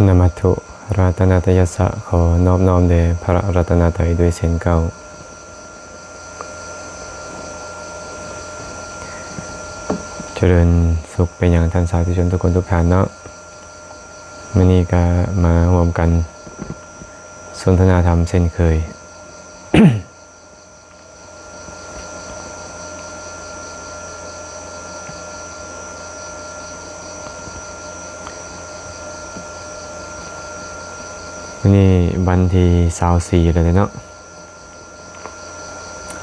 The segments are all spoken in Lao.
ນະມັດຖຸລັດຕະນະຕະຍັດສະ ຂໍນອບນ້ອມແດ່ພະລັດຕະນະໄຕດ້ວຍເຊັ່ນເກົ່າ. ຈະເລີນສຸກໄປຍັງທ່ານສາທຸຊົນທຸກຄົນທຸກທ່ານເນາະ. ມື້ນີ້ກະມາຮ່ວມກັນສົນທະນາທຳເຊັ່ນເຄີຍ. ມື້ນີ້ວັນທີຊາວສີ່ແລ້ວເນາະ,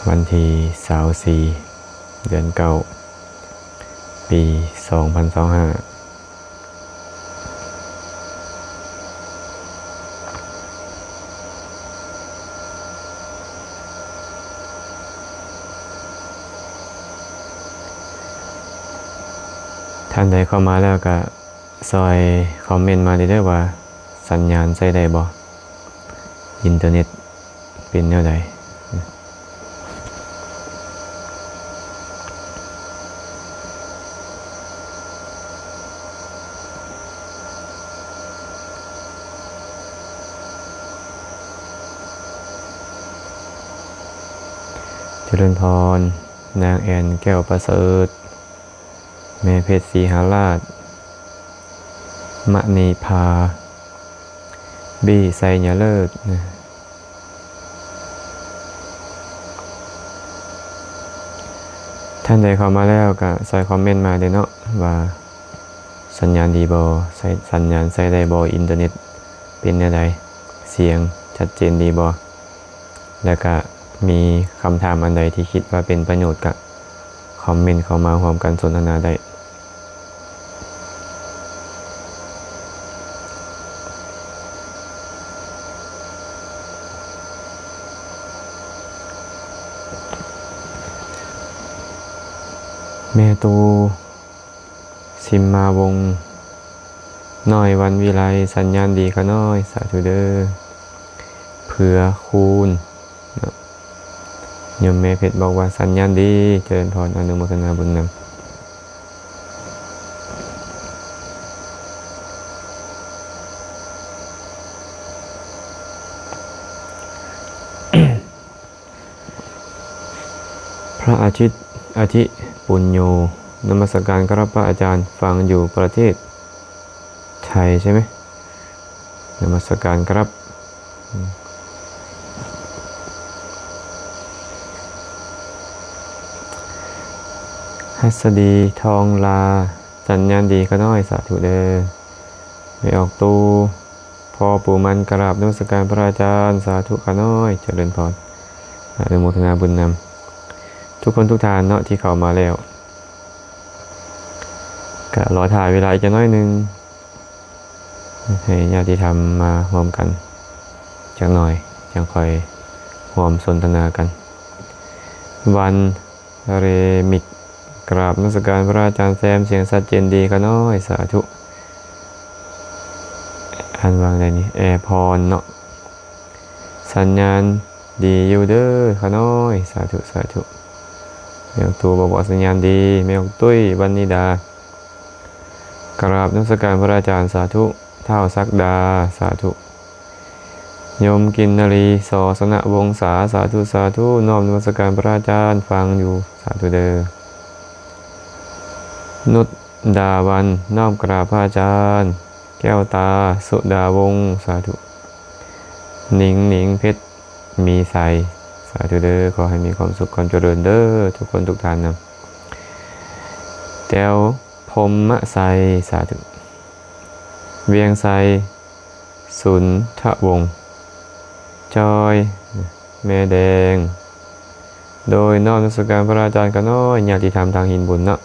ວັນທີຊາວສີ່ ເດືອນເກົ້າ ປີສອງພັນຊາວຫ້າ. ທ່ານໃດເຂົ້າມາແລ້ວກະຊ່ອຍຄອມເມັນມາເດີ້ວ່າສັນຍານໃຊ້ໄດ້ບໍ່? ອິນເຕີເນັດເປັນແນວໃດ? ຈະເລີນພອນ, ນາງແອນ ແກ້ວປະເສີດ, ແມ່ເພັດ ສີຫາລາດ, ມະນີພາ, ບີ ໄຊຍະເລີດ. ທ່ານໃດເຂົ້າມາແລ້ວກະຊ່ອຍຄອມເມັນມາເດີ້ເນາະ ວ່າສັນຍານດີບໍ່? ໃຊ້ ສັນຍານໃຊ້ໄດ້ບໍ່? ອິນເຕີເນັດເປັນແນວໃດ? ສຽງຊັດເຈນດີບໍ່? ແລ້ວກະມີຄຳຖາມອັນໃດທີ່ຄິດວ່າເປັນປະໂຫຍດກະຄອມເມັນເຂົ້າມາຮ່ວມກັນສົນທະນາໄດ້. ແມ່ຕູ້ ຊິມມາວົງ ນ້ອຍ ວັນວິໄລ, ສັນຍານດີຂ້ານ້ອຍ, ສາທຸເດີ້. ເຜືອຄູນເນາະ, ໂຍມແມ່ເພັດບອກວ່າສັນຍານດີ, ຈະເລີນພອນ, ອະນຸໂມທະນາບຸນນຳ. ພະອາທິດ ອະທິປຸນໂຍ, ນະມັດສະການຄັບພະອາຈານ, ຟັງຢູ່ປະເທດໄທໃຊ່ໄໝ? ນະມັດສະການຄັບ. ຫັດສະດີ ທອງລາ, ສັນຍານດີຂ້ານ້ອຍ, ສາທຸເດີ້. ແມ່ອອກຕູ້ ພໍ່ປູ່ມັນ ກະລາບນະມັດສະການພະອາຈານ, ສາທຸຂ້ານ້ອຍ, ຈະເລີນພອນ, ອະນຸໂມທະນາບຸນນຳ ທຸກຄົນທຸກທ່ານເນາະທີ່ເຂົ້າມາແລ້ວ. ກະລໍຖ້າເວລາອີກຈັກໜ້ອຍໜຶ່ງ ໃຫ້ຍາດຕິທຳມາຮ່ວມກັນຈັກໜ້ອຍ, ຈັ່ງຄ່ອຍຮ່ວມສົນທະນາກັນ. ວັນ ເຣມິກ, ກະລາບນະມັດສະການພະອາຈານແຊມ, ສຽງຊັດເຈນດີຂ້ານ້ອຍ, ສາທຸ. ອ່ານວ່າໃດນີ້? ແອພອນເນາະ, ສັນຍານດີຢູ່ເດີ້ຂ້ານ້ອຍ, ສາທຸ ສາທຸ. ແມ່ອອກຕູ້ບອກວ່າສັນຍານດີ, ແມ່ອອກຕຸ້ຍ ວັນນີດາ, ກະລາບນະມັດສະການພະອາຈານ, ສາທຸ. ທ້າວສັກດາ, ສາທຸ. ໂຍມກິນນະລີ ສອ ສະນະວົງສາ, ສາທຸ ສາທຸ. ນ້ອມນະມັດສະການພະອາຈານ, ຟັງຢູ່, ສາທຸເດີ້. ນຸດດາວັນ, ນ້ອມກະລາບພະອາຈານ. ແກ້ວຕາ ສຸດາວົງ, ສາທຸ. ໜິງໜິງ ເພັດມີໄຊ, ສາທຸເດີ້. ຂໍໃຫ້ມີຄວາມສຸກຄວາມຈະເລີນເດີ້ ທຸກຄົນທຸກທ່ານນຳ. ແຕ້ວ ພົມມະໄຊ, ສາທຸ. ວຽງໄຊ ສຸນທະວົງ, ຈອຍ ແມ່ແດງ. ໂດຍ ນ້ອມນະມັດສະການພະອາຈານຂ້ານ້ອຍ, ຍາດຕິທຳທາງຫີນບຸນເນາະ.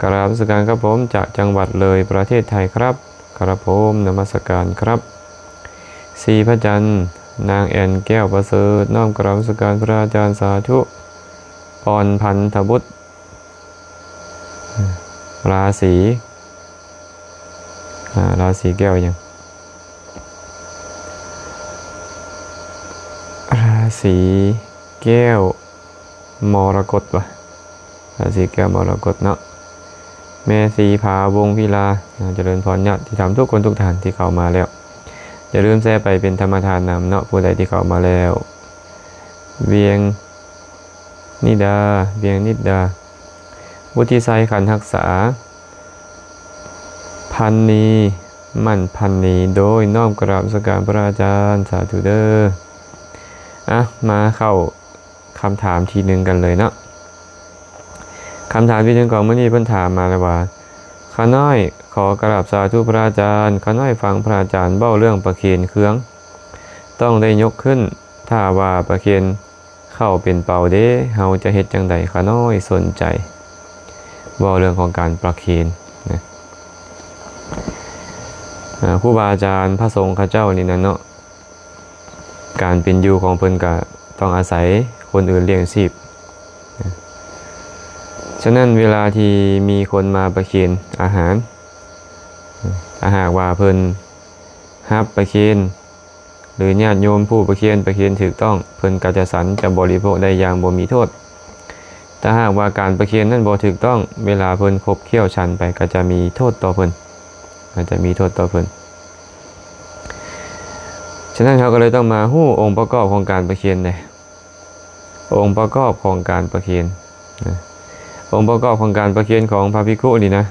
ກະລາບນະມັດສະການຄັບຜົມ, ຈາກຈັງຫວັດເລີຍ ປະເທດໄທຄັບ. ຄັບຜົມ, ນະມັດສະການຄັບ. ສີພະຈັນ, ນາງແອນ ແກ້ວປະເສີດ, ນ້ອມກະລາບນະມັດສະການພະອາຈານ, ສາທຸ. ອອນ ພັນທະບຸດ, ລາສີ ອາ ລາສີແກ້ວຫຍັງ? ລາສີແກ້ວມໍລະກົດວະ? ລາສີແກ້ວມໍລະກົດເນາະ. ແມ່ສີພາ ວົງວິລາ ຈະເລີນພອນຍາດຕິທຳທຸກຄົນທຸກທ່ານທີ່ເຂົ້າມາແລ້ວ. ຢ່າລືມແຊໄປເປັນທຳມະທານນຳເນາະ ຜູ້ໃດທີ່ເຂົ້າມາແລ້ວ. ວຽງນິດດາ ວຽງນິດດາ ວຸດທິໄຊ ຂັນຮັກສາ ພັນນີ ໝັ້ນພັນນີ ໂດຍນ້ອມກະລາບນະມັດສະການພະອາຈານ ສາທຸເດີ້. ອ່ະ ມາເຂົ້າ ຄຳຖາມທີໜຶ່ງກັນເລີຍເນາະ. ຄຳຖາມທີໜຶ່ງຂອງມື້ນີ້ເພິ່ນຖາມມາແລ້ວວ່າ ຂ້ານ້ອຍຂໍກະລາບສາທຸພະອາຈານ, ຂ້ານ້ອຍຟັງພະອາຈານເວົ້າເລື່ອງປະເຄນເຄື່ອງ ຕ້ອງໄດ້ຍົກຂຶ້ນ, ຖ້າວ່າປະເຄນເຂົ້າເປັນເປົາເດ ເຮົາຈະເຮັດຈັ່ງໃດ? ຂ້ານ້ອຍສົນໃຈເວົ້າເລື່ອງຂອງການປະເຄນນະ. ອ່າ ຄູບາອາຈານພະສົງເຂົາເຈົ້ານີ້ນະເນາະ ການເປັນຢູ່ຂອງເພິ່ນກະຕ້ອງອາໄສຄົນອື່ນລ້ຽງຊີບ. ສະນັ້ນເວລາທີ່ມີຄົນມາປະເຄນອາຫານ, ຖ້າຫາກວ່າເພິ່ນຮັບປະເຄນ ຫຼື ຍາດໂຍມຜູ້ປະເຄນ, ປະເຄນຖືກຕ້ອງ, ເພິ່ນກະຈະສັນ ຈະບໍລິໂພກໄດ້ຢ່າງບໍ່ມີໂທດ. ຖ້າຫາກວ່າການປະເຄນນັ້ນບໍ່ຖືກຕ້ອງ, ເວລາເພິ່ນຄົບຄ້ຽວສັນໄປ ກະຈະມີໂທດຕໍ່ເພິ່ນ, ກະຈະມີໂທດຕໍ່ເພິ່ນ. ສະນັ້ນເຮົາກໍເລີຍຕ້ອງມາຮູ້ອົງປະກອບຂອງການປະເຄນເດ້. ອົງປະກອບຂອງການປະເຄນນະ, ອົງປະກອບຂອງການປະເຄນຂອງພະພິກຂຸນີ້ນະ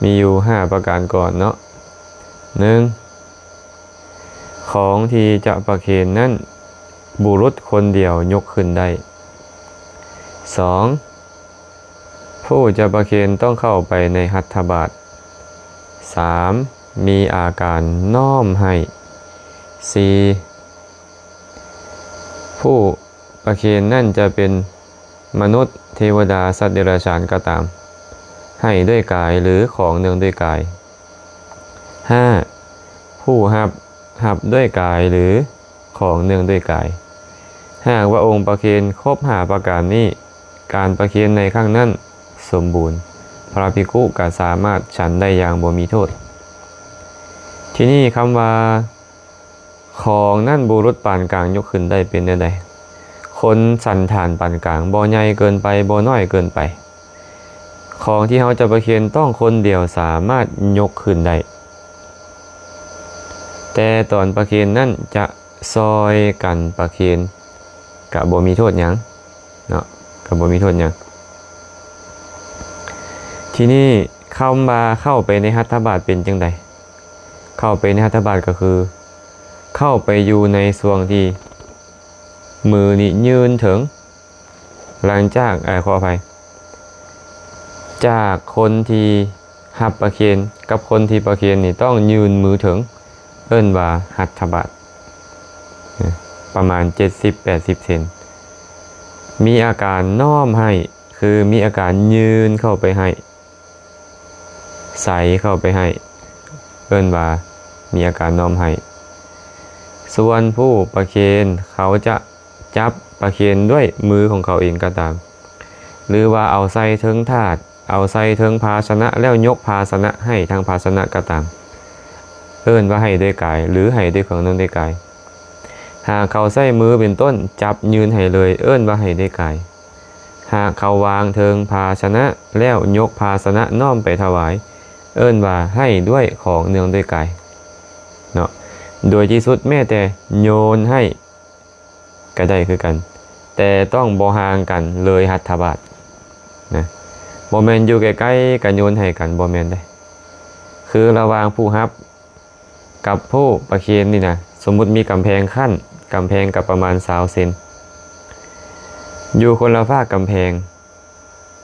ມີຢູ່ຫ້າປະການກ່ອນເນາະ. ໜຶ່ງ ຂອງທີ່ຈະປະເຄນນັ້ນ ບຸລຸດຄົນດຽວຍົກຂຶ້ນໄດ້. ສອງ ຜູ້ຈະປະເຄນຕ້ອງເຂົ້າໄປໃນຫັດຖະບາດ. ສາມ ມີອາການນ້ອມໃຫ້. ສີ່ ຜູ້ປະເຄນນັ້ນຈະເປັນມະນຸດ, ເທວະດາ, ສັດເດຍລະສານກໍຕາມ, ໃຫ້ດ້ວຍກາຍ ຫຼື ຂອງເນື່ອງດ້ວຍກາຍ. ຫ້າ ຜູ້ຮັບ, ຮັບດ້ວຍກາຍ ຫຼື ຂອງເນື່ອງດ້ວຍກາຍ. ຫາກວ່າອົງປະເຄນຄົບຫ້າປະການນີ້, ການປະເຄນໃນຄັ້ງນັ້ນສົມບູນ, ພະພິກຂຸກໍສາມາດສັນໄດ້ຢ່າງບໍ່ມີໂທດ. ທີນີ້ຄຳວ່າ ຂອງນັ້ນບຸລຸດປານກາງຍົກຂຶ້ນໄດ້ເປັນແນວໃດ? ຄົນສັນຖານປານກາງ, ບໍ່ໃຫຍ່ເກີນໄປ, ບໍ່ນ້ອຍເກີນໄປ. ຂອງທີ່ເຮົາຈະປະເຄນຕ້ອງຄົນດຽວສາມາດຍົກຂຶ້ນໄດ້. ແຕ່ຕອນປະເຄນນັ້ນຈະຊ່ອຍກັນປະເຄນ ກະບໍ່ມີໂທດຫຍັງເນາະ, ກະບໍ່ມີໂທດຫຍັງ. ທີນີ້ຄຳວ່າເຂົ້າໄປໃນຫັດຖະບາດເປັນຈັ່ງໃດ? ເຂົ້າໄປໃນຫັດຖະບາດກໍຄື ເຂົ້າໄປຢູ່ໃນຊ່ວງທີ່ມືນີ້ຍື່ນເຖິງ ຫຼັງຈາກ ເອີ ຂໍອະໄພ ຈາກຄົນທີ່ຮັບປະເຄນກັບຄົນທີ່ປະເຄນນີ້ຕ້ອງຍື່ນມືເຖິງ ເອີ້ນວ່າຫັດຖະບາດ ປະມານເຈັດສິບແປດສິບເຊັນ. ມີອາການນ້ອມໃຫ້ ຄືມີອາການຍື່ນເຂົ້າໄປໃຫ້ ໃສ່ເຂົ້າໄປໃຫ້ ເອີ້ນວ່າມີອາການນ້ອມໃຫ້. ສ່ວນຜູ້ປະເຄນ ເຂົາຈະຈັບປະເຄນດ້ວຍມືຂອງເຂົາເອງກໍຕາມ ຫຼືວ່າເອົາໃສ່ເທິງຖາດ, ເອົາໃສ່ເທິງພາຊະນະ ແລ້ວຍົກພາຊະນະໃຫ້ທາງພາຊະນະກໍຕາມ, ເອີ້ນວ່າໃຫ້ດ້ວຍກາຍ ຫຼືໃຫ້ດ້ວຍເຄື່ອງໜຶ່ງດ້ວຍກາຍ. ຫາກເຂົາໃຊ້ມືເປັນຕົ້ນ ຈັບຍື່ນໃຫ້ເລີຍ, ເອີ້ນວ່າໃຫ້ດ້ວຍກາຍ. ຫາກເຂົາວາງເທິງພາຊະນະ ແລ້ວຍົກພາຊະນະນ້ອມໄປຖວາຍ, ເອີ້ນວ່າໃຫ້ດ້ວຍຂອງເນື່ອງດ້ວຍກາຍເນາະ. ໂດຍທີ່ສຸດແມ້ແຕ່ໂຍນໃຫ້ກໍໄດ້ຄືກັນ, ແຕ່ຕ້ອງບໍ່ຫ່າງກັນເລີຍຫັດຖະບາດນະ. ບໍ່ແມ່ນຢູ່ໃກ້ໆ ກໍໂຍນໃຫ້ກັນ, ບໍ່ແມ່ນເດ້. ຄືລະຫວ່າງຜູ້ຮັບ ກັບຜູ້ປະເຄນນີ້ນະ, ສົມມຸດມີກຳແພງຂັ້ນ, ກຳແພງກໍປະມານຊາວເຊັນ ຢູ່ຄົນລະຟາກກຳແພງ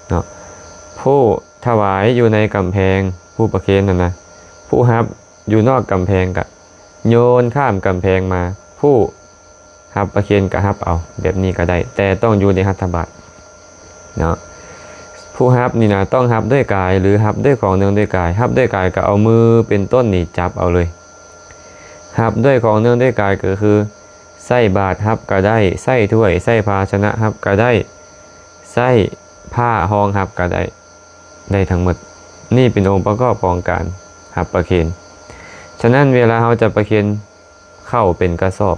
ເນາະ. ຜູ້ຖວາຍຢູ່ໃນກຳແພງ, ຜູ້ປະເຄນຫັ້ນນະ, ຜູ້ຮັບຢູ່ນອກກຳແພງ ກະໂຍນຂ້າມກຳແພງມາ, ຜູ້ ຮັບປະເຄນກະຮັບເອົາ ແບບນີ້ກະໄດ້, ແຕ່ຕ້ອງຢູ່ໃນຫັດຖະບາດເນາະ. ຜູ້ຮັບນີ້ນະ ຕ້ອງຮັບດ້ວຍກາຍ ຫຼື ຮັບດ້ວຍຂອງເນື່ອງດ້ວຍກາຍ. ຮັບດ້ວຍກາຍກະເອົາມືເປັນຕົ້ນນີ້ຈັບເອົາເລີຍ. ຮັບດ້ວຍຂອງເນື່ອງດ້ວຍກາຍກະຄື ໃຊ້ບາດຮັບກະໄດ້, ໃຊ້ຖ້ວຍ, ໃຊ້ພາຊະນະຮັບກະໄດ້, ໃຊ້ຜ້າຮອງຮັບກະໄດ້, ໄດ້ທັງໝົດ. ນີ້ເປັນອົງປະກອບຂອງການຮັບປະເຄນ. ສະນັ້ນ ເວລາເຮົາຈະປະເຄນ ເຂົ້າເປັນກະສອບ.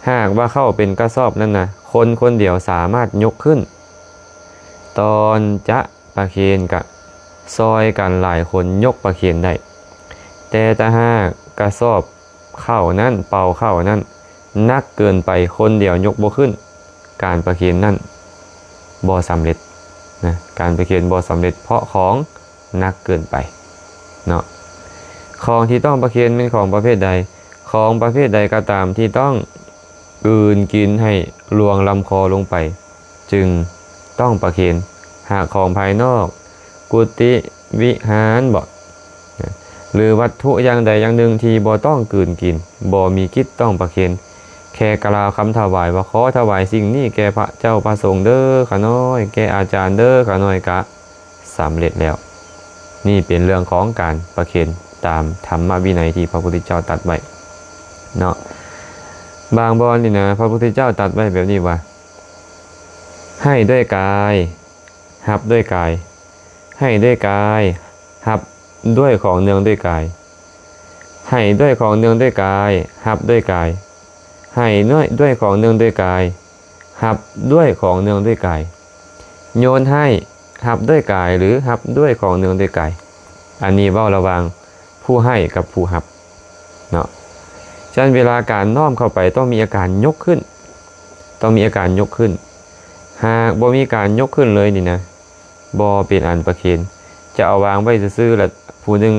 ຫາກວ່າເຂົ້າເປັນກະສອບນັ້ນນະ, ຄົນຄົນດຽວສາມາດຍົກຂຶ້ນ. ຕອນຈະປະເຄນກະ ຊ່ອຍກັນຫຼາຍຄົນຍົກປະເຄນໄດ້, ແຕ່ຖ້າຫາກກະສອບເຂົ້ານັ້ນ, ເປົາເຂົ້ານັ້ນໜັກເກີນໄປ, ຄົນດຽວຍົກບໍ່ຂຶ້ນ, ການປະເຄນນັ້ນບໍ່ສຳເລັດນະ, ການປະເຄນບໍ່ສຳເລັດ ເພາະຂອງໜັກເກີນໄປເນາະ. ຂອງທີ່ຕ້ອງປະເຄນແມ່ນຂອງປະເພດໃດ? ຂອງປະເພດໃດກໍຕາມທີ່ຕ້ອງ ກືນກິນໃຫ້ລວງລຳຄໍລົງໄປ ຈຶ່ງຕ້ອງປະເຄນ. ຫາກຂອງພາຍນອກ, ກຸຕິ, ວິຫານບໍ ຫຼືວັດຖຸຢ່າງໃດຢ່າງໜຶ່ງທີ່ບໍ່ຕ້ອງກືນກິນ, ບໍ່ມີກິດຕ້ອງປະເຄນ, ແຄ່ກ່າວຄຳຖວາຍວ່າ ຂໍຖວາຍສິ່ງນີ້ແກ່ພະເຈົ້າພະສົງເດີຂ້ານ້ອຍ, ແກ່ອາຈານເດີຂ້ານ້ອຍ, ກະ ສຳເລັດແລ້ວ. ນີ້ເປັນເລື່ອງຂອງການປະເຄນຕາມທຳມະວິໄນທີ່ພະພຸດທະເຈົ້າຕັດໄວ້ເນາະ. ບາງບ່ອນນີ້ນະ ພະພຸດທະເຈົ້າຕັດໄວ້ແບບນີ້ວ່າ ໃຫ້ດ້ວຍກາຍ, ຮັບດ້ວຍກາຍ, ໃຫ້ດ້ວຍກາຍ, ຮັບດ້ວຍຂອງເນື່ອງດ້ວຍກາຍ, ໃຫ້ດ້ວຍຂອງເນື່ອງດ້ວຍກາຍ, ຮັບດ້ວຍກາຍ, ໃຫ້ດ້ວຍຂອງເນື່ອງດ້ວຍກາຍ, ຮັບດ້ວຍຂອງເນື່ອງດ້ວຍກາຍ, ໂຍນໃຫ້ຮັບດ້ວຍກາຍ ຫຼື ຮັບດ້ວຍຂອງເນື່ອງດ້ວຍກາຍ. ອັນນີ້ເວົ້າລະຫວ່າງຜູ້ໃຫ້ກັບຜູ້ຮັບເນາະ. ສະນັ້ນເວລາການນ້ອມເຂົ້າໄປຕ້ອງມີອາການຍົກຂຶ້ນ, ຕ້ອງມີອາການຍົກຂຶ້ນ. ຫາກບໍ່ມີການຍົກຂຶ້ນເລີຍນີ້ນະ ບໍ່ເປັນອັນປະເຄນ. ຈະເອົາວາງໄວ້ຊື່ໆ ລະຜູ້ໜຶ່ງ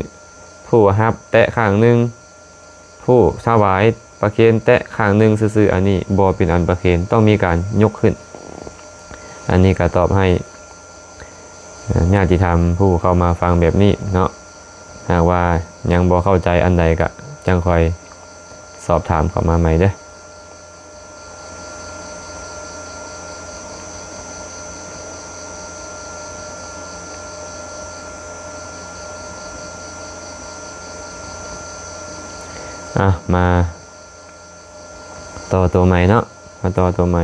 ຜູ້ຮັບແຕະຂ້າງໜຶ່ງ, ຜູ້ຖວາຍປະເຄນແຕະຂ້າງໜຶ່ງຊື່ໆ ອັນນີ້ບໍ່ເປັນອັນປະເຄນ, ຕ້ອງມີການຍົກຂຶ້ນ. ອັນນີ້ກໍຕອບໃຫ້ ເອີ ຍາດຕິທຳຜູ້ເຂົ້າມາຟັງແບບນີ້ເນາະ. ຫາກວ່າຍັງບໍ່ເຂົ້າໃຈອັນໃດກໍຈັ່ງຄ່ອຍສອບຖາມເຂົ້າມາໃໝ່ເດີ້. ອ່ະ ມາຕໍ່ຕົວໃໝ່ເນາະ, ມາຕໍ່ຕົວໃໝ່.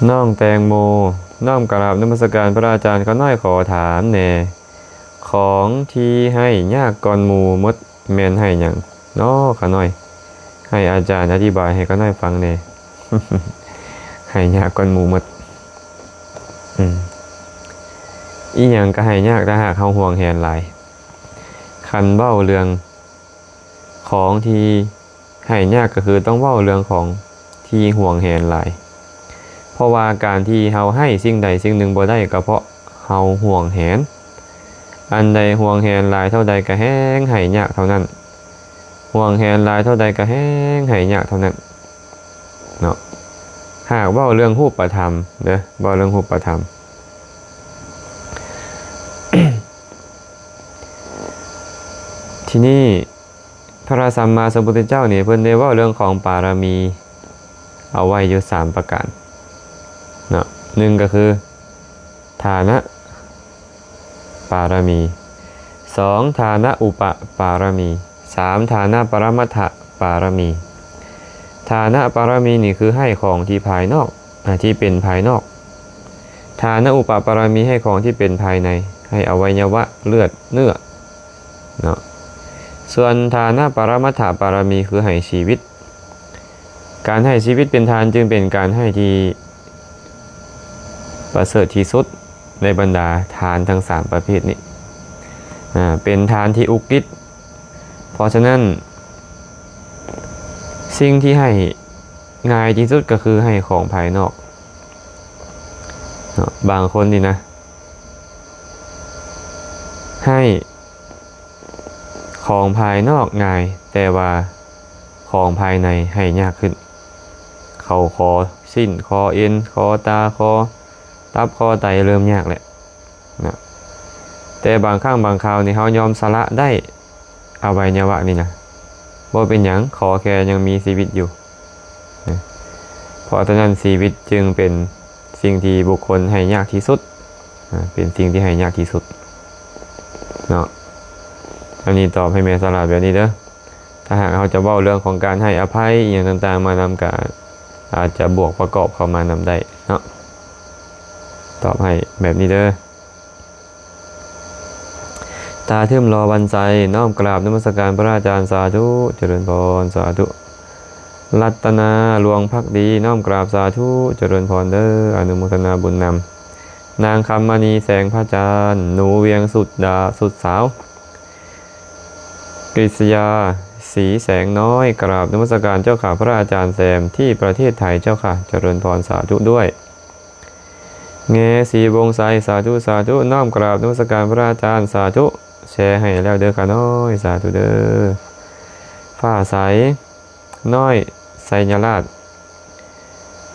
ນ້ອງແຕງໂມ, ນ້ອມກະລາບນະມັດສະການພະອາຈານ, ຂ້ານ້ອຍຂໍຖາມແດ່, ຂອງທີ່ໃຫ້ຍາກກ່ອນໝູ່ໝົດ ແມ່ນໃຫ້ຫຍັງນໍ ຂ້ານ້ອຍ? ໃຫ້ອາຈານອະທິບາຍໃຫ້ຂ້ານ້ອຍຟັງແດ່. ໃຫ້ຍາກກ່ອນໝູ່ໝົດ. ອືມ ອີ່ຫຍັງກໍໃຫ້ຍາກ ຖ້າຫາກເຮົາຫວງແຫນຫຼາຍ. ຄັນເວົ້າເລື່ອງຂອງທີ່ໃຫ້ຍາກ ກໍຄືຕ້ອງເວົ້າເລື່ອງຂອງທີ່ຫວງແຫນຫຼາຍ. ເພາະວ່າການທີ່ເຮົາໃຫ້ສິ່ງໃດສິ່ງໜຶ່ງບໍ່ໄດ້ ກໍເພາະເຮົາຫວງແຫນ. ອັນໃດຫວງແຫນຫຼາຍເທົ່າໃດ ກໍແຮ່ງໃຫ້ຍາກເທົ່ານັ້ນ. ຫວງແຫນຫຼາຍເທົ່າໃດ ກໍແຮ່ງໃຫ້ຍາກເທົ່ານັ້ນເນາະ. ຫາກເວົ້າເລື່ອງຮູບປະທຳເດີ້, ເວົ້າເລື່ອງຮູບປະທຳ. ທີນີ້ ພະສັມມາສຳພຸດທະເຈົ້ານີ້ ເພິ່ນໄດ້ເວົ້າເລື່ອງຂອງປາລະມີເອົາໄວ້ຢູ່ສາມປະການເນາະ. ໜຶ່ງກໍຄື ທານະປາລະມີ, ສອງ ທານະອຸປະປາລະມີ, ສາມ ທານະປະລະມັດຖະປາລະມີ. ທານະປາລະມີນີ້ຄືໃຫ້ຂອງທີ່ພາຍນອກ, ອາ, ທີ່ເປັນພາຍນອກ. ທານະອຸປະປາລະມີໃຫ້ຂອງທີ່ເປັນພາຍໃນ, ໃຫ້ອະໄວຍະວະ, ເລືອດ, ເນື້ອ ເນາະ. ສ່ວນທານະປະລະມັດຖະປາລະມີຄືໃຫ້ຊີວິດ. ການໃຫ້ຊີວິດເປັນທານຈຶ່ງເປັນການໃຫ້ທີ່ປະເສີດທີ່ສຸດໃນບັນດາທານທັງສາມປະເພດນີ້, ອາ, ເປັນທານທີ່ອຸກິດ. ເພາະສະນັ້ນ ສິ່ງທີ່ໃຫ້ງ່າຍທີ່ສຸດກໍຄືໃຫ້ຂອງພາຍນອກເນາະ. ບາງຄົນນີ້ນະ ໃຫ້ ຂອງພາຍນອກງ່າຍ, ແຕ່ວ່າຂອງພາຍໃນໃຫ້ຍາກຂຶ້ນ. ເຂົ້າ ຂໍ້, ຊີ້ນ, ຂໍ້, ເອັນ, ຄໍ, ຕາ, ຄໍ, ຕັບ, ຄໍ, ໄຕ ເລີ່ມຍາກແລ້ວນະ. ແຕ່ບາງຄັ້ງບາງຄາວນີ້ ເຮົາຍອມສະຫຼະໄດ້ ອະໄວຍະວະນີ້ນະ, ບໍ່ເປັນຫຍັງ, ຂໍແຄ່ຍັງມີຊີວິດຢູ່. ເພາະສະນັ້ນ ຊີວິດຈຶ່ງເປັນສິ່ງທີ່ບຸກຄົນໃຫ້ຍາກທີ່ສຸດ, ເປັນສິ່ງທີ່ໃຫ້ຍາກທີ່ສຸດເນາະ. ອັນນີ້ຕອບໃຫ້ແມ່ສະຫຼາດແບບນີ້ເດີ້. ຖ້າຫາກເຮົາຈະເວົ້າເລື່ອງຂອງການໃຫ້ອະໄພອີ່ຫຍັງຕ່າງໆມານຳ ກໍອາດຈະບວກປະກອບເຂົ້າມານຳໄດ້ເນາະ. ຕອບໃຫ້ແບບນີ້ເດີ້. ຕາທຶມລໍວັນໄຊ ນ້ອມກາບນະມັດສະການພະອາຈານ ສາທຸ ຈະເລີນພອນ ສາທຸ. ລັດຕະນາ ຫຼວງພັກດີ ນ້ອມກາບສາທຸ ຈະເລີນພອນເດີ ອະນຸໂມທະນາບຸນນຳ. ນາງຄຳມະນີ ແສງພະຈັນ ໜູວຽງສຸດດາ ສຸດສາວ ກຣິດສະຍາ ສີແສງນ້ອຍ ກາບນະມັດສະການເຈົ້າຂ້າ ພະອາຈານແຊມ ທີ່ປະເທດໄທເຈົ້າຂ້າ ຈະເລີນພອນ ສາທຸດ້ວຍ. ແງ ສີວົງໄຊ ສາທຸ ສາທຸ ນ້ອມກາບນະມັດສະການພະອາຈານ ສາທຸ. ແຊໃຫ້ແລ້ວເດີຂ້ານ້ອຍ ສາທຸເດີ. ຟ້າໃສ ນ້ອຍ ໄຊຍະລາດ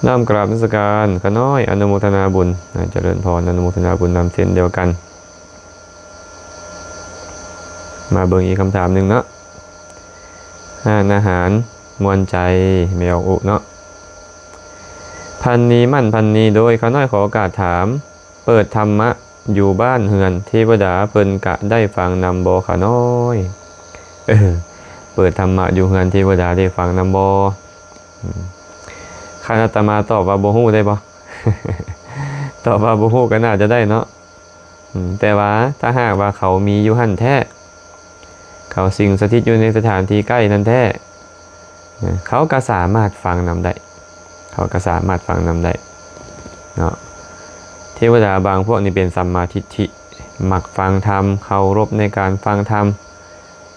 ນ້ອມກາບນະມັດສະການຂ້ານ້ອຍ ອະນຸໂມທະນາບຸນ ຈະເລີນພອນ ອະນຸໂມທະນາບຸນນຳເຊັ່ນດຽວກັນ. ມາເບິ່ງອີກຄຳຖາມໜຶ່ງເນາະ. ຮ້ານອາຫານມ່ວນໃຈ ແມ່ອອກອຸເນາະ. ພັນນີໝັ້ນພັນນີ ໂດຍຂ້ານ້ອຍຂໍໂອກາດຖາມ ເປີດທຳມະຢູ່ບ້ານເຮືອນ ເທວະດາເພິ່ນກະໄດ້ຟັງນຳບໍ່ຂ້ານ້ອຍ? ເອີ ເປີດທຳມະຢູ່ເຮືອນ ເທວະດາໄດ້ຟັງນຳບໍ່? ອືມ ຄັນອາດຕະມາຕອບວ່າບໍ່ຮູ້ໄດ້ບໍ່? ຕອບວ່າບໍ່ຮູ້ກໍໜ້າຈະໄດ້ເນາະ. ອືມ ແຕ່ວ່າຖ້າຫາກວ່າເຂົາມີຢູ່ຫັ້ນແທ້ ເຂົາສິງສະຖິດຢູ່ໃນສະຖານທີ່ໃກ້ນັ້ນແທ້ ເຂົາກໍສາມາດຟັງນຳໄດ້ ເຂົາກໍສາມາດຟັງນຳໄດ້ເນາະ. ເທວະດາບາງພວກນີ້ເປັນສຳມາທິດຖິ ມັກຟັງທຳ ເຄົາລົບໃນການຟັງທຳ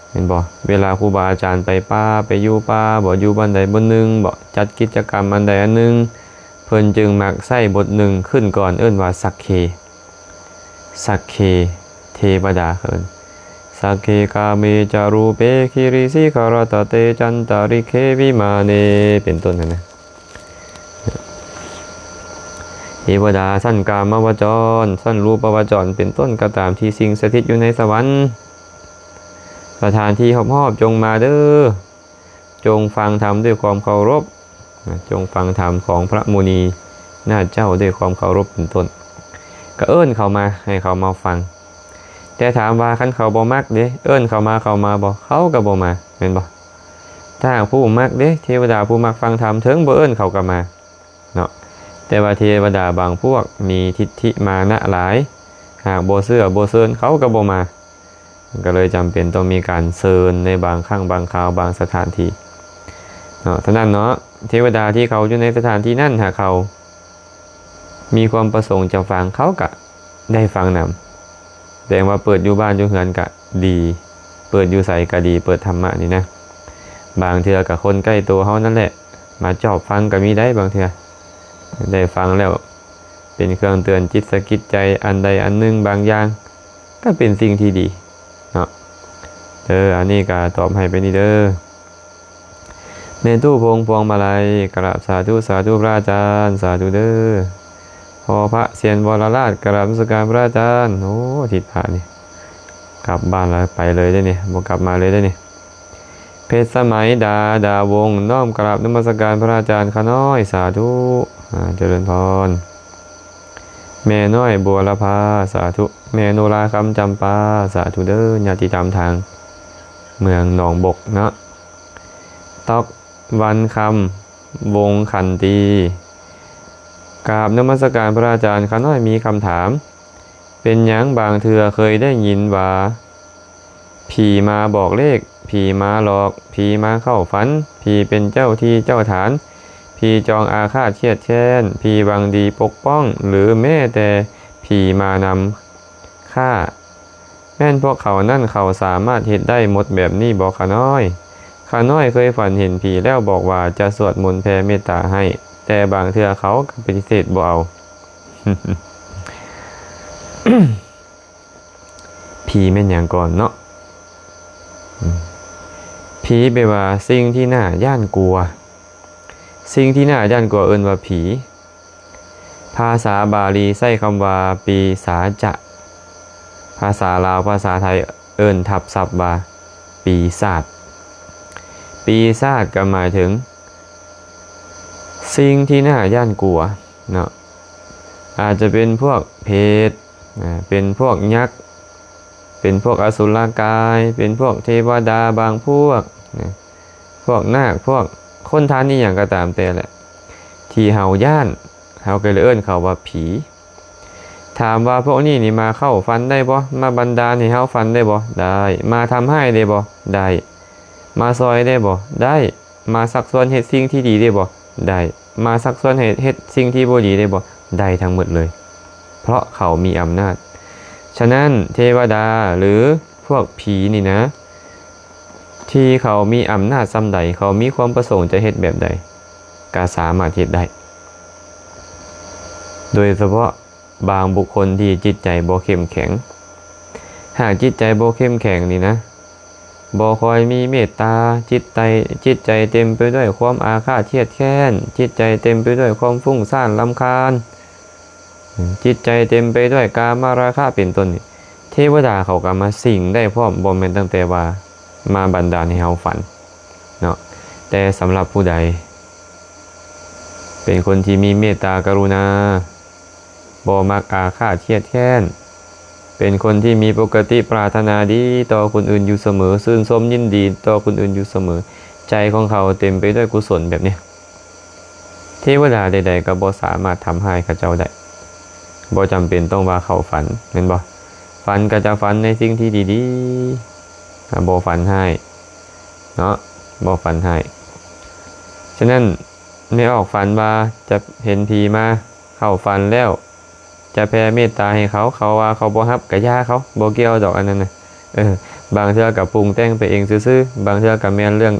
ແມ່ນບໍ່? ເວລາຄູບາອາຈານໄປປ່າ ໄປຢູ່ປ່າບໍ ຢູ່ບ່ອນໃດບ່ອນໜຶ່ງບໍ ຈັດກິດຈະກຳອັນໃດອັນໜຶ່ງ ເພິ່ນຈຶ່ງມັກໃຊ້ບົດໜຶ່ງຂຶ້ນກ່ອນ ເອີ້ນວ່າ ສັກເຄ ສັກເຄ ເທວະດາ ເອີ້ນ ສັກເຄ ກາເມ ຈະ ຣູເປ ກິຣິສິຂະຣະຕະເຕ ຈັນຕະລິກເຂ ວິມາເນ ເປັນຕົ້ນຫັ້ນນະ. ເທວະດາຊັ້ນກາມະວະຈອນ ຊັ້ນຮູປະວະຈອນ ເປັນຕົ້ນກໍຕາມ ທີ່ສິງສະຖິດຢູ່ໃນສະຫວັນ ສະຖານທີ່ຮອບໆ ຈົ່ງມາເດີ ຈົ່ງຟັງທຳດ້ວຍຄວາມເຄົາລົບ ນະ ຈົ່ງຟັງທຳຂອງພະມຸນີນາດເຈົ້າດ້ວຍຄວາມເຄົາລົບເປັນຕົ້ນ ກໍເອີ້ນເຂົາມາ ໃຫ້ເຂົາມາຟັງ. ແຕ່ຖາມວ່າຄັນເຂົາບໍ່ມັກເດ ເອີ້ນເຂົາມາ ເຂົາມາບໍ່? ເຂົາກໍບໍ່ມາ ແມ່ນບໍ່? ຖ້າຫາກຜູ້ມັກເດ ເທວະດາຜູ້ມັກຟັງທຳ ເຖິງບໍ່ເອີ້ນເຂົາກໍມາເນາະ. ແຕ່ວ່າເທວະດາບາງພວກມີທິດຖິມານະຫຼາຍ ຫາກບໍ່ເຊື່ອບໍ່ເຊີນ ເຂົາກໍບໍ່ມາ. ມັນກໍເລີຍຈຳເປັນຕ້ອງມີການເຊີນໃນບາງຄັ້ງບາງຄາວ ບາງສະຖານທີ່ເນາະ. ສະນັ້ນເນາະ ເທວະດາທີ່ເຂົາຢູ່ໃນສະຖານທີ່ນັ້ນ ຫາກເຂົາມີຄວາມປະສົງຈະຟັງ ເຂົາກະໄດ້ຟັງນຳ. ແຕ່ວ່າເປີດຢູ່ບ້ານຢູ່ເຮືອນກະດີ ເປີດຢູ່ໃສກະດີ ເປີດທຳມະນີ້ນະ. ບາງເທື່ອກະຄົນໃກ້ໂຕເຮົານັ້ນແຫຼະ ມາຈອບຟັງກໍມີໄດ໋ ບາງເທື່ອ ໄດ້ຟັງແລ້ວເປັນເຄື່ອງເຕືອນຈິດສະກິດໃຈອັນໃດອັນໜຶ່ງບາງຢ່າງ ກໍເປັນສິ່ງທີ່ດີເນາະ. ເອີ ອັນນີ້ກໍຕອບໃຫ້ໄປນີ້ເດີ. ແມ່ຕູ້ພົງພວງມາໄລ ກະລາບສາທຸ ສາທຸພະອາຈານ ສາທຸເດີ. ພໍ່ພະ ຊຽນວໍລະລາດ ກະລາບນະມັດສະການພະອາຈານ. ໂອ້ ທິດພະນີ້ ກັບບ້ານແລ້ວໄປເລີຍເດ້ນີ້ ບໍ່ກັບມາເລີຍເດ້ນີ້. ເພັດສະໄໝ ດາ ດາວົງ ນ້ອມກະລາບນະມັດສະການພະອາຈານຂ້ານ້ອຍ ສາທຸ ອາ ຈະເລີນພອນ. ແມ່ນ້ອຍບົວລະພາ ສາທຸ. ແມ່ໂນລາຄຳຈຳປາ ສາທຸເດີ ຍາດຕິທຳທາງເມືອງໜອງບົກເນາະ. ຕອກ ວັນຄຳ ວົງຂັນຕີ ກາບນະມັດສະການພະອາຈານ. ຂ້ານ້ອຍມີຄຳຖາມ ເປັນຫຍັງບາງເທື່ອເຄີຍໄດ້ຍິນວ່າ ຜີມາບອກເລກ, ຜີມາຫຼອກ, ຜີມາເຂົ້າຝັນ, ຜີເປັນເຈົ້າທີ່ເຈົ້າຖານ, ຜີຈອງອາຄາດຄຽດແຄ້ນ, ຜີຫວັງດີປົກປ້ອງ ຫຼື ແມ້ແຕ່ຜີມານຳຂ້າ ແມ່ນພວກເຂົານັ້ນເຂົາສາມາດເຮັດໄດ້ໝົດແບບນີ້ບໍ່ຂ້ານ້ອຍ? ຂ້ານ້ອຍເຄີຍຝັນເຫັນຜີແລ້ວບອກວ່າຈະສວດມົນແຜ່ເມດຕາໃຫ້, ແຕ່ບາງເທື່ອເຂົາກໍປະຕິເສດບໍ່ເອົາ. ຜີແມ່ນຫຍັງກ່ອນເນາະ? ອືມ ຜີແປວ່າສິ່ງທີ່ໜ້າຢ້ານກົວ. ສິ່ງທີ່ໜ້າຢ້ານກົວເອີ້ນວ່າຜີ. ພາສາບາລີໃຊ້ຄຳວ່າປີສາຈະ, ພາສາລາວ, ພາສາໄທເອີ້ນທັບສັບວ່າປີສາດ. ປີສາດກໍໝາຍເຖິງສິ່ງທີ່ໜ້າຢ້ານກົວເນາະ, ອາດຈະເປັນພວກເຜດ, ອາ ເປັນພວກຍັກ, ເປັນພວກອະສຸລະກາຍ, ເປັນພວກເທວະດາບາງພວກນະ, ພວກນາກ, ພວກຄົນທ່ານອີ່ຫຍັງກໍຕາມແຕ່ແຫຼະ ທີ່ເຮົາຢ້ານ, ເຮົາກໍເລີຍເອີ້ນເຂົາວ່າຜີ. ຖາມວ່າພວກນີ້ນີ້ມາເຂົ້າຝັນໄດ້ບໍ່? ມາບັນດານໃຫ້ເຮົາຝັນໄດ້ບໍ່? ໄດ້. ມາທຳຮ້າຍໄດ້ບໍ່? ໄດ້. ມາຊ່ອຍໄດ້ບໍ່? ໄດ້. ມາຊັກຊວນເຮັດສິ່ງທີ່ດີໄດ້ບໍ່? ໄດ້. ມາຊັກຊວນໃຫ້ເຮັດສິ່ງທີ່ບໍ່ດີໄດ້ບໍ່? ໄດ້ທັງໝົດເລີຍ ເພາະເຂົາມີອຳນາດ. ສະນັ້ນ ເທວະດາ ຫຼື ພວກຜີນີ້ນະ ທີ່ເຂົາມີອຳນາດສ່ຳໃດ, ເຂົາມີຄວາມປະສົງຈະເຮັດແບບໃດ ກໍສາມາດເຮັດໄດ້. ໂດຍສະເພາະບາງບຸກຄົນທີ່ຈິດໃຈບໍ່ເຂັ້ມແຂງ. ຫາກຈິດໃຈບໍ່ເຂັ້ມແຂງນີ້ນະ, ບໍ່ຄ່ອຍມີເມດຕາ, ຈິດໃຈ, ຈິດໃຈເຕັມໄປດ້ວຍຄວາມອາຄາດຄຽດແຄ້ນ, ຈິດໃຈເຕັມໄປດ້ວຍຄວາມຟຸ້ງສ້ານລຳຄານ, ຈິດໃຈເຕັມໄປດ້ວຍກາມະລາຄະເປັນຕົ້ນນີ້, ເທວະດາເຂົາກໍມາສິງໄດ້ພ້ອມ, ບໍ່ແມ່ນຕັ້ງແຕ່ວ່າມາບັນດານໃຫ້ເຮົາຝັນເນາະ. ແຕ່ສຳລັບຜູ້ໃດເປັນຄົນທີ່ມີເມດຕາກະລຸນາ, ບໍ່ມັກອາຄາດຄຽດແຄ້ນ, ເປັນຄົນທີ່ມີປົກກະຕິປາດຖະໜາດີຕໍ່ຄົນອື່ນຢູ່ສະເໝີ, ຊື່ນຊົມຍິນດີຕໍ່ຄົນອື່ນຢູ່ສະເໝີ, ໃຈຂອງເຂົາເຕັມໄປດ້ວຍກຸສົນແບບນີ້, ເທວະດາໃດໆກໍບໍ່ສາມາດທຳຮ້າຍເຂົາເຈົ້າໄດ້. ບໍ່ຈຳເປັນຕ້ອງວ່າເຂົ້າຝັນ, ແມ່ນບໍ່? ຝັນກໍຈະຝັນໃນສິ່ງທີ່ດີໆ, ບໍ່ຝັນຮ້າຍເນາະ, ບໍ່ຝັນຮ້າຍ. ສະນັ້ນ ແມ່ອອກຝັນວ່າຈະເຫັນຜີມາ, ເຂົ້າຝັນແລ້ວຈະແຜ່ເມດຕາໃຫ້ເຂົາ, ເຂົາວ່າເຂົາບໍ່ຮັບກໍຢ່າເຂົາ, ບໍ່ກ່ຽວດອກອັນນັ້ນນະ. ເອີ, ບາງເທື່ອກໍປຸງແຕ່ງໄປເອງຊື່ໆ, ບາງເທື່ອກໍແມ່ນເລື່ອງ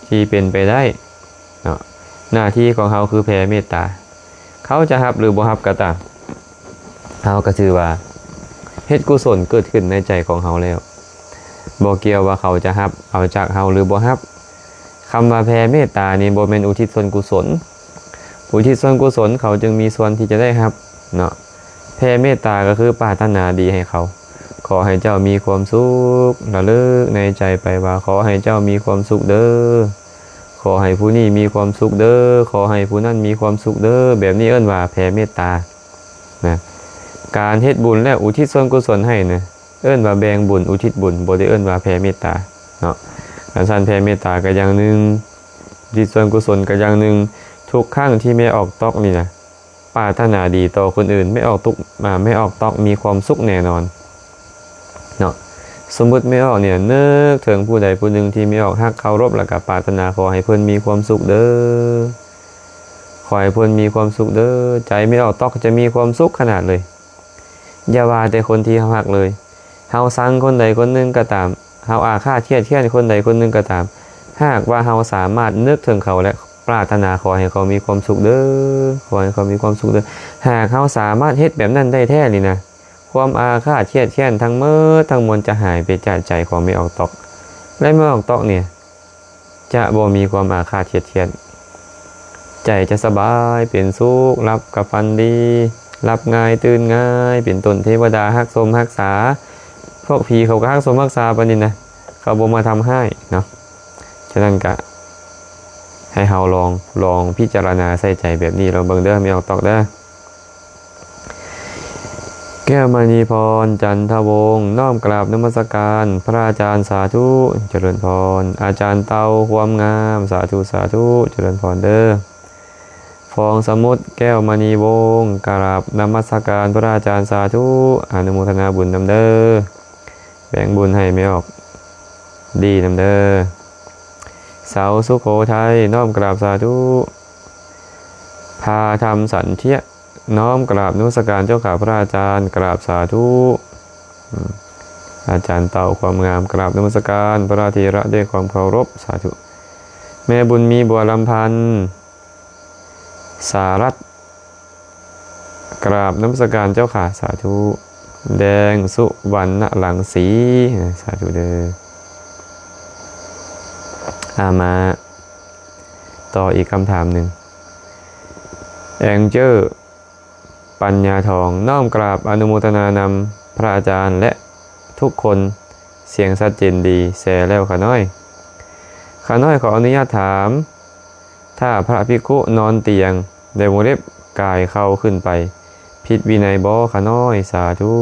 ທີ່ເປັນໄປໄດ້ເນາະ. ໜ້າທີ່ຂອງເຮົາຄືແຜ່ເມດຕາ, ເຂົາຈະຮັບຫຼືບໍ່ຮັບກໍຕາມ, ເຮົາກໍຖືວ່າເຮັດກຸສົນເກີດຂຶ້ນໃນໃຈຂອງເຮົາແລ້ວ, ບໍ່ກ່ຽວວ່າເຂົາຈະຮັບເອົາຈາກເຮົາຫຼືບໍ່ຮັບ. ຄຳວ່າແຜ່ເມດຕານີ້ບໍ່ແມ່ນອຸທິດສ່ວນກຸສົນ. ອຸທິດສ່ວນກຸສົນເຂົາຈຶ່ງມີສ່ວນທີ່ຈະໄດ້ຮັບເນາະ. ແຜ່ເມດຕາກໍຄືປາດຖະໜາດີໃຫ້ເຂົາ. ຂໍໃຫ້ເຈົ້າມີຄວາມສຸກ, ລະລຶກໃນໃຈໄປວ່າ ຂໍໃຫ້ເຈົ້າມີຄວາມສຸກເດີ້, ຂໍໃຫ້ຜູ້ນີ້ມີຄວາມສຸກເດີ້, ຂໍໃຫ້ຜູ້ນັ້ນມີຄວາມສຸກເດີ້. ແບບນີ້ເອີ້ນວ່າແຜ່ເມດຕານະ. ການເຮັດບຸນແລ້ວອຸທິດສ່ວນກຸສົນໃຫ້ນະ ເອີ້ນວ່າແບ່ງບຸນ, ອຸທິດບຸນ, ບໍ່ໄດ້ເອີ້ນວ່າແຜ່ເມດຕາເນາະ. ຄັນຊັ້ນແຜ່ເມດຕາກໍຢ່າງໜຶ່ງ, ອຸທິດສ່ວນກຸສົນກໍຢ່າງໜຶ່ງ. ທຸກຄັ້ງທີ່ແມ່ອອກຕອກນີ້ນະ ປາດຖະໜາດີຕໍ່ຄົນອື່ນ, ແມ່ອອກຕຸກ, ອາ, ແມ່ອອກຕອກມີຄວາມສຸກແນ່ນອນເນາະ. ສົມມຸດແມ່ອອກນີ້ນະ ນຶກເຖິງຜູ້ໃດຜູ້ໜຶ່ງທີ່ແມ່ອອກຮັກເຄົາລົບ ແລ້ວກໍປາດຖະໜາຂໍໃຫ້ເພິ່ນມີຄວາມສຸກເດີ້, ຂໍໃຫ້ເພິ່ນມີຄວາມສຸກເດີ້. ໃຈແມ່ອອກຕອກຈະມີຄວາມສຸກຂະໜາດເລີຍ. ຢ່າວ່າແຕ່ຄົນທີ່ເຮົາຮັກເລີຍ, ເຮົາຊັງຄົນໃດຄົນໜຶ່ງກໍຕາມ, ເຮົາອາຄາດຄຽດແຄ້ນຄົນໃດຄົນໜຶ່ງກໍຕາມ, ຫາກວ່າເຮົາສາມາດນຶກເຖິງເຂົາ ແລະ ປາດຖະໜາຂໍໃຫ້ເຂົາມີຄວາມສຸກເດີ້, ຂໍໃຫ້ເຂົາມີຄວາມສຸກເດີ້, ຫາກເຮົາສາມາດເຮັດແບບນັ້ນໄດ້ແທ້ນີ້ນະ, ຄວາມອາຄາດຄຽດແຄ້ນທັງໝົດທັງມວນຈະຫາຍໄປຈາກໃຈຂອງແມ່ອອກຕອກ ແລະ ແມ່ອອກຕອກນີ້ ຈະບໍ່ມີຄວາມອາຄາດຄຽດແຄ້ນ, ໃຈຈະສະບາຍເປັນສຸກ, ຫຼັບກໍຝັນດີ, ຫຼັບງ່າຍຕື່ນງ່າຍເປັນຕົ້ນ. ເທວະດາຮັກຊົມຮັກສາ, ພວກຜີເຂົາກໍຮັກຊົມຮັກສາປານນີ້ນະ, ເຂົາບໍ່ມາທຳຮ້າຍເນາະ. ສະນັ້ນກະໃຫ້ເຮົາລອງ, ລອງພິຈາລະນາໃສ່ໃຈແບບນີ້ລອງເບິ່ງເດີ້ ແມ່ອອກຕອກເດີ້. ແກ້ວມະນີພອນ ຈັນທະວົງ ນ້ອມກາບນະມັດສະການພະອາຈານ ສາທຸ ຈະເລີນພອນ. ອາຈານເຕົ່າ ຄວາມງາມ ສາທຸ ສາທຸ ຈະເລີນພອນເດີ້. ຟອງສະໝຸດ ແກ້ວມະນີວົງ ກາບນະມັດສະການພະອາຈານ ສາທຸ ອະນຸໂມທະນາບຸນນຳເດີ້. ແບ່ງບຸນໃຫ້ແມ່ອອກດີນຳເດີ້. ເສົາສຸໂຂໄທ ນ້ອມກາບສາທຸ. ພາທຳສັນເທຍ ນ້ອມກາບນະມັດສະການເຈົ້າຂ້າພະອາຈານ ກາບສາທຸ. ອາຈານເຕົ່າຄວາມງາມ ກາບນະມັດສະການພະເຖລະດ້ວຍຄວາມເຄົາລົບ ສາທຸ. ແມ່ບຸນມີ ບົວລຳພັນ ສາລັດ ກາບນະມັດສະການເຈົ້າຂ້າ ສາທຸ. ແດງ ສຸວັນນະລັງສີ ສາທຸເດີ້. ອາ ມາຕໍ່ອີກຄຳຖາມໜຶ່ງ. ແອງເຈີ ປັນຍາທອງ ນ້ອມກາບອະນຸໂມທະນານຳພະອາຈານ ແລະ ທຸກຄົນ. ສຽງຊັດເຈນດີ ແຊແລ້ວຂ້ານ້ອຍ. ຂ້ານ້ອຍຂໍອະນຸຍາດຖາມ, ຖ້າພະພິກຂຸນອນຕຽງ ໃນວົງເລັບ ກາຍເຂົ່າຂຶ້ນໄປ ຜິດວິໄນບໍ່ຂ້ານ້ອຍ? ສາທຸ.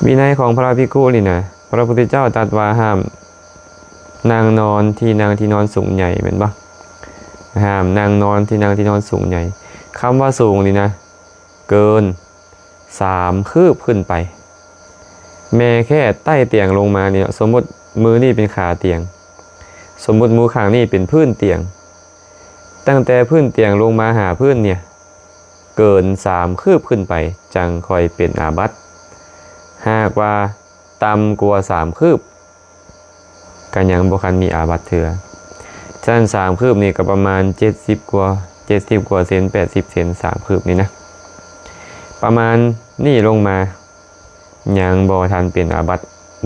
ວິໄນຂອງພະພິກຂຸນີ້ນະ ພະພຸດທະເຈົ້າຕັດວ່າຫ້າມນັ່ງນອນທີ່ນັ່ງທີ່ນອນສູງໃຫຍ່ ແມ່ນບໍ່? ຫ້າມນັ່ງນອນທີ່ນັ່ງທີ່ນອນສູງໃຫຍ່. ຄຳວ່າສູງນີ້ນະ ເກີນສາມຄືບຂຶ້ນໄປ. ແມ່ແຄ່ໃຕ້ຕຽງລົງມານີ້ເນາະ, ສົມມຸດມືນີ້ເປັນຂາຕຽງ, ສົມມຸດໝູຂ້າງນີ້ເປັນພື້ນຕຽງ, ຕັ້ງແຕ່ພື້ນຕຽງລົງມາຫາພື້ນເນ່ຍ ເກີນສາມຄືບຂຶ້ນໄປ ຈັ່ງຄ່ອຍເປັນອາບັດ. ຫາກວ່າຕ່ຳກວ່າສາມຄືບ ກໍຍັງບໍ່ທັນມີອາບັດເທື່ອ. ຊັ້ນສາມຄືບນີ້ກໍປະມານເຈັດສິບກວ່າ ເຈັດສິບກວ່າເຊັນ ແປດສິບເຊັນ ສາມຄືບນີ້ນະ ປະມານນີ້ລົງມາ ຍັງບໍ່ທັນເປັນອາບັດ.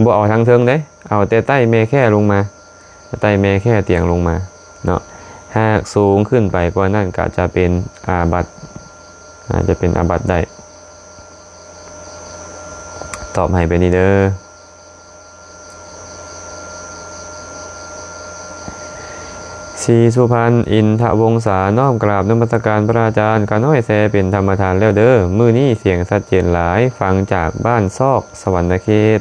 ບໍ່ເອົາທາງເທິງເດ້, ເອົາແຕ່ໃຕ້ແມ່ແຂ້ລົງມາ, ໃຕ້ແມ່ແຂ້ຕຽງລົງມາເນາະ. ຫາກສູງຂຶ້ນໄປກວ່ານັ້ນກໍຈະເປັນອາບັດ, ອາດຈະເປັນອາບັດໄດ້. ຕອບໃຫ້ແບບນີ້ເດີ. ສີສຸພັນ ອິນທະວົງສາ ນ້ອມກາບນະມັດສະການພະອາຈານ. ຂ້ານ້ອຍແຊເປັນທຳມະທານແລ້ວເດີ. ມື້ນີ້ສຽງຊັດເຈນຫຼາຍ, ຟັງຈາກບ້ານຊອກ ສະຫວັນນະເຂດ.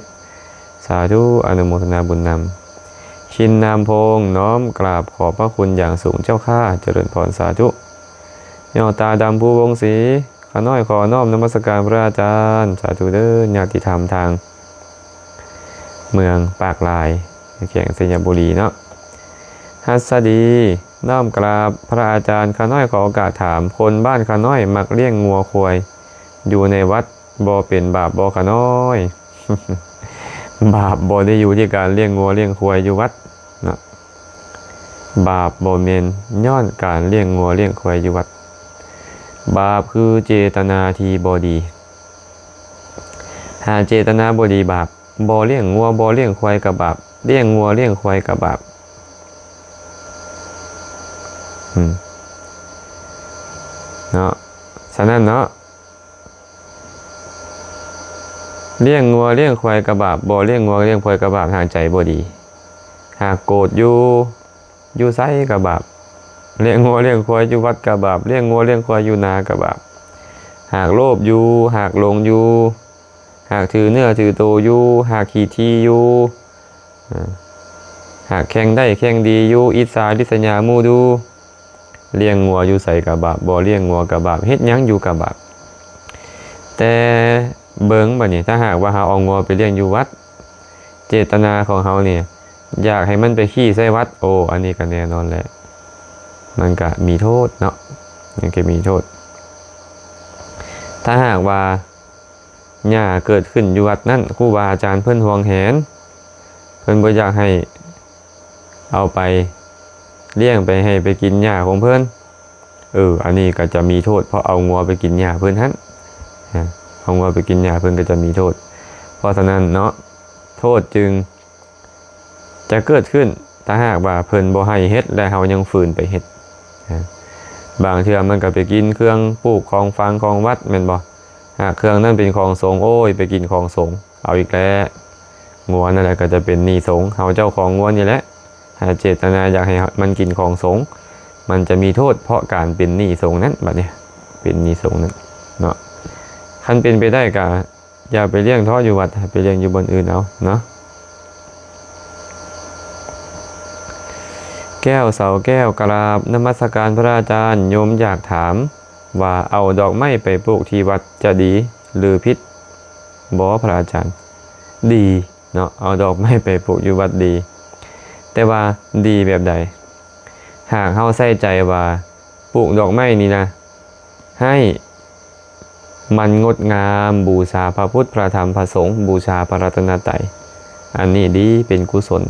ສາທຸ ອະນຸໂມທະນາບຸນນຳ. ຄິນນາມພົງ ນ້ອມກາບຂອບພະຄຸນຢ່າງສູງເຈົ້າຂ້າ. ຈະເລີນພອນ ສາທຸ. ຍອດຕາດຳ ພູວົງສີ. ຂ້ານ້ອຍຂໍນ້ອມນະມັດສະການພະອາຈານ. ສາທຸເດີ. ຍາດຕິທຳທາງເມືອງປາກລາຍ ແຂວງໄຊຍະບູລີເນາະ. ຫັດສະດີ ນ້ອມກາບພະອາຈານ. ຂ້ານ້ອຍຂໍໂອກາດຖາມ, ຄົນບ້ານຂ້ານ້ອຍມັກລ້ຽງງົວຄວາຍຢູ່ໃນວັດ ບໍ່ເປັນບາບບໍ່ຂ້ານ້ອຍ? ບາບບໍ່ໄດ້ຢູ່ທີ່ການລ້ຽງງົວລ້ຽງຄວາຍຢູ່ວັດເນາະ. ບາບບໍ່ແມ່ນຍ້ອນການລ້ຽງງົວລ້ຽງຄວາຍຢູ່ວັດ. ບາບຄືເຈດຕະນາທີ່ບໍ່ດີ. ຫາກເຈດຕະນາບໍ່ດີບາບ. ບໍ່ລ້ຽງງົວບໍ່ລ້ຽງຄວາຍກໍບາບ. ລ້ຽງງົວລ້ຽງຄວາຍກໍບາບ. ອືມ ເນາະ. ສະນັ້ນເນາະ ລ້ຽງງົວລ້ຽງຄວາຍກໍບາບ, ບໍ່ລ້ຽງງົວລ້ຽງຄວາຍກໍບາບ, ຫາກໃຈບໍ່ດີ. ຫາກໂກດຢູ່ ຢູ່ໃສກໍບາບ. ລ້ຽງງົວລ້ຽງຄວາຍຢູ່ວັດກໍບາບ, ລ້ຽງງົວລ້ຽງຄວາຍຢູ່ນາກໍບາບ. ຫາກໂລບຢູ່, ຫາກຫຼົງຢູ່, ຫາກຖືເນື້ອຖືໂຕຢູ່, ຫາກຂີ້ຖີ່ຢູ່, ຫາກແຂ່ງໄດ້ແຂ່ງດີຢູ່, ອິດສາລິດສະຫຍາໝູ່ດູ. ລ້ຽງງົວຢູ່ໃສກໍບາບ, ບໍ່ລ້ຽງງົວກໍບາບ, ເຮັດຫຍັງຢູ່ກໍບາບ. ແຕ່ເບິ່ງບັດນີ້, ຖ້າຫາກວ່າເຮົາເອົາງົວໄປລ້ຽງຢູ່ວັດ, ເຈດຕະນາຂອງເຮົານີ້ ຢາກໃຫ້ມັນໄປຂີ້ໃສ່ວັດ, ໂອ້ ອັນນີ້ກໍແນ່ນອນແຫຼະ, ມັນກໍມີໂທດເນາະ, ມັນກໍມີໂທດ. ຖ້າຫາກວ່າ ຫຍ້າເກີດຂຶ້ນຢູ່ວັດນັ້ນ, ຄູບາອາຈານເພິ່ນຫວງແຫນ, ເພິ່ນບໍ່ຢາກໃຫ້ເອົາໄປລ້ຽງ, ໄປໃຫ້ໄປກິນຫຍ້າຂອງເພິ່ນ. ເອີ ອັນນີ້ກໍຈະມີໂທດ, ເພາະເອົາງົວໄປກິນຫຍ້າເພິ່ນຫັ້ນ, ເອົາງົວໄປກິນຫຍ້າເພິ່ນກໍຈະມີໂທດ. ເພາະສະນັ້ນເນາະ, ໂທດຈຶ່ງ ຈະເກີດຂຶ້ນ ຖ້າຫາກວ່າເພິ່ນບໍ່ໃຫ້ເຮັດ ແລະ ເຮົາຍັງຝືນໄປເຮັດ. ບາງເທື່ອມັນກໍໄປກິນເຄື່ອງປູກຂອງຝັງຂອງວັດແມ່ນບໍ່? ຫາກເຄື່ອງນັ້ນເປັນຂອງສົງ, ໂອ້ຍ ໄປກິນຂອງສົງ, ເອົາອີກແລ້ວ. ງົວນັ້ນແຫຼະກໍຈະເປັນໜີ້ສົງ, ເຮົາເຈົ້າຂອງງົວນີ້ແຫຼະ. ຫາກເຈດຕະນາຢາກໃຫ້ມັນກິນຂອງສົງ, ມັນຈະມີໂທດເພາະການເປັນໜີ້ສົງນັ້ນ, ບັດນີ້ເປັນໜີ້ສົງນັ້ນເນາະ. ຄັນເປັນໄປໄດ້ກໍ ຢ່າໄປລ້ຽງເທາະຢູ່ວັດ, ໃຫ້ໄປລ້ຽງຢູ່ບ່ອນອື່ນເອົາເນາະ. ແກ້ວ ເສົາແກ້ວ ກະລາບນະມັດສະການພະອາຈານ, ໂຍມຢາກຖາມວ່າເອົາດອກໄມ້ໄປປູກທີ່ວັດຈະດີ ຫຼື ຜິດບໍ່ພະອາຈານ? ດີເນາະ, ເອົາດອກໄມ້ໄປປູກຢູ່ວັດດີ, ແຕ່ວ່າດີແບບໃດ? ຫາກເຮົາໃສ່ໃຈວ່າ ປູກດອກໄມ້ນີ້ນະ ໃຫ້ມັນງົດງາມ, ບູຊາພະພຸດ ພະທຳ ພະສົງ, ບູຊາພະລັດຕະນະໄຕ, ອັນນີ້ດີ ເປັນກຸສົນ.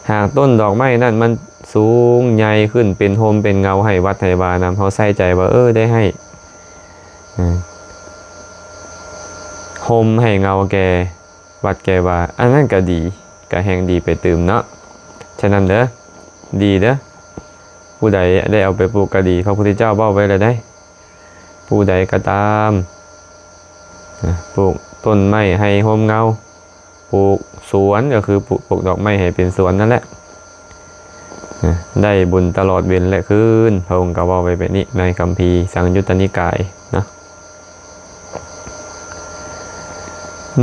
ຫາກຕົ້ນດອກໄມ້ນັ້ນມັນສູງໃຫຍ່ຂຶ້ນ ເປັນຮົ່ມເປັນເງົາໃຫ້ວັດໃຫ້ວານຳ, ເຮົາໃສ່ໃຈວ່າ ເອີ ໄດ້ໃຫ້ ເອີ ຮົ່ມໃຫ້ເງົາແກ່ ວັດແກ່ວາ, ອັນນັ້ນກໍດີ, ກໍແຮ່ງດີໄປຕື່ມເນາະ. ສະນັ້ນເດີ, ດີເດີ, ຜູ້ໃດໄດ້ເອົາໄປປູກກໍດີ, ພະພຸດທະເຈົ້າເວົ້າໄວ້ແລ້ວໃດ໋, ຜູ້ໃດກໍຕາມ ນະ, ປູກຕົ້ນໄມ້ໃຫ້ຮົ່ມເງົາ, ປູກສວນ ກໍຄືປູກ ປູກດອກໄມ້ໃຫ້ເປັນສວນນັ້ນແຫຼະ. ນະ, ໄດ້ບຸນຕະຫຼອດເວັນ ແລະ ຄືນ, ພະອົງກໍເວົ້າໄວ້ແບບນີ້ໃນຄຳພີສັງຍຸດຕະນິກາຍເນາະ.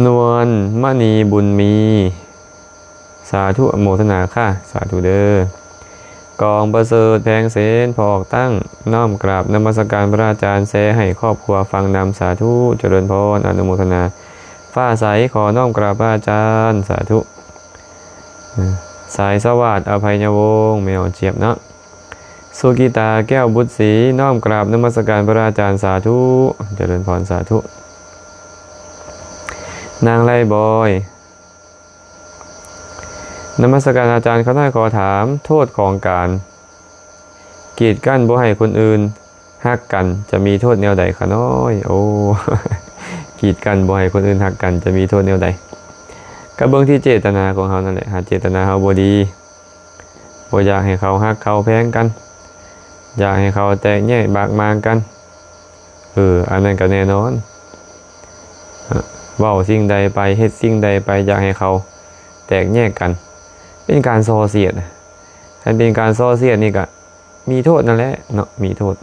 ນວນມະນີບຸນມີ, ສາທຸອະໂມທະນາຄ່າ, ສາທຸເດີ. ກອງປະເສີດແພງເສນ ພໍອອກຕັ້ງ, ນ້ອມກາບນະມັດສະການພະອາຈານ, ແຊໃຫ້ຄອບຄົວຟັງນຳ, ສາທຸ, ຈະເລີນພອນ, ອະນຸໂມທະນາ. ຟ້າໃສ ຂໍນ້ອມກາບພະອາຈານ, ສາທຸ. ເອີ ສາຍສະຫວາດ ອະໄພຍະວົງ ແມ່ອອນຈຽບເນາະ. ສຸກິຕາ ແກ້ວບຸດສີ ນ້ອມກາບນະມັດສະການພະອາຈານ ສາທຸ ຈະເລີນພອນ ສາທຸ. ນາງໄລບອຍ ນະມັດສະການອາຈານ ຂ້ານ້ອຍຂໍຖາມ ໂທດຂອງການກີດກັ້ນບໍ່ໃຫ້ຄົນອື່ນຮັກກັນ ຈະມີໂທດແນວໃດຂະນ້ອຍ? ໂອ້ ກີດກັ້ນບໍ່ໃຫ້ຄົນອື່ນຮັກກັນ ຈະມີໂທດແນວໃດ? ກໍເບິ່ງທີ່ເຈດຕະນາຂອງເຮົານັ້ນແຫຼະ ຫາກເຈດຕະນາເຮົາບໍ່ດີ ບໍ່ຢາກໃຫ້ເຂົາຮັກເຂົາແພງກັນ ຢາກໃຫ້ເຂົາແຕກແຍກບາດໝາງກັນ ເອີ ອັນນັ້ນກໍແນ່ນອນ ເວົ້າສິ່ງໃດໄປ ເຮັດສິ່ງໃດໄປ ຢາກໃຫ້ເຂົາແຕກແຍກກັນ ເປັນການສໍ້ສຽດ. ຄັນເປັນການສໍ້ສຽດນີ້ກໍມີໂທດນັ້ນແຫຼະເນາະ ມີໂທດ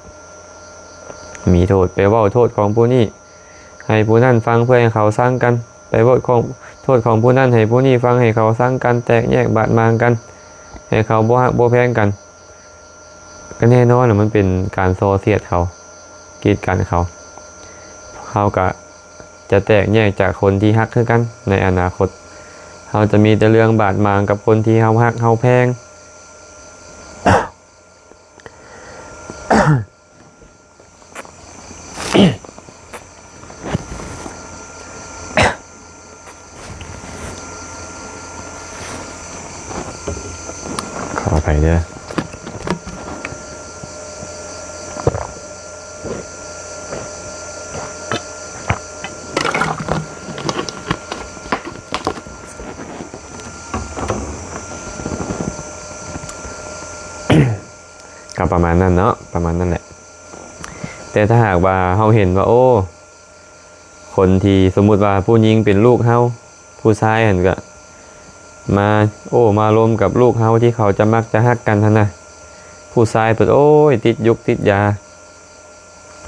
ມີໂທດ ໄປເວົ້າໂທດຂອງຜູ້ນີ້ ໃຫ້ຜູ້ນັ້ນຟັງເພື່ອໃຫ້ເຂົາຊັງກັນ ໄປເວົ້າຂອງ ໂທດຂອງຜູ້ນັ້ນໃຫ້ຜູ້ນີ້ຟັງ ໃຫ້ເຂົາຊັງກັນ ແຕກແຍກບາດໝາງກັນ ໃຫ້ເຂົາບໍ່ຮັກບໍ່ແພງກັນ ກໍແນ່ນອນລະ ມັນເປັນການສໍ້ສຽດເຂົາ ກີດກັນເຂົາ ເຮົາກໍຈະແຕກແຍກຈາກຄົນທີ່ຮັກຄືກັນໃນອະນາຄົດ ເຮົາຈະມີແຕ່ເລື່ອງບາດໝາງກັບຄົນທີ່ເຮົາຮັກເຮົາແພງ. ຂໍອະໄພເດີ. ກໍປະມານນັ້ນເນາະ ປະມານນັ້ນແຫຼະ. ແຕ່ຖ້າຫາກວ່າເຮົາເຫັນວ່າ ໂອ້ ຄົນທີ່ ສົມມຸດວ່າຜູ້ຍິງເປັນລູກເຮົາ ຜູ້ຊາຍຫັ້ນກໍມາໂອ້ມາລົມກັບລູກເຮົາ ທີ່ເຂົາຈະມັກຈະຮັກກັນຫັ້ນນະ ຜູ້ຊາຍເພິ່ນ ໂອ້ຍ ຕິດຢຸກຕິດຢາ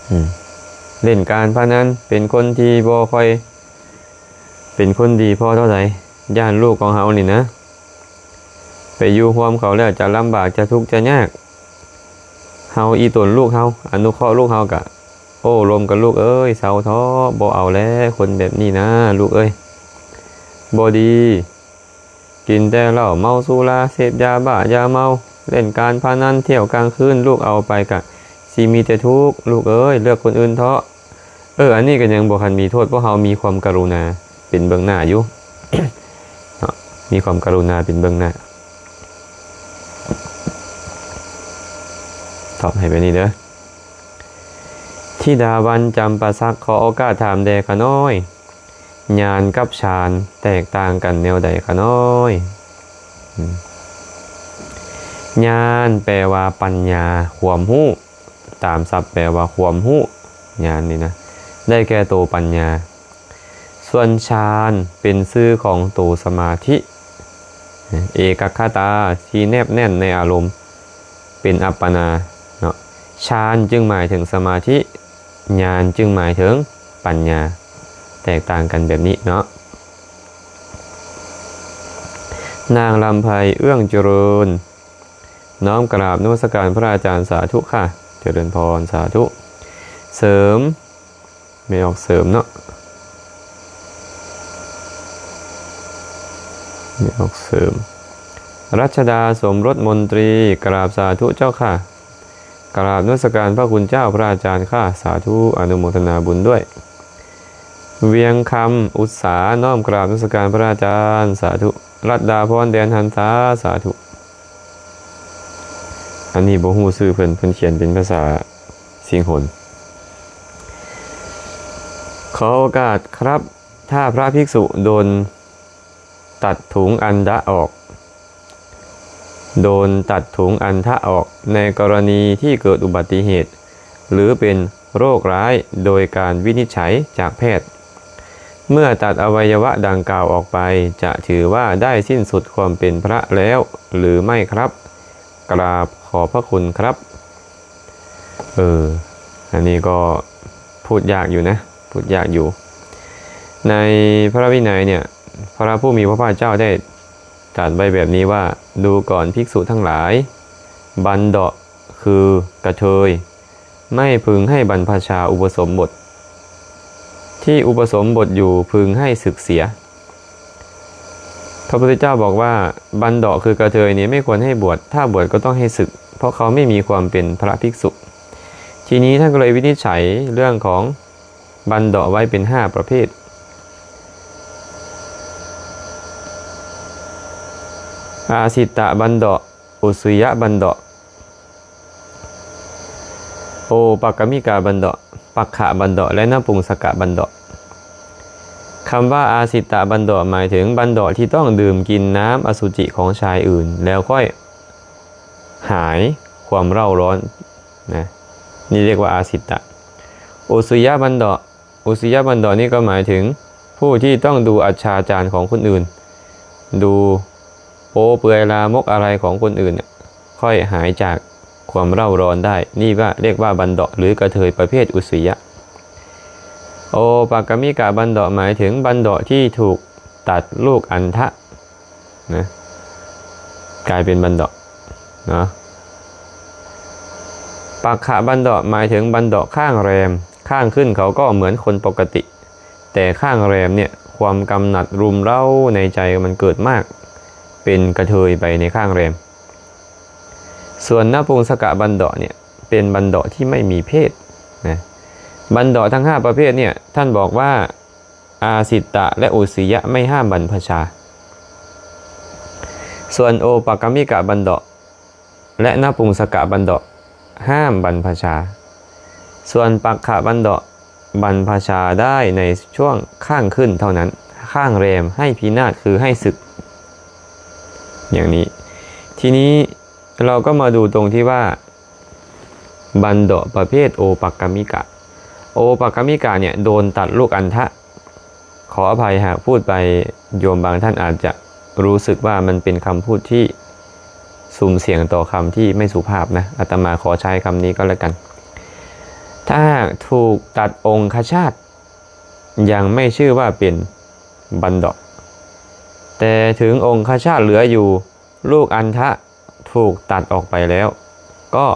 ອືມ ເລ່ນການພະນັນ ເປັນຄົນທີ່ບໍ່ຄ່ອຍ ເປັນຄົນດີພໍເທົ່າໃດ ຢ້ານລູກຂອງເຮົານີ້ນະ ໄປຢູ່ຮ່ວມເຂົາແລ້ວຈະລຳບາກ ຈະທຸກຈະຍາກ ເຮົາອີ່ຕົນລູກເຮົາ ອະນຸເຄາະລູກເຮົາ ກະໂອ້ລົມກັນ ລູກເອີຍ ເຊົາເທາະ ບໍ່ເອົາແລ້ວ ຄົນແບບນີ້ນະ ລູກເອີຍ ບໍ່ດີ ກິນແຕ່ເຫຼົ້າ ເມົາສຸລາ ເສບຢາບ້າຢາເມົາ ເລ່ນການພະນັນ ທ່ຽວກາງຄືນ ລູກເອົາໄປກະຊິມີແຕ່ທຸກ ລູກເອີຍ ເລືອກຄົນອື່ນເທາະ. ເອີ ອັນນີ້ກໍຍັງບໍ່ທັນມີໂທດ ເພາະເຮົາມີຄວາມກະລຸນາເປັນເບື້ອງໜ້າຢູ່ເນາະ ມີຄວາມກະລຸນາເປັນເບື້ອງໜ້າ. ຕອບໃຫ້ແບບນີ້ເດີ. ທິດາວັນ ຈຳປາສັກ ຂໍໂອກາດຖາມແດ່ຂະນ້ອຍ ຍານກັບຊານແຕກຕ່າງກັນແນວໃດຂະນ້ອຍ? ອືມ ຍານແປວ່າປັນຍາ ຄວາມຮູ້ ຕາມສັບແປວ່າຄວາມຮູ້ ຍານນີ້ນະ ໄດ້ແກ່ໂຕປັນຍາ. ສ່ວນຊານເປັນຊື່ຂອງໂຕສະມາທິ ເອກັກຄະຕາທີ່ແນບແໜ້ນໃນອາລົມ ເປັນອັບປະນາເນາະ. ຊານຈຶ່ງໝາຍເຖິງສະມາທິ ຍານຈຶ່ງໝາຍເຖິງປັນຍາ ແຕກຕ່າງກັນແບບນີ້ເນາະ. ນາງລຳໄພ ເອື້ອງຈະເລີນ ນ້ອມກະລາບນະມັດສະການພະອາຈານ ສາທຸຄ່ະ ຈະເລີນພອນ ສາທຸ. ເສີມ ແມ່ອອກເສີມເນາະ ແມ່ອອກເສີມ ລັດຊະດາ ສົມລົດມົນຕີ ກະລາບສາທຸເຈົ້າຄ່ະ ກະລາບນະມັດສະການພະຄຸນເຈົ້າພະອາຈານຄ່ະ ສາທຸ ອະນຸໂມທະນາບຸນດ້ວຍ. ວຽງຄຳ ອຸດສາ ນ້ອມກະລາບນະມັດສະການພະອາຈານ ສາທຸ. ລັດດາພອນ ແດນຫັນສາ ສາທຸ. ອັນນີ້ບໍ່ຮູ້ຊື່ເພິ່ນ ເພິ່ນຂຽນເປັນພາສາສິງຫົນ. ຂໍໂອກາດຄັບ ຖ້າພະພິກສຸໂດນຕັດຖົງອັນທະອອກ ໂດນຕັດຖົງອັນທະອອກ ໃນກໍລະນີທີ່ເກີດອຸບັດຕິເຫດ ຫຼື ເປັນໂລກຮ້າຍ ໂດຍການວິນິດໄຈຈາກແພດ ເມື່ອຕັດອະໄວຍະວະດັ່ງກ່າວອອກໄປ ຈະຖືວ່າໄດ້ສິ້ນສຸດຄວາມເປັນພະແລ້ວຫຼືໄມ່ຄັບ? ກາບຂອບພະຄຸນຄັບ. ເອີ ອັນນີ້ກໍພູດຍາກຢູ່ນະ ພູດຍາກຢູ່. ໃນພະວິໄນເນຍ ພະຜູ້ມີພະພາກເຈົ້າໄດ້ຕັດໄວ້ແບບນີ້ວ່າ ດູກ່ອນພິກສຸທັງຫຼາຍ ບັນດະ ຄືກະເທີຍ ໄມ່ເພິ່ງໃຫ້ບັນພະຊາອຸປະສົມບົດ ທີ່ອຸປະສົມບົດຢູ່ເພິ່ງໃຫ້ສຶກເສຍ. พระพุทธเจ้าบอกว่าบัณฑะคือกระเทยนี้ไม่ควรให้บวช ถ้าบวชก็ต้องให้สึก เพราะเขาไม่มีความเป็นพระภิกษุ ทีนี้ท่านก็เลยวินิจฉัยเรื่องของบัณฑะไว้เป็นห้าประเภท อาสิตะบัณฑะ อุสสยบัณฑะ โอปักกมิกบัณฑะ ปักขบัณฑะ และนปุงสกบัณฑะ คำว่าอาสิตะบัณฑะหมายถึงบัณฑะที่ต้องดื่มกินน้ำอสุจิของชายอื่น แล้วค่อยหายความเร่าร้อนนะ นี่เรียกว่าอาสิตะ อุสสยบัณฑะ อุสสยบัณฑะนี่ก็หมายถึงผู้ที่ต้องดูอัจฉาจารของคนอื่น ดูโป๊เปลือยลามกอะไรของคนอื่นเนี่ย ค่อยหายจากความเร่าร้อนได้ นี่ว่า เรียกว่าบัณฑะ หรือกระเทยประเภทอุสสย โอปักกมิกบัณฑะหมายถึงบัณฑะที่ถูกตัดลูกอัณฑะ นะ กลายเป็นบัณฑะเนาะ ปักขบัณฑะหมายถึงบัณฑะข้างแรม ข้างขึ้นเขาก็เหมือนคนปกติ แต่ข้างแรมเนี่ย ความกำหนัดรุมเร้าในใจมันเกิดมาก เป็นกระเทยไปในข้างแรม ส่วนนปุงสกบัณฑะเนี่ย เป็นบัณฑะที่ไม่มีเพศนะ บัณฑะทั้งห้าประเภทเนี่ย ท่านบอกว่า อาสิตะและอุสสยไม่ห้ามบรรพชา ส่วนโอปักกมิกบัณฑะและนปุงสกบัณฑะห้ามบรรพชา ส่วนปักขบัณฑะบรรพชาได้ในช่วงข้างขึ้นเท่านั้น ข้างแรมให้พินาศ คือให้สึก อย่างนี้ ทีนี้เราก็มาดูตรงที่ว่า บัณฑะประเภทโอปักกมิกะ โอปักกมิกะเนี่ยโดนตัดลูกอัณฑะ ขออภัยหากพูดไป โยมบางท่านอาจจะรู้สึกว่ามันเป็นคำพูดที่สุมเสียงต่อคำที่ไม่สุภาพนะ อาตมาขอใช้คำนี้ก็แล้วกัน ถ้าหากถูกตัดองคชาต ยังไม่ชื่อว่าเป็นบัณฑะ แต่ถึงองคชาตเหลืออยู่ ลูกอัณฑะถูกตัดออกไปแล้ว ก็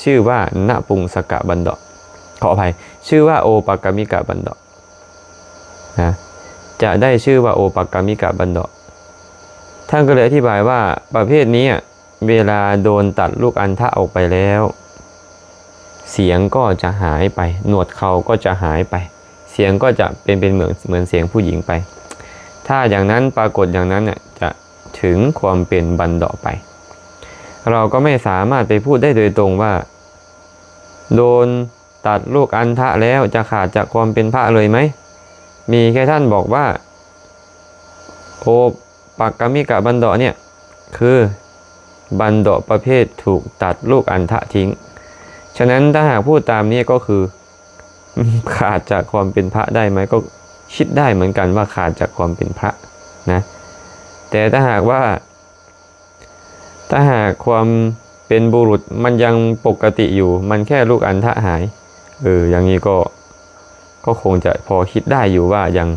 ชื่อว่านปุงสกบัณฑะ ขออภัย ชื่อว่าโอปักกมิกบัณฑะนะ จะได้ชื่อว่าโอปักกมิกบัณฑะ ท่านก็เลยอธิบายว่าประเภทนี้อะ เวลาโดนตัดลูกอัณฑะออกไปแล้ว เสียงก็จะหายไป หนวดเคราก็จะหายไป เสียงก็จะเป็น เป็นเหมือน เหมือนเสียงผู้หญิงไป ถ้าอย่างนั้น ปรากฏอย่างนั้นน่ะ จะถึงความเป็นบัณฑะไป เราก็ไม่สามารถไปพูดได้โดยตรงว่า โดนตัดลูกอัณฑะแล้วจะขาดจากความเป็นพระเลยไหม มีแค่ท่านบอกว่า โอ ปักกมิกบัณฑะเนี่ย คือบัณฑะประเภทถูกตัดลูกอัณฑะทิ้ง ฉะนั้นถ้าหากพูดตามนี้ก็คือ ขาดจากความเป็นพระได้ไหม ก็คิดได้เหมือนกันว่าขาดจากความเป็นพระนะ แต่ถ้าหากว่า ถ้าหากความเป็นบุรุษมันยังปกติอยู่ มันแค่ลูกอัณฑะหาย เออ อย่างนี้ก็ ก็คงจะพอคิดได้อยู่ว่ายัง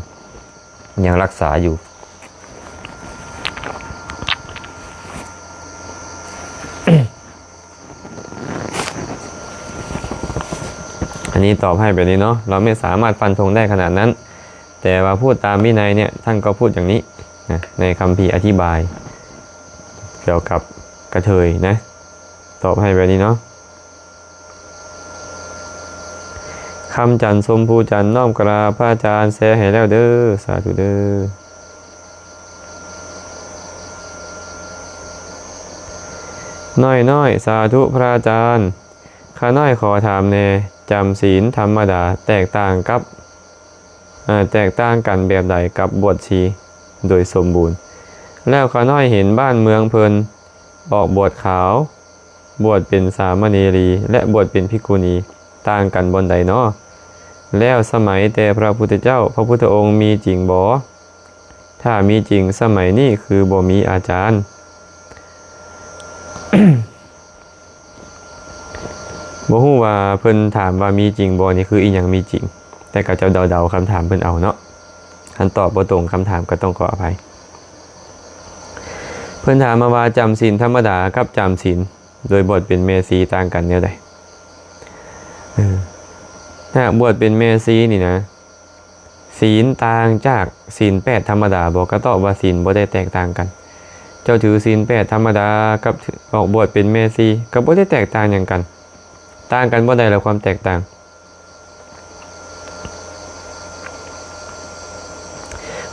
ยังรักษาอยู่ อันนี้ตอบให้แบบนี้เนาะ เราไม่สามารถฟันธงได้ขนาดนั้น แต่ว่าพูดตามวินัยเนี่ย ท่านก็พูดอย่างนี้นะ ในคัมภีร์อธิบาย เกี่ยวกับกระเทยนะ ตอบให้แบบนี้เนาะ คำจันทร์ชมพูจันทร์ น้อมกราบพระอาจารย์ แชร์ให้แล้วเด้อ สาธุเด้อ น้อยๆ สาธุพระอาจารย์ ข้าน้อยขอถามแน่ จำศีลธรรมดาแตกต่างกับ เอ่อ แตกต่างกันแบบใดกับบวชชีโดยสมบูรณ์ แล้วข้าน้อยเห็นบ้านเมืองเพิ่นออกบวชขาว บวชเป็นสามเณรี และบวชเป็นภิกขุณี ต่างกันบ่อนใดน้อ แล้วสมัยแต่พระพุทธเจ้า พระพุทธองค์มีจริงบ่ ถ้ามีจริง สมัยนี้คือบ่มีอาจารย์ บ่ฮู้ว่าเพิ่นถามว่ามีจริงบ่นี่คืออีหยังมีจริง แต่ก็เจ้าเดาๆ คำถามเพิ่นเอาเนาะ คันตอบบ่ตรงคำถามก็ต้องขออภัย เพิ่นถามมาว่าจำศีลธรรมดากับจำศีลโดยบวชเป็นแม่ชีต่างกันแนวใด เออ ถ้าบวชเป็นแม่ชีนี่นะ ສີນຕ່າງຈາກສີນແປດທຳມະດາບໍ່? ກໍຕອບວ່າສີນບໍ່ໄດ້ແຕກຕ່າງກັນ. ເຈົ້າຖືສີນແປດທຳມະດາກັບອອກບວດເປັນແມ່ຊີ ກໍບໍ່ໄດ້ແຕກຕ່າງຫຍັງກັນ. ຕ່າງກັນບໍ່ໄດ້ລະ ຄວາມແຕກຕ່າງ.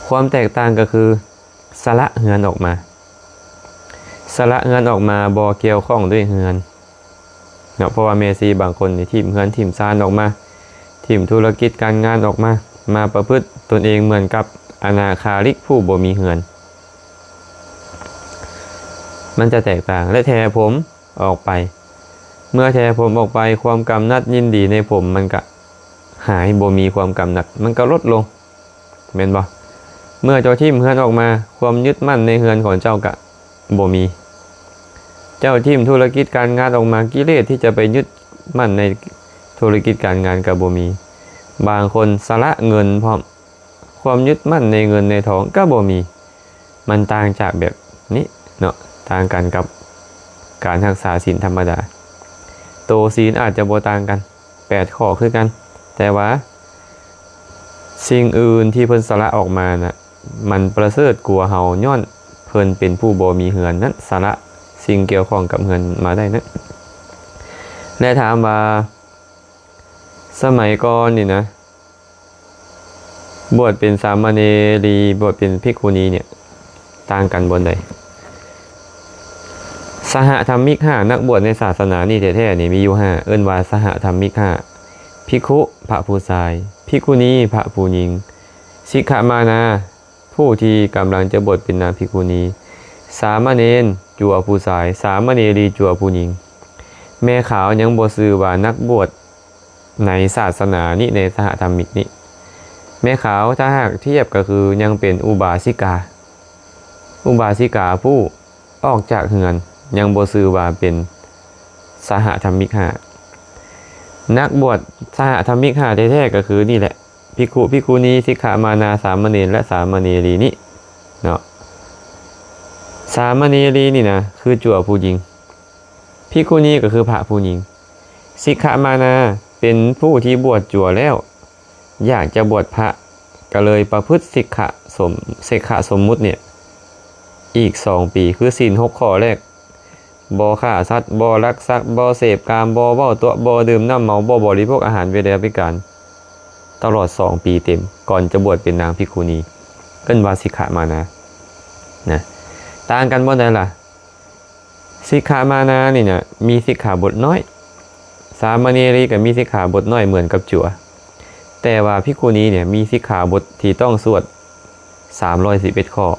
ຄວາມແຕກຕ່າງກໍຄື ສະຫຼະເຮືອນອອກມາ. ສະຫຼະເຮືອນອອກມາ ບໍ່ກ່ຽວຂ້ອງດ້ວຍເຮືອນເນາະ, ເພາະວ່າແມ່ຊີບາງຄົນນີ້ຖິ້ມເຮືອນຖິ້ມຊານອອກມາ, ຖິ້ມທຸລະກິດການງານອອກມາ, ມາປະພຶດຕົນເອງເໝືອນກັບອະນາຄາລິກຜູ້ບໍ່ມີເຮືອນ. ມັນຈະແຕກຕ່າງ ແລະ ແຖຜົມອອກໄປ. ເມື່ອແຖຜົມອອກໄປ ຄວາມກຳໜັດຍິນດີໃນຜົມມັນກະຫາຍ, ບໍ່ມີຄວາມກຳໜັດ, ມັນກະລົດລົງ. ແມ່ນບໍ່? ເມື່ອເຈົ້າຖິ້ມເຮືອນອອກມາ, ຄວາມຍຶດໝັ້ນໃນເຮືອນຂອງເຈົ້າກະບໍ່ມີ. ເຈົ້າຖິ້ມທຸລະກິດການງານອອກມາ, ກິເລດທີ່ຈະໄປຍຶດໝັ້ນໃນທຸລະກິດການງານກະບໍ່ມີ. ບາງຄົນສະຫຼະເງິນພ້ອມ, ຄວາມຍຶດໝັ້ນໃນເງິນໃນທອງກະບໍ່ມີ. ມັນຕ່າງຈາກແບບນີ້ເນາະ, ຕ່າງກັນກັບການຮັກສາສິນທຳມະດາ. ໂຕສິນອາດຈະບໍ່ຕ່າງກັນ, ແປດຂໍ້ຄືກັນ, ແຕ່ວ່າສິ່ງອື່ນທີ່ເພິ່ນສະຫຼະອອກມານະ ມັນປະເສີດກວ່າເຮົາ, ຍ້ອນເພິ່ນເປັນຜູ້ບໍ່ມີເຮືອນນັ້ນ, ສະຫຼະສິ່ງກ່ຽວຂ້ອງກັບເຮືອນມາໄດ້ນັ້ນ. ແລະ ຖາມວ່າ ສະໄໝກ່ອນນີ້ນະ ບວດເປັນສາມະເນລີ, ບວດເປັນພິກຂຸນີເນ່ຍ ຕ່າງກັນບ່ອນໃດ? ສະຫະທຳມິກຫ້າ ນັກບວດໃນສາສະໜານີ້ແທ້ໆນີ້ມີຢູ່ຫ້າ, ເອີ້ນວ່າສະຫະທຳມິກຫ້າ, ພິກຂຸ ພະຜູ້ຊາຍ, ພິກຂຸນີ ພະຜູ້ຍິງ, ສິກຂະມານາ ຜູ້ທີ່ກຳລັງຈະບວດເປັນນາງພິກຂຸນີ, ສາມະເນນ ຈົວຜູ້ຊາຍ, ສາມະເນລີ ຈົວຜູ້ຍິງ. ແມ່ຂາວຍັງບໍ່ຊື່ວ່ານັກບວດໃນສາສະໜານີ້, ໃນສະຫະທຳມິກນີ້. ແມ່ຂາວຖ້າຫາກທຽບກໍຄືຍັງເປັນອຸບາສິກາ, ອຸບາສິກາຜູ້ອອກຈາກເຮືອນ, ຍັງບໍ່ຊື່ວ່າເປັນສະຫະທຳມິກຫ້າ. ນັກບວດສະຫະທຳມິກຫ້າແທ້ໆກໍຄືນີ້ແຫຼະ, ພິກຂຸ ພິກຂຸນີ ສິກຂະມານາ ສາມະເນນ ແລະ ສາມະເນລີນີ້ເນາະ. ສາມະເນລີນີ້ນະ ຄືຈົວຜູ້ຍິງ, ພິກຂຸນີກໍຄືພະຜູ້ຍິງ, ສິກຂະມານາເປັນຜູ້ທີ່ບວດຈົວແລ້ວ ຢາກຈະບວດພະ ກໍເລີຍປະພຶດສິກຂະສົມ, ສິກຂະສົມມຸດເນ່ຍ ອີກສອງປີ, ຄືສິນຫົກຂໍ້ແລກ, ບໍ່ຂ້າສັດ, ບໍ່ລັກຊັບ, ບໍ່ເສບກາມ, ບໍ່ເວົ້າຕົວະ, ບໍ່ດື່ມນ້ຳເມົາ, ບໍ່ບໍລິໂພກອາຫານເວລາພິການ ຕະຫຼອດສອງປີເຕັມ ກ່ອນຈະບວດເປັນນາງພິກຂຸນີ, ເອີ້ນວ່າສິກຂະມານານະ. ຕ່າງກັນບ່ອນໃດລະ? ສິກຂະມານານີ້ນະ ມີສິກຂາບົດນ້ອຍ, ສາມະເນລີກໍມີສິກຂາບົດນ້ອຍເໝືອນກັບຈົວ, ແຕ່ວ່າພິກຂຸນີເນ່ຍ ມີສິກຂາບົດທີ່ຕ້ອງສວດ ສາມຮ້ອຍສິບເອັດຂໍ້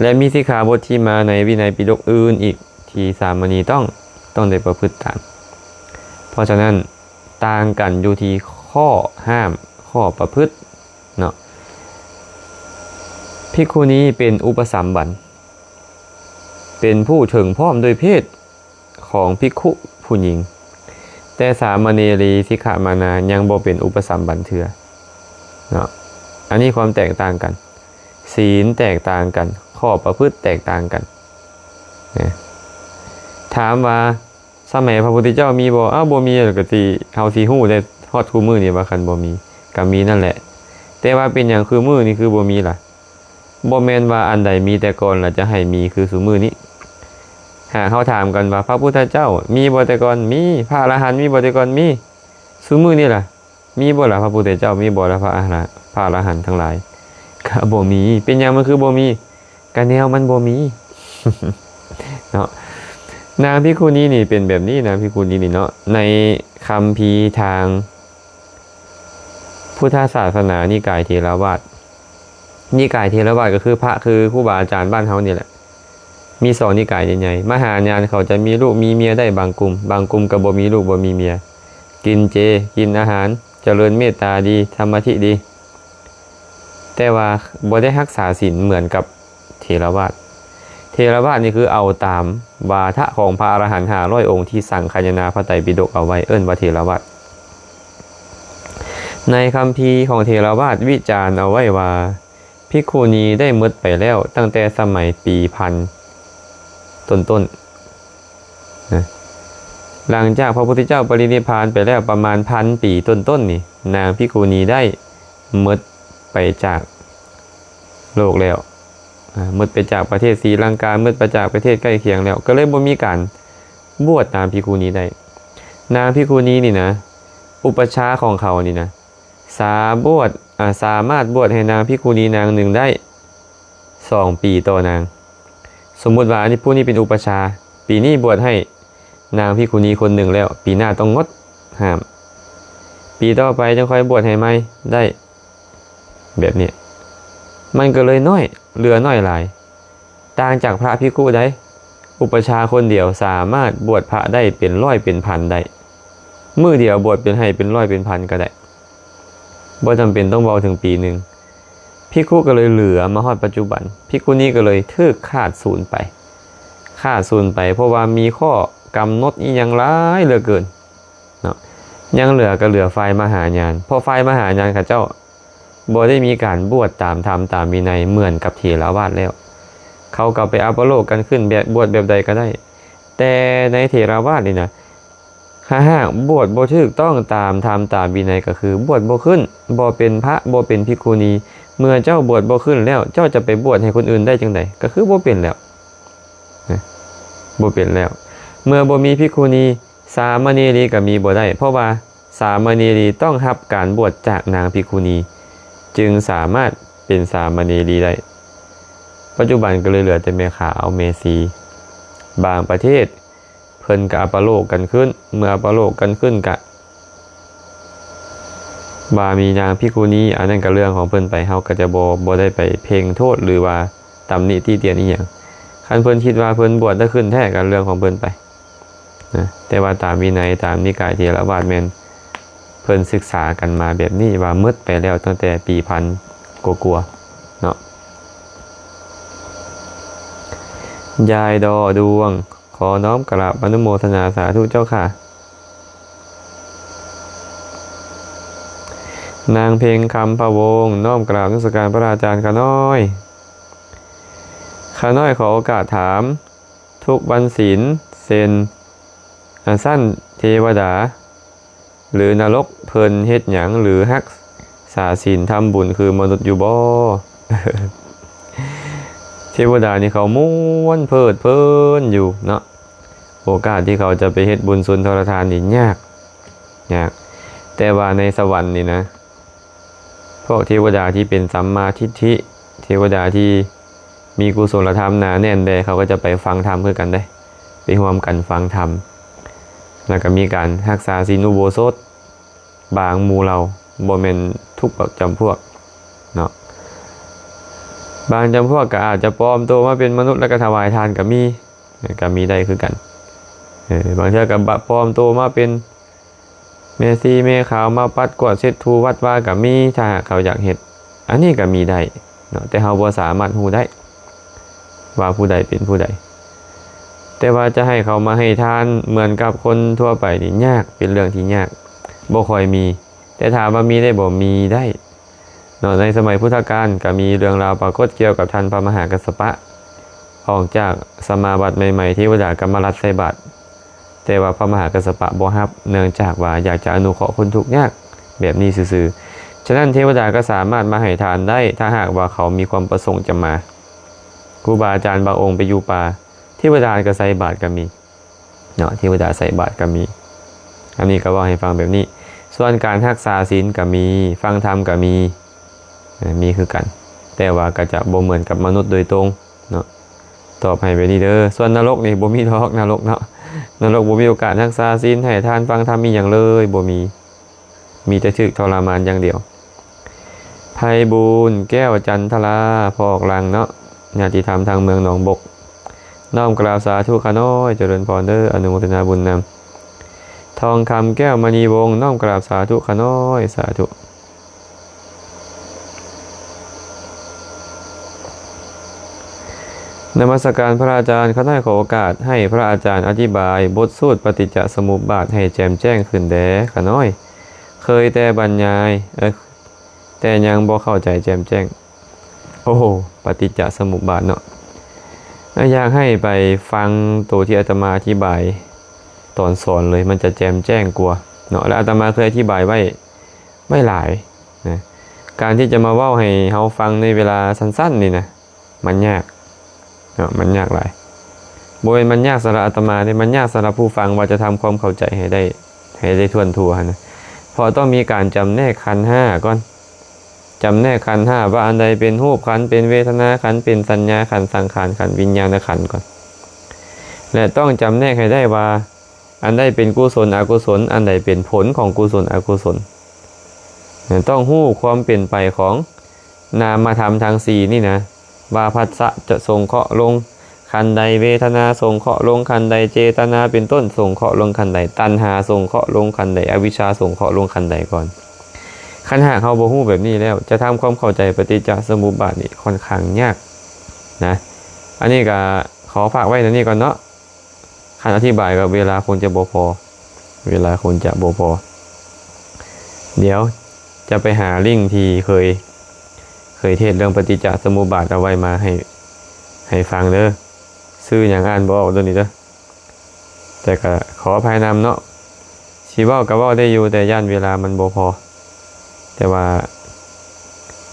ແລະ ມີສິກຂາບົດທີ່ມາໃນວິໄນປິດົກອື່ນອີກ ທີ່ສາມະເນນຕ້ອງ, ຕ້ອງໄດ້ປະພຶດຕາມ. ເພາະສະນັ້ນ, ຕ່າງກັນຢູ່ທີ່ຂໍ້ຫ້າມ, ຂໍ້ປະພຶດເນາະ. ພິກຂຸນີເປັນອຸປະສຳບັນ, ເປັນຜູ້ເຖິງພ້ອມດ້ວຍເພດ ຂອງພິກຂຸຜູ້ຍິງ, ແຕ່ສາມະເນລີ ສິກຂະມານາ ຍັງບໍ່ເປັນອຸປະສຳບັນເທື່ອເນາະ. ອັນນີ້ຄວາມແຕກຕ່າງກັນ, ສີນແຕກຕ່າງກັນ, ຂໍ້ປະພຶດແຕກຕ່າງກັນນະ. ຖາມວ່າສະໄໝພະພຸດທະເຈົ້າມີບໍ່? ອ້າວ ບໍ່ມີ, ແລ້ວກໍຊິ, ເຮົາຊິຮູ້ໄດ້ຮອດຄູ່ມື້ນີ້ວ່າຄັນບໍ່ມີ? ກໍມີນັ້ນແຫຼະ, ແຕ່ວ່າເປັນຫຍັງຄູ່ມື້ນີ້ຄືບໍ່ມີລະ? ບໍ່ແມ່ນວ່າອັນໃດມີແຕ່ກ່ອນແລ້ວຈະໃຫ້ມີຄືຊຸມື້ນີ້. ຫາກເຮົາຖາມກັນວ່າ ພະພຸດທະເຈົ້າມີບໍ່ແຕ່ກ່ອນ? ມີ. ພະອະລະຫັນມີບໍ່ແຕ່ກ່ອນ? ມີ. ຊຸມື້ນີ້ລະ ມີບໍ່ລະ ພະພຸດທະເຈົ້າ? ມີບໍ່ລະ ພະອະລະ, ພະອະລະຫັນທັງຫຼາຍ? ກະບໍ່ມີ. ເປັນຫຍັງມັນຄືບໍ່ມີ? ກະແນວມັນບໍ່ມີເນາະ. ນາງພິກຂຸນີນີ້ເປັນແບບນີ້, ນາງພິກຂຸນີນີ້ເນາະ, ໃນຄຳພີທາງ ພຸດທະສາສະໜານິກາຍເຖລະວາດ. ນິກາຍເຖລະວາດກໍຄືພະ, ຄືຄູບາອາຈານບ້ານເຮົານີ້ແຫຼະ. ມີສອງນິກາຍໃຫຍ່ໆ. ມະຫາຍານເຂົາຈະມີລູກມີເມຍໄດ້ບາງກຸ່ມ, ບາງກຸ່ມກໍບໍ່ມີລູກບໍ່ມີເມຍ, ກິນເຈ, ກິນອາຫານ, ຈະເລີນເມດຕາດີ, ສະມາທິດີ. ແຕ່ວ່າບໍ່ໄດ້ຮັກສາສິນເໝືອນກັບເຖລະວາດ. ເຖລະວາດນີ້ຄືເອົາຕາມວາທະຂອງພະອະລະຫັນຫ້າຮ້ອຍອົງທີ່ສັງຄາຍະນາພະໄຕປິດົກເອົາໄວ້, ເອີ້ນວ່າເຖລະວາດ. ໃນຄຳພີຂອງເຖລະວາດວິຈານເອົາໄວ້ວ່າ ພິກຂຸນີໄດ້ໝົດໄປແລ້ວຕັ້ງແຕ່ສະໄໝປີພັນຕົ້ນໆນະ. ຫຼັງຈາກພະພຸດທະເຈົ້າປະລິນິບພານໄປແລ້ວປະມານພັນປີຕົ້ນໆນີ້, ນາງພິກຂຸນີໄດ້ໝົດ ໄປຈາກໂລກແລ້ວ ອາ ໝົດໄປຈາກປະເທດສີລັງກາ ໝົດໄປຈາກປະເທດໃກ້ຄຽງແລ້ວ ກໍເລີຍບໍ່ມີການບວດນາງພິກຂຸນີໄດ້. ນາງພິກຂຸນີນີ້ນະ ອຸປະຊາຂອງເຂົານີ້ນະ ສາບວດ ອາ ສາມາດບວດໃຫ້ນາງພິກຂຸນີນາງໜຶ່ງໄດ້ສອງປີຕໍ່ນາງ. ສົມມຸດວ່າອັນນີ້ ຜູ້ນີ້ເປັນອຸປະຊາ ປີນີ້ບວດໃຫ້ນາງພິກຂຸນີຄົນໜຶ່ງແລ້ວ ປີໜ້າຕ້ອງງົດຫ້າມ ປີຕໍ່ໄປຈັ່ງຄ່ອຍບວດໃຫ້ໃໝ່ໄດ້ ແບບນີ້ ມັນກໍເລີຍນ້ອຍ ເຫຼືອໜ້ອຍຫຼາຍ. ຕ່າງຈາກພະພິກຂຸໃດ ອຸປະຊາຄົນດຽວສາມາດບວດພະໄດ້ເປັນຮ້ອຍເປັນພັນໄດ້ ມື້ດຽວບວດເປັນ ໃຫ້ເປັນຮ້ອຍເປັນພັນກໍໄດ້ ບໍ່ຈຳເປັນຕ້ອງເວົ້າເຖິງປີໜຶ່ງ. ພິກຂຸກໍເລີຍເຫຼືອມາຮອດປັດຈຸບັນ ພິກຂຸນີກໍເລີຍຖືກຂາດສູນໄປ ຂາດສູນໄປ ເພາະວ່າມີຂໍ້ກຳນົດອີ່ຫຍັງຫຼາຍເຫຼືອເກີນເນາະ. ຍັງເຫຼືອກໍເຫຼືອຝ່າຍມະຫາຍານ ເພາະຝ່າຍມະຫາຍານເຂົາເຈົ້າບໍ່ໄດ້ມີການບວດຕາມທຳຕາມວິໄນເໝືອນກັບເຖລະວາດແລ້ວ ເຂົາກໍໄປອາປະໂລກກັນຂຶ້ນ ແບບບວດແບບໃດກໍໄດ້. ແຕ່ໃນເຖລະວາດນີ້ນະ ຖ້າຫາກບວດບໍ່ຖືກຕ້ອງຕາມທຳຕາມວິໄນ ກໍຄືບວດບໍ່ຂຶ້ນ ບໍ່ເປັນພະ ບໍ່ເປັນພິກຂຸນີ. ເມື່ອເຈົ້າບວດບໍ່ຂຶ້ນແລ້ວ ເຈົ້າຈະໄປບວດໃຫ້ຄົນອື່ນໄດ້ຈັ່ງໃດ? ກໍຄືບໍ່ເປັນແລ້ວນະ ບໍ່ເປັນແລ້ວ. ເມື່ອບໍ່ມີພິກຂຸນີ ສາມະເນລີກໍມີບໍ່ໄດ້ ເພາະວ່າສາມະເນລີຕ້ອງຮັບການບວດຈາກນາງພິກຂຸນີ ຈຶ່ງສາມາດເປັນສາມະເນລີໄດ້. ປັດຈຸບັນກໍເລີຍເຫຼືອແຕ່ແມ່ຂາວແມ່ຊີ ບາງປະເທດ ເພິ່ນກໍອາປະໂລກກັນຂຶ້ນ ເມື່ອອາປະໂລກກັນຂຶ້ນກະວ່າມີນາງພິກຂຸນີ ອັນນັ້ນກໍເລື່ອງຂອງເພິ່ນໄປ ເຮົາກໍຈະບໍ່ ບໍ່ໄດ້ໄປເພັ່ງໂທດ ຫຼືວ່າຕຳໜິຕິຕຽນອີ່ຫຍັງ. ຄັນເພິ່ນຄິດວ່າເພິ່ນບວດໄດ້ຂຶ້ນແທ້ ກໍເລື່ອງຂອງເພິ່ນໄປນະ ແຕ່ວ່າຕາມວິໄນ ຕາມນິກາຍເຖລະວາດແມ່ນເພິ່ນສຶກສາກັນມາແບບນີ້ ວ່າໝົດໄປແລ້ວຕັ້ງແຕ່ປີພັນກວ່າໆເນາະ. ຍາຍດໍດວງ ຂໍນ້ອມກາບອະນຸໂມທະນາສາທຸເຈົ້າຄ່ະ. ນາງເພັງຄຳພະວົງ ນ້ອມກາບນະມັດສະການພະອາຈານຂ້ານ້ອຍ. ຂ້ານ້ອຍຂໍໂອກາດຖາມ ທຸກວັນສິນ ເຊັ່ນ ອາ ຊັ້ນເທວະດາ ຫຼືນະລົກ ເພິ່ນເຮັດຫຍັງ ຫຼືຮັກສາສິນທຳບຸນຄືມະນຸດຢູ່ບໍ່? ເທວະດານີ້ເຂົາມ່ວນເພີດເພີນຢູ່ເນາະ ໂອກາດທີ່ເຂົາຈະໄປເຮັດບຸນສຸນທະລະທານນີ້ຍາກ ຍາກ. ແຕ່ວ່າໃນສະຫວັນນີ້ນະ ພວກເທວະດາທີ່ເປັນສຳມາທິດຖິ ເທວະດາທີ່ມີກຸສົລະທຳໜາແໜ້ນແດ່ ເຂົາກໍຈະໄປຟັງທຳຄືກັນເດ້ ໄປຮ່ວມກັນຟັງທຳ ແລ້ວກໍມີການຮັກສາສິນອຸໂບສົດ ບາງໝູ່ເຫຼົ່າ ບໍ່ແມ່ນທຸກຈຳພວກເນາະ. ບາງຈຳພວກກໍອາດຈະປອມໂຕມາເປັນມະນຸດ ແລ້ວກໍຖວາຍທານກໍມີ ກໍມີໄດ້ຄືກັນ. ເອີ ບາງເທື່ອກໍບະ ປອມໂຕມາເປັນ ແມ່ຊີແມ່ຂາວມາປັດກວາດເຊັດຖູວັດວາກໍມີ ຖ້າຫາກເຂົາຢາກເຮັດ ອັນນີ້ກໍມີໄດ້ເນາະ ແຕ່ເຮົາບໍ່ສາມາດຮູ້ໄດ້ວ່າຜູ້ໃດເປັນຜູ້ໃດ. ແຕ່ວ່າຈະໃຫ້ເຂົາມາໃຫ້ທານເໝືອນກັບຄົນທົ່ວໄປນີ້ຍາກ ເປັນເລື່ອງທີ່ຍາກ ບໍ່ຄ່ອຍມີ. ແຕ່ຖາມວ່າມີໄດ້ບໍ່? ມີໄດ້. ເນາະ ໃນສະໄໝພຸດທະການກໍມີເລື່ອງລາວປາກົດກ່ຽວກັບທ່ານພະມະຫາກັດສະປະ ອອກຈາກສະມາບັດໃໝ່ໆ ເທວະດາກໍມາລັດໃສ່ບາດ ແຕ່ວ່າພະມະຫາກັດສະປະບໍ່ຮັບ ເນື່ອງຈາກວ່າຢາກຈະອະນຸເຄາະຄົນທຸກຍາກແບບນີ້ຊື່ໆ. ສະນັ້ນເທວະດາກໍສາມາດມາໃຫ້ທານໄດ້ ຖ້າຫາກວ່າເຂົາມີຄວາມປະສົງຈະມາ. ຄູບາອາຈານບາງອົງໄປຢູ່ປ່າ ເທວະດາກໍໃສ່ບາດກໍມີ. ເນາະ ເທວະດາໃສ່ບາດກໍມີ. ອັນນີ້ກໍເວົ້າໃຫ້ຟັງແບບນີ້. ສ່ວນການຮັກສາສິນກໍມີ ຟັງທຳກໍມີ ເອີ ມີຄືກັນ ແຕ່ວ່າກໍຈະບໍ່ເໝືອນກັບມະນຸດໂດຍຕົງເນາະ. ຕອບໃຫ້ແບບນີ້ເດີ. ສ່ວນນະລົກນີ້ບໍ່ມີດອກ ນະລົກເນາະ ນະລົກບໍ່ມີໂອກາດຮັກສາສິນ ໃຫ້ທານ ຟັງທຳ ອີ່ຫຍັງເລີຍ ບໍ່ມີ. ມີແຕ່ຖືກທໍລະມານຢ່າງດຽວ. ໄພບູນ ແກ້ວຈັນທະລາ ພອກຫຼັງເນາະ ຍາດຕິທຳທາງເມືອງໜອງບົກ ນ້ອມກະລາບສາທຸຂ້ານ້ອຍ ຈະເລີນພອນເດີ ອະນຸໂມທະນາບຸນນຳ. ທອງຄຳ ແກ້ວມະນີວົງ ນ້ອມກະລາບສາທຸຂ້ານ້ອຍ ສາທຸ. ນະມັດສະການພະອາຈານ ຂ້ານ້ອຍຂໍໂອກາດໃຫ້ພະອາຈານອະທິບາຍບົດສູດປະຕິດຈະສະມຸບບາດໃຫ້ແຈ່ມແຈ້ງຂຶ້ນແດ່ຂ້ານ້ອຍ. ເຄີຍແຕ່ບັນຍາຍ ເອີ ແຕ່ຍັງບໍ່ເຂົ້າໃຈແຈ່ມແຈ້ງ. ໂອ້ໂຫ ປະຕິດຈະສະມຸບບາດເນາະ. ອາ ຢາກໃຫ້ໄປຟັງໂຕທີ່ອາດຕະມາອະທິບາຍຕອນສອນເລີຍ ມັນຈະແຈ່ມແຈ້ງກວ່າເນາະ. ແລະອາດຕະມາເຄີຍອະທິບາຍໄວ້ ໄວ້ຫຼາຍນະ. ກ ການທີ່ຈະມາເວົ້າໃຫ້ເຮົາຟັງໃນເວລາສັ້ນໆນີ້ນະ ມັນຍາກເນາະ ມັນຍາກຫຼາຍ. ບໍ່ແມ່ນມັນຍາກສຳລັບອາດຕະມາເດ້ ມັນຍາກສຳລັບຜູ້ຟັງວ່າຈະທຳຄວາມເຂົ້າໃຈໃຫ້ໄດ້ ໃຫ້ໄດ້ຖ້ວນທົ່ວຫັ້ນນະ. ເພາະຕ້ອງມີການຈຳແນກຂັນຫ້າກ່ອນ. ຈຳແນກຂັນຫ້າວ່າອັນໃດເປັນຮູບຂັນ ເປັນເວທະນາຂັນ ເປັນສັນຍາຂັນ ສັງຂານຂັນ ວິນຍານະຂັນກ່ອນ. ແລະ ຕ້ອງຈຳແນກໃຫ້ໄດ້ວ່າ ອັນໃດເປັນກຸສົນອະກຸສົນ ອັນໃດເປັນຜົນຂອງກຸສົນອະກຸສົນ. ແລະ ຕ້ອງຮູ້ຄວາມເປັນໄປຂອງນາມະທຳທັງສີ່ນີ້ນະ ວ່າພັດສະຈະສົງເຄາະລົງ ຂັ້ນໃດ ເວທະນາສົງເຄາະລົງຂັ້ນໃດ ເຈຕະນາເປັນຕົ້ນສົງເຄາະລົງຂັ້ນໃດ ຕັນຫາສົງເຄາະລົງຂັ້ນໃດ ອະວິຊຊາສົງເຄາະລົງຂັ້ນໃດກ່ອນ. ຄັນຫາກເຮົາບໍ່ຮູ້ແບບນີ້ແລ້ວ ຈະທຳຄວາມເຂົ້າໃຈປະຕິດຈະສະມຸບບາດນີ້ຄ່ອນຂ້າງຍາກນະ. ອັນນີ້ກະຂໍຝາກໄວ້ເທົ່ານີ້ກ່ອນເນາະ. ຄັນອະທິບາຍກໍເວລາຄົງຈະບໍ່ພໍ ເວລາຄົງຈະບໍ່ພໍ. ດຽວຈະໄປຫາລິງທີ່ເຄີຍ ເຄີຍເທດເລື່ອງປະຕິດຈະສະມຸບບາດເອົາໄວ້ມາໃຫ້ ໃຫ້ຟັງເດີ. ຊື່ຫຍັງອ່ານບໍ່ອອກໂຕນີ້ເດີ ແຕ່ກໍຂໍອະໄພນຳເນາະ. ຊິເວົ້າກໍເວົ້າໄດ້ຢູ່ ແຕ່ຢ້ານເວລາມັນບໍ່ພໍ. ແຕ່ວ່າ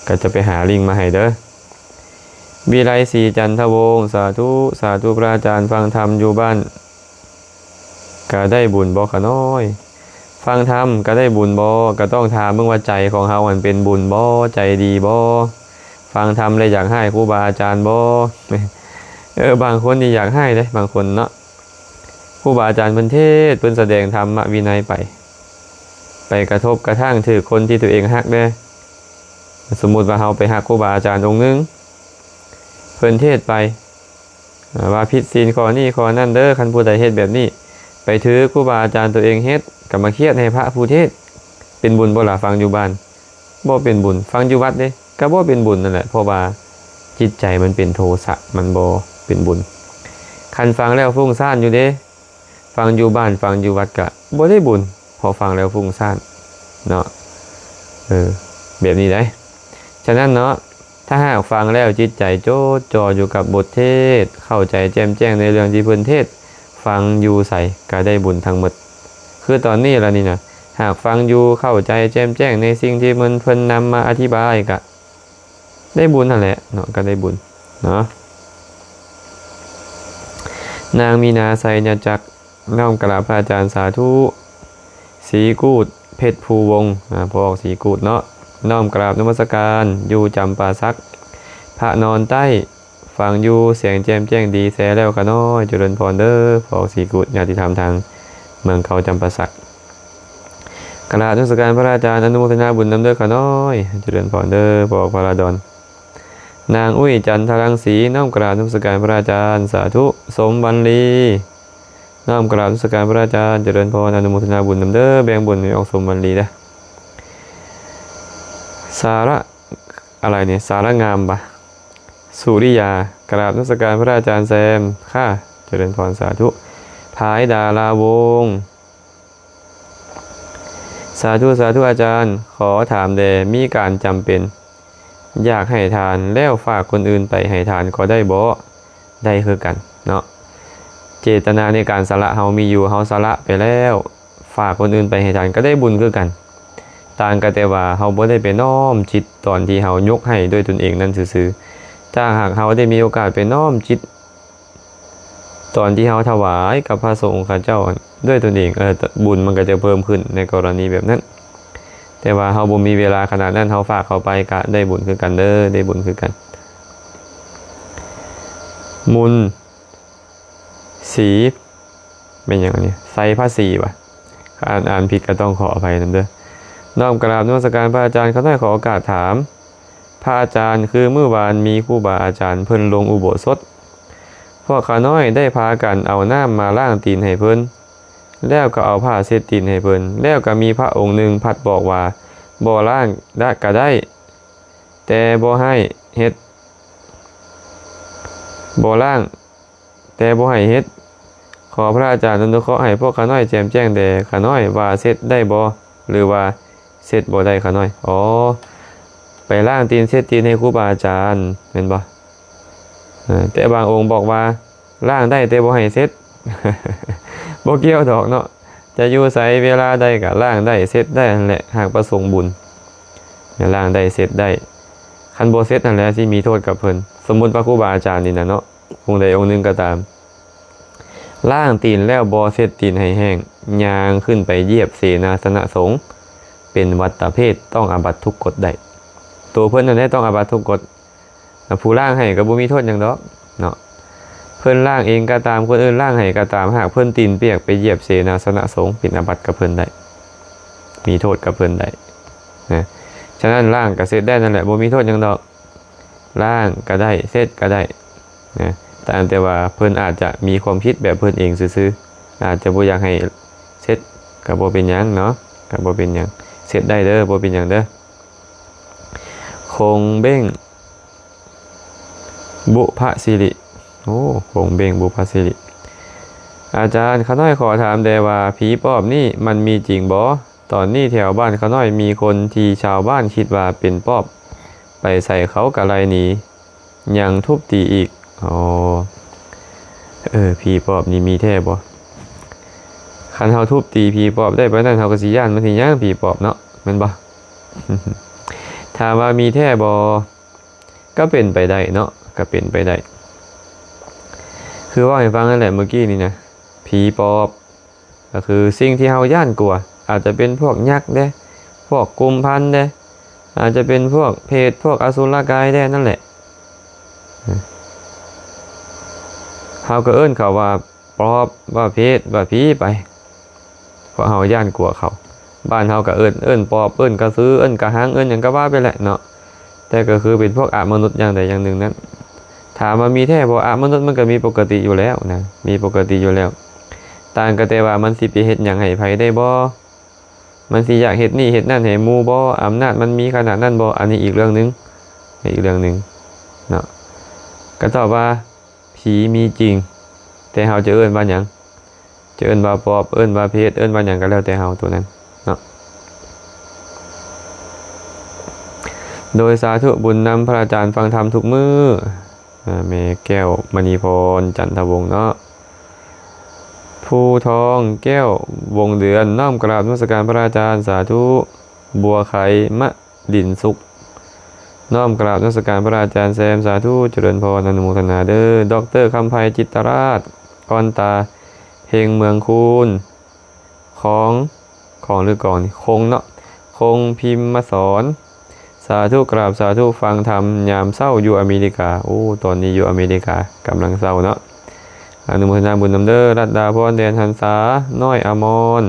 ກໍຈະໄປຫາລິງມາໃຫ້ເດີ. ວິໄລສີຈັນທະວົງ ສາທຸ ສາທຸ ພະອາຈານ ຟັງທຳຢູ່ບ້ານກະໄດ້ບຸນບໍ່ຂະນ້ອຍ? ຟັງທຳກະໄດ້ບຸນບໍ່? ກະຕ້ອງຖາມເບິ່ງວ່າໃຈຂອງເຮົາຫັ້ນເປັນບຸນບໍ່? ໃຈດີບໍ່? ຟັງທຳແລ້ວຢາກຮ້າຍຄູບາອາຈານບໍ່? ເອີ ບາງຄົນນີ້ຢາກຮ້າຍເດ້ ບາງຄົນເນາະ. ຄູບາອາຈານເພິ່ນເທດ ເພິ່ນສະແດງທຳມະວິໄນໄປ ໄປກະທົບກະທັ່ງຖືກຄົນທີ່ຕົວເອງຮັກເດ້. ສົມມຸດວ່າເຮົາໄປຮັກຄູບາອາຈານອົງໜຶ່ງ ເພິ່ນເທດໄປ ອ່າ ວ່າຜິດສິນຂໍ້ນີ້ຂໍ້ນັ້ນເດີ ຄັນຜູ້ໃດເຮັດແບບນີ້ ໄປຖືກຄູບາອາຈານຕົວເອງເຮັດ ກໍມາຄຽດໃຫ້ພະຜູ້ເທດ. ເປັນບຸນບໍ່ລະ? ຟັງຢູ່ບ້ານ ບໍ່ເປັນບຸນ. ຟັງຢູ່ວັດເດ້ ກໍບໍ່ເປັນບຸນນັ້ນແຫຼະ ເພາະວ່າຈິດໃຈມັນເປັນໂທສະ ມັນບໍ່ເປັນບຸນ. ຄັນຟັງແລ້ວຟຸ້ງສ້ານຢູ່ເດ້ ຟັງຢູ່ບ້ານ ຟັງຢູ່ວັດກະບໍ່ໄດ້ບຸນ ເພາະຟັງແລ້ວຟຸ້ງສ້ານເນາະ. ເອີ ແບບນີ້ໄດ໋. ສະນັ້ນເນາະ ຖ້າຫາກຟັງແລ້ວຈິດໃຈຈົດຈ່ອຢູ່ກັບບົດເທດ ເຂົ້າໃຈແຈ່ມແຈ້ງໃນເລື່ອງທີ່ເພິ່ນເທດ ຟັງຢູ່ໃສກະໄດ້ບຸນທັງໝົດ. ຄືຕອນນີ້ລະນີ້ນະ ຫາກຟັງຢູ່ ເຂົ້າໃຈແຈ່ມແຈ້ງໃນສິ່ງທີ່ເພິ່ນ ເພິ່ນນຳມາອະທິບາຍກະ ໄດ້ບຸນຫັ້ນແຫຼະເນາະ ກໍໄດ້ບຸນເນາະ. ນາງມີນາ ໄຊຍະຈັກ ນ້ອມກະລາບພະອາຈານ ສາທຸ. ສີກູດ ເພັດພູວົງ ອາ ພໍ່ອອກສີກູດເນາະ ນ້ອມກະລາບນະມັດສະການ ຢູ່ຈຳປາສັກ ພະນອນໃຕ້ ຟັງຢູ່ ສຽງແຈ່ມແຈ້ງດີ ແຊແລ້ວຂະນ້ອຍ. ຈະເລີນພອນເດີ ພໍ່ອອກສີກູດ ຍາດຕິທຳທາງເມືອງເກົ່າຈຳປາສັກ. ກະລາບນະມັດສະການພະອາຈານ ອະນຸໂມທະນາບຸນນຳເດີຂະນ້ອຍ. ຈະເລີນພອນເດີ ພໍ່ອອກພະລາດອນ. ນາງອຸ້ຍ ຈັນທະລັງສີ ນ້ອມກະລາບນະມັດສະການພະອາຈານ ສາທຸ. ສົມວັນລີ ນ້ອມກະລາບນະມັດສະການພະອາຈານ ຈະເລີນພອນ ອະນຸໂມທະນາບຸນນຳເດີ ແບ່ງບຸນໃຫ້ອອກສົມວັນລີເດີ. ສາລະ ອະໄລນີ້ ສາລະງາມບະ ສຸລິຍາ ກະລາບນະມັດສະການພະອາຈານແຊມ ຄ່ະ ຈະເລີນພອນ ສາທຸ. ພາຍ ດາລາວົງ ສາທຸ ສາທຸອາຈານ ຂໍຖາມແດ່ ມີການຈຳເປັນ ຢາກໃຫ້ທານແລ້ວຝາກຄົນອື່ນໄປໃຫ້ທານກໍໄດ້ບໍ່? ໄດ້ຄືກັນເນາະ ເຈດຕະນາໃນການສະຫຼະເຮົາມີຢູ່ ເຮົາສະຫຼະໄປແລ້ວ ຝາກຄົນອື່ນໄປໃຫ້ທານກໍໄດ້ບຸນຄືກັນ ຕ່າງກັນແຕ່ວ່າເຮົາບໍ່ໄດ້ໄປນ້ອມຈິດຕອນທີ່ເຮົາຍົກໃຫ້ດ້ວຍຕົນເອງນັ້ນຊື່ໆ. ຖ້າຫາກເຮົາໄດ້ມີໂອກາດໄປນ້ອມຈິດ ຕອນທີ່ເຮົາຖວາຍກັບພະສົງຂະເຈົ້າດ້ວຍຕົນເອງ ເອີ ບຸນມັນກໍຈະເພີ່ມຂຶ້ນໃນກໍລະນີແບບນັ້ນ. ແຕ່ວ່າເຮົາບໍ່ມີເວລາຂະໜາດນັ້ນ ເຮົາຝາກເຂົ້າໄປກະໄດ້ບຸນຄືກັນເດີ ໄດ້ບຸນຄືກັນ. ມຸນສີ ແມ່ນຫຍັງອັນນີ້ ໄຊພະສີຫວາ? ຄັນອ່ານຜິດກໍຕ້ອງຂໍອະໄພນຳເດີ. ນ້ອມກະລາບນະມັດສະການພະອາຈານ ຂ້ານ້ອຍຂໍໂອກາດຖາມ ພະອາຈານ ຄືມື້ວານມີຄູບາອາຈານເພິ່ນລົງອຸໂບສົດ ພວກຂ້ານ້ອຍໄດ້ພາກັນເອົານ້ຳມາລ້າງຕີນໃຫ້ເພິ່ນ ແລ້ວກໍເອົາຜ້າເຊັດຕີນໃຫ້ເພິ່ນ ແລ້ວກໍມີພະອົງໜຶ່ງພັດບອກວ່າ ບໍ່ລ້າງກະໄດ້ ແຕ່ບໍ່ໃຫ້ເຮັດ ບໍ່ລ້າງ ແຕ່ບໍ່ໃຫ້ເຮັດ. ຂໍພະອາຈານອະນຸເຄາະໃຫ້ພວກຂ້ານ້ອຍແຈ່ມແຈ້ງແດ່ ຂ້ານ້ອຍວ່າເຊັດໄດ້ບໍ່ ຫຼືວ່າເຊັດບໍ່ໄດ້ ຂ້ານ້ອຍ. ອໍ ໄປລ້າງຕີນເຊັດຕີນໃຫ້ຄູບາອາຈານແມ່ນບໍ່? ເອີ ແຕ່ບາງອົງບອກວ່າລ້າງໄດ້ແຕ່ບໍ່ໃຫ້ເຊັດ ບໍ່ກ່ຽວດອກເນາະ ຈະຢູ່ໃສເວລາໃດກໍລ້າງໄດ້ເຊັດໄດ້ຫັ້ນແຫຼະ ຫາກປະສົງບຸນ. ລ້າງໄດ້ເຊັດໄດ້. ຄັນບໍ່ເຊັດຫັ້ນແຫຼະຊິມີໂທດກັບເພິ່ນ. ສົມມຸດວ່າຄູບາອາຈານນີ້ນະເນາະ, ອົງໃດອົງໜຶ່ງກໍຕາມ, ລ້າງຕີນແລ້ວບໍ່ເຊັດຕີນໃຫ້ແຫ້ງ, ຍ່າງຂຶ້ນໄປຢຽບເສນາສະນະສົງ, ເປັນວັດຕະເພດ, ຕ້ອງອາບັດທຸກກົດໄດ້. ໂຕເພິ່ນນັ້ນແຫຼະຕ້ອງອາບັດທຸກກົດ. ຜູ້ລ້າງໃຫ້ກໍບໍ່ມີໂທດຫຍັງດອກເນາະ, ເພິ່ນລ້າງເອງກໍຕາມ, ຄົນອື່ນລ້າງໃຫ້ກໍຕາມ, ຫາກເພິ່ນຕີນປຽກໄປຢຽບເສນາສະນະສົງ, ເປັນອາບັດກັບເພິ່ນໄດ້, ມີໂທດກັບເພິ່ນໄດ້ນະ. ສະນັ້ນລ້າງກໍເຊັດໄດ້ນັ້ນແຫຼະ, ບໍ່ມີໂທດຫຍັງດອກ. ລ້າງກໍໄດ້, ເຊັດກໍໄດ້ນະ, ຕາມແຕ່ວ່າເພິ່ນອາດຈະມີຄວາມຄິດແບບເພິ່ນເອງຊື່ໆ, ອາດຈະບໍ່ຢາກໃຫ້ເຊັດ, ກໍບໍ່ເປັນຫຍັງເນາະ, ກໍບໍ່ເປັນຫຍັງ, ເຊັດໄດ້ເດີ, ບໍ່ເປັນຫຍັງເດີ. ຄົງເບັ້ງ ບຸພະສິລິ. ໂອ້ ຄົງເບັ້ງ ບຸພະສິລິ. ອາຈານ, ຂ້ານ້ອຍຂໍຖາມແດ່ວ່າ ຜີປອບນີ້ມັນມີຈິງບໍ່? ຕອນນີ້ແຖວບ້ານຂ້ານ້ອຍມີຄົນທີ່ຊາວບ້ານຄິດວ່າເປັນປອບ, ໄປໃສເຂົາກະໄລ່ໜີ, ຍັງທຸບຕີອີກ. ອໍ ເອີ ຜີປອບນີ້ມີແທ້ບໍ່? ຄັນເຮົາທຸບຕີຜີປອບໄດ້ປານນັ້ນ, ເຮົາກໍຊິຢ້ານມັນຊິຫຍັງ ຜີປອບເນາະ, ແມ່ນບໍ່? ຖາມວ່າມີແທ້ບໍ່? ກໍເປັນໄປໄດ້ເນາະ, ກໍເປັນໄປໄດ້. ຄືເວົ້າໃຫ້ຟັງນັ້ນແຫຼະ ມື້ກີ້ນີ້ນະ, ຜີປອບກໍຄືສິ່ງທີ່ເຮົາຢ້ານກົວ, ອາດຈະເປັນພວກຍັກເດ້, ພວກກຸມພັນເດ້, ອາດຈະເປັນພວກເຜດ, ພວກອະສຸລະກາຍແດ່ນັ້ນແຫຼະ. ເຮົາກໍເອີ້ນເຂົາວ່າ ປອບ ວ່າເຜດ ວ່າຜີໄປ, ເພາະເຮົາຢ້ານກົວເຂົາ. ບ້ານເຮົາກໍເອີ້ນ ເອີ້ນປອບ ເອີ້ນກະສື ເອີ້ນກະຫັງ ເອີ້ນຫຍັງກໍວ່າໄປແຫຼະເນາະ, ແຕ່ກໍຄືເປັນພວກອະມະນຸດຢ່າງໃດຢ່າງໜຶ່ງນັ້ນ. ຖາມວ່າມີແທ້ບໍ່? ອະມະນຸດມັນກໍມີປົກກະຕິຢູ່ແລ້ວນະ, ມີປົກກະຕິຢູ່ແລ້ວ, ຕ່າງກໍແຕ່ວ່າມັນຊິໄປເຮັດຫຍັງໃຫ້ໃຜໄດ້ບໍ່? ມັນຊິຢາກເຮັດນີ້ເຮັດນັ້ນໃຫ້ໝູ່ບໍ່? ອຳນາດມັນມີຂະໜາດນັ້ນບໍ່? ອັນນີ້ອີກເລື່ອງໜຶ່ງ, ອີກເລື່ອງໜຶ່ງເນາະ. ກໍຕອບວ່າ ຜີມີຈິງ, ແຕ່ເຮົາຈະເອີ້ນວ່າຫຍັງ? ຈະເອີ້ນວ່າປອບ, ເອີ້ນວ່າເຜດ, ເອີ້ນວ່າຫຍັງກໍແລ້ວແຕ່ເຮົາໂຕນັ້ນເນາະ. ໂດຍສາທຸບຸນນຳພະອາຈານຟັງທຳທຸກມື້. ອາ ແມ່ແກ້ວມະນີພອນ ຈັນທະວົງເນາະ. ພູທອງແກ້ວວົງເດືອນ ນ້ອມກາບນະມັດສະການພະອາຈານ. ສາທຸ. ບົວໄຄ ມະ ດິນສຸກ ນ້ອມກາບນະມັດສະການພະອາຈານແຊມ. ສາທຸ ຈະເລີນພອນ ອະນຸໂມທະນາເດີ. ດອກເຕີ ຄຳໄພ ຈິດຕະລາດ ອ່ອນຕາ ເພັງເມືອງຄູນ ຂອງ ຂອງ ຫຼື ກອງນີ້ ຄົງເນາະ ຄົງພິມມະສອນ. ສາທຸ ກາບສາທຸ ຟັງທຳຍາມເຊົ້າຢູ່ອາເມລິກາ. ໂອ້ ຕອນນີ້ຢູ່ອາເມລິກາ ກຳລັງເຊົ້າເນາະ. ອະນຸໂມທະນາບຸນນຳເດີ. ລັດດາພອນ ແດນຫັນສາ ນ້ອຍອະມອນ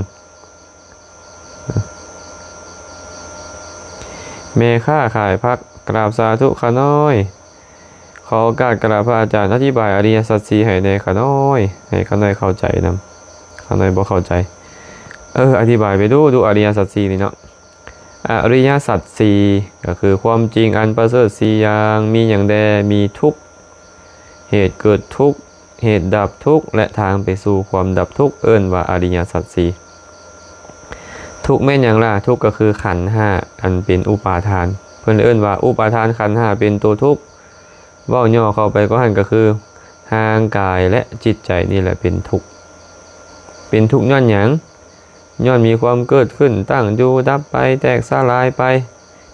ແມ່ຄ້າຂາຍຜັກ. ກາບສາທຸຂ້ານ້ອຍ. ຂໍໂອກາດກາບພະອາຈານອະທິບາຍອະລິຍະສັດສີ່ໃຫ້ແດ່ຂ້ານ້ອຍ, ໃຫ້ຂ້ານ້ອຍເຂົ້າໃຈນຳ, ຂ້ານ້ອຍບໍ່ເຂົ້າໃຈ. ເອີ ອະທິບາຍໄປດູດູ ອະລິຍະສັດສີ່ນີ້ເນາະ. ອະລິຍະສັດສີ່ ກໍຄືຄວາມຈິງອັນປະເສີດສີ່ຢ່າງ. ມີຫຍັງແດ່? ມີທຸກ, ເຫດເກີດທຸກ, ເຫດດັບທຸກ ແລະ ທາງໄປສູ່ຄວາມດັບທຸກ ເອີ້ນວ່າອະລິຍະສັດສີ່. ທຸກແມ່ນຫຍັງລະ? ທຸກກໍຄືຂັນຫ້າ ອັນເປັນອຸປາທານ. ເພິ່ນເອີ້ນວ່າອຸປາທານຂັນຫ້າເປັນຕົວທຸກ. ເວົ້າຫຍໍ້ເຂົ້າໄປກວ່າຫັ້ນກໍຄື ຮ່າງກາຍ ແລະ ຈິດໃຈນີ້ແຫຼະເປັນທຸກ. ເປັນທຸກຍ້ອນຫຍັງ? ຍ້ອນມີຄວາມເກີດຂຶ້ນ, ຕັ້ງຢູ່, ດັບໄປ, ແຕກສະຫຼາຍໄປ,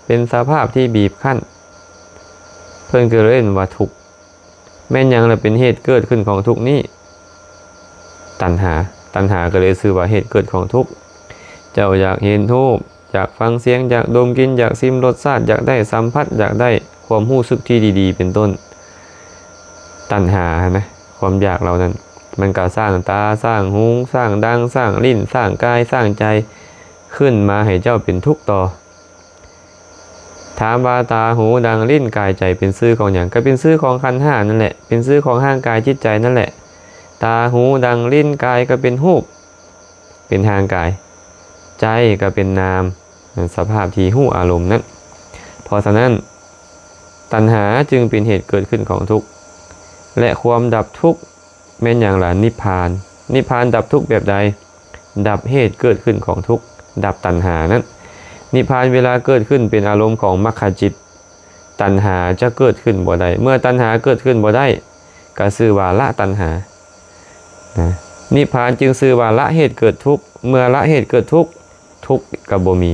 ເປັນສະພາບທີ່ບີບຄັ້ນ. ເພິ່ນກໍເລີຍເອີ້ນວ່າທຸກ. ແມ່ນຫຍັງລະເປັນເຫດເກີດຂຶ້ນຂອງທຸກນີ້? ຕັນຫາ. ຕັນຫາກໍເລີຍຊື່ວ່າເຫດເກີດຂອງທຸກ. ເຈົ້າຢາກເຫັນຮູບ, ຢາກຟັງສຽງ, ຢາກດົມກິ່ນ, ຢາກຊິມລົດຊາດ, ຢາກໄດ້ສຳຜັດ, ຢາກໄດ້ຄວາມຮູ້ສຶກທີ່ດີໆ ເປັນຕົ້ນ. ຕັນຫາຫັ້ນນະ, ຄວາມຢາກເຫຼົ່ານັ້ນ ມັນກໍສ້າງຕາ, ສ້າງຫູ, ສ້າງດັງ, ສ້າງລີ້ນ, ສ້າງກາຍ, ສ້າງໃຈ ຂຶ້ນມາໃຫ້ເຈົ້າເປັນທຸກຕໍ່. ຖາມວ່າຕາ, ຫູ, ດັງ, ລີ້ນ, ກາຍ, ໃຈ ເປັນຊື່ຂອງຫຍັງ? ກໍເປັນຊື່ຂອງຂັນຫ້ານັ້ນແຫຼະ, ເປັນຊື່ຂອງຮ່າງກາຍຈິດໃຈນັ້ນແຫຼະ. ຕາ, ຫູ, ດັງ, ລີ້ນ, ກາຍ ກໍເປັນຮູບ, ເປັນຮ່າງກາຍ, ໃຈກໍເປັນນາມ, ສະພາບທີ່ຮູ້ອາລົມນັ້ນ. ເພາະສະນັ້ນ, ຕັນຫາຈຶ່ງເປັນເຫດເກີດຂຶ້ນຂອງທຸກ ແລະ ຄວາມດັບທຸກ. ແມ່ນຫຍັງລະ? ນິບພານ. ນິບພານດັບທຸກແບບໃດ? ດັບເຫດເກີດຂຶ້ນຂອງທຸກ, ດັບຕັນຫານັ້ນ. ນິບພານເວລາເກີດຂຶ້ນເປັນອາລົມຂອງມັກຂະຈິດ, ຕັນຫາຈະເກີດຂຶ້ນບໍ່ໄດ້. ເມື່ອຕັນຫາເກີດຂຶ້ນບໍ່ໄດ້, ກໍຊື່ວ່າລະຕັນຫານະ. ນິບພານຈຶ່ງຊື່ວ່າລະເຫດເກີດທຸກ. ເມື່ອລະເຫດເກີດທຸກ, ທຸກກໍບໍ່ມີ.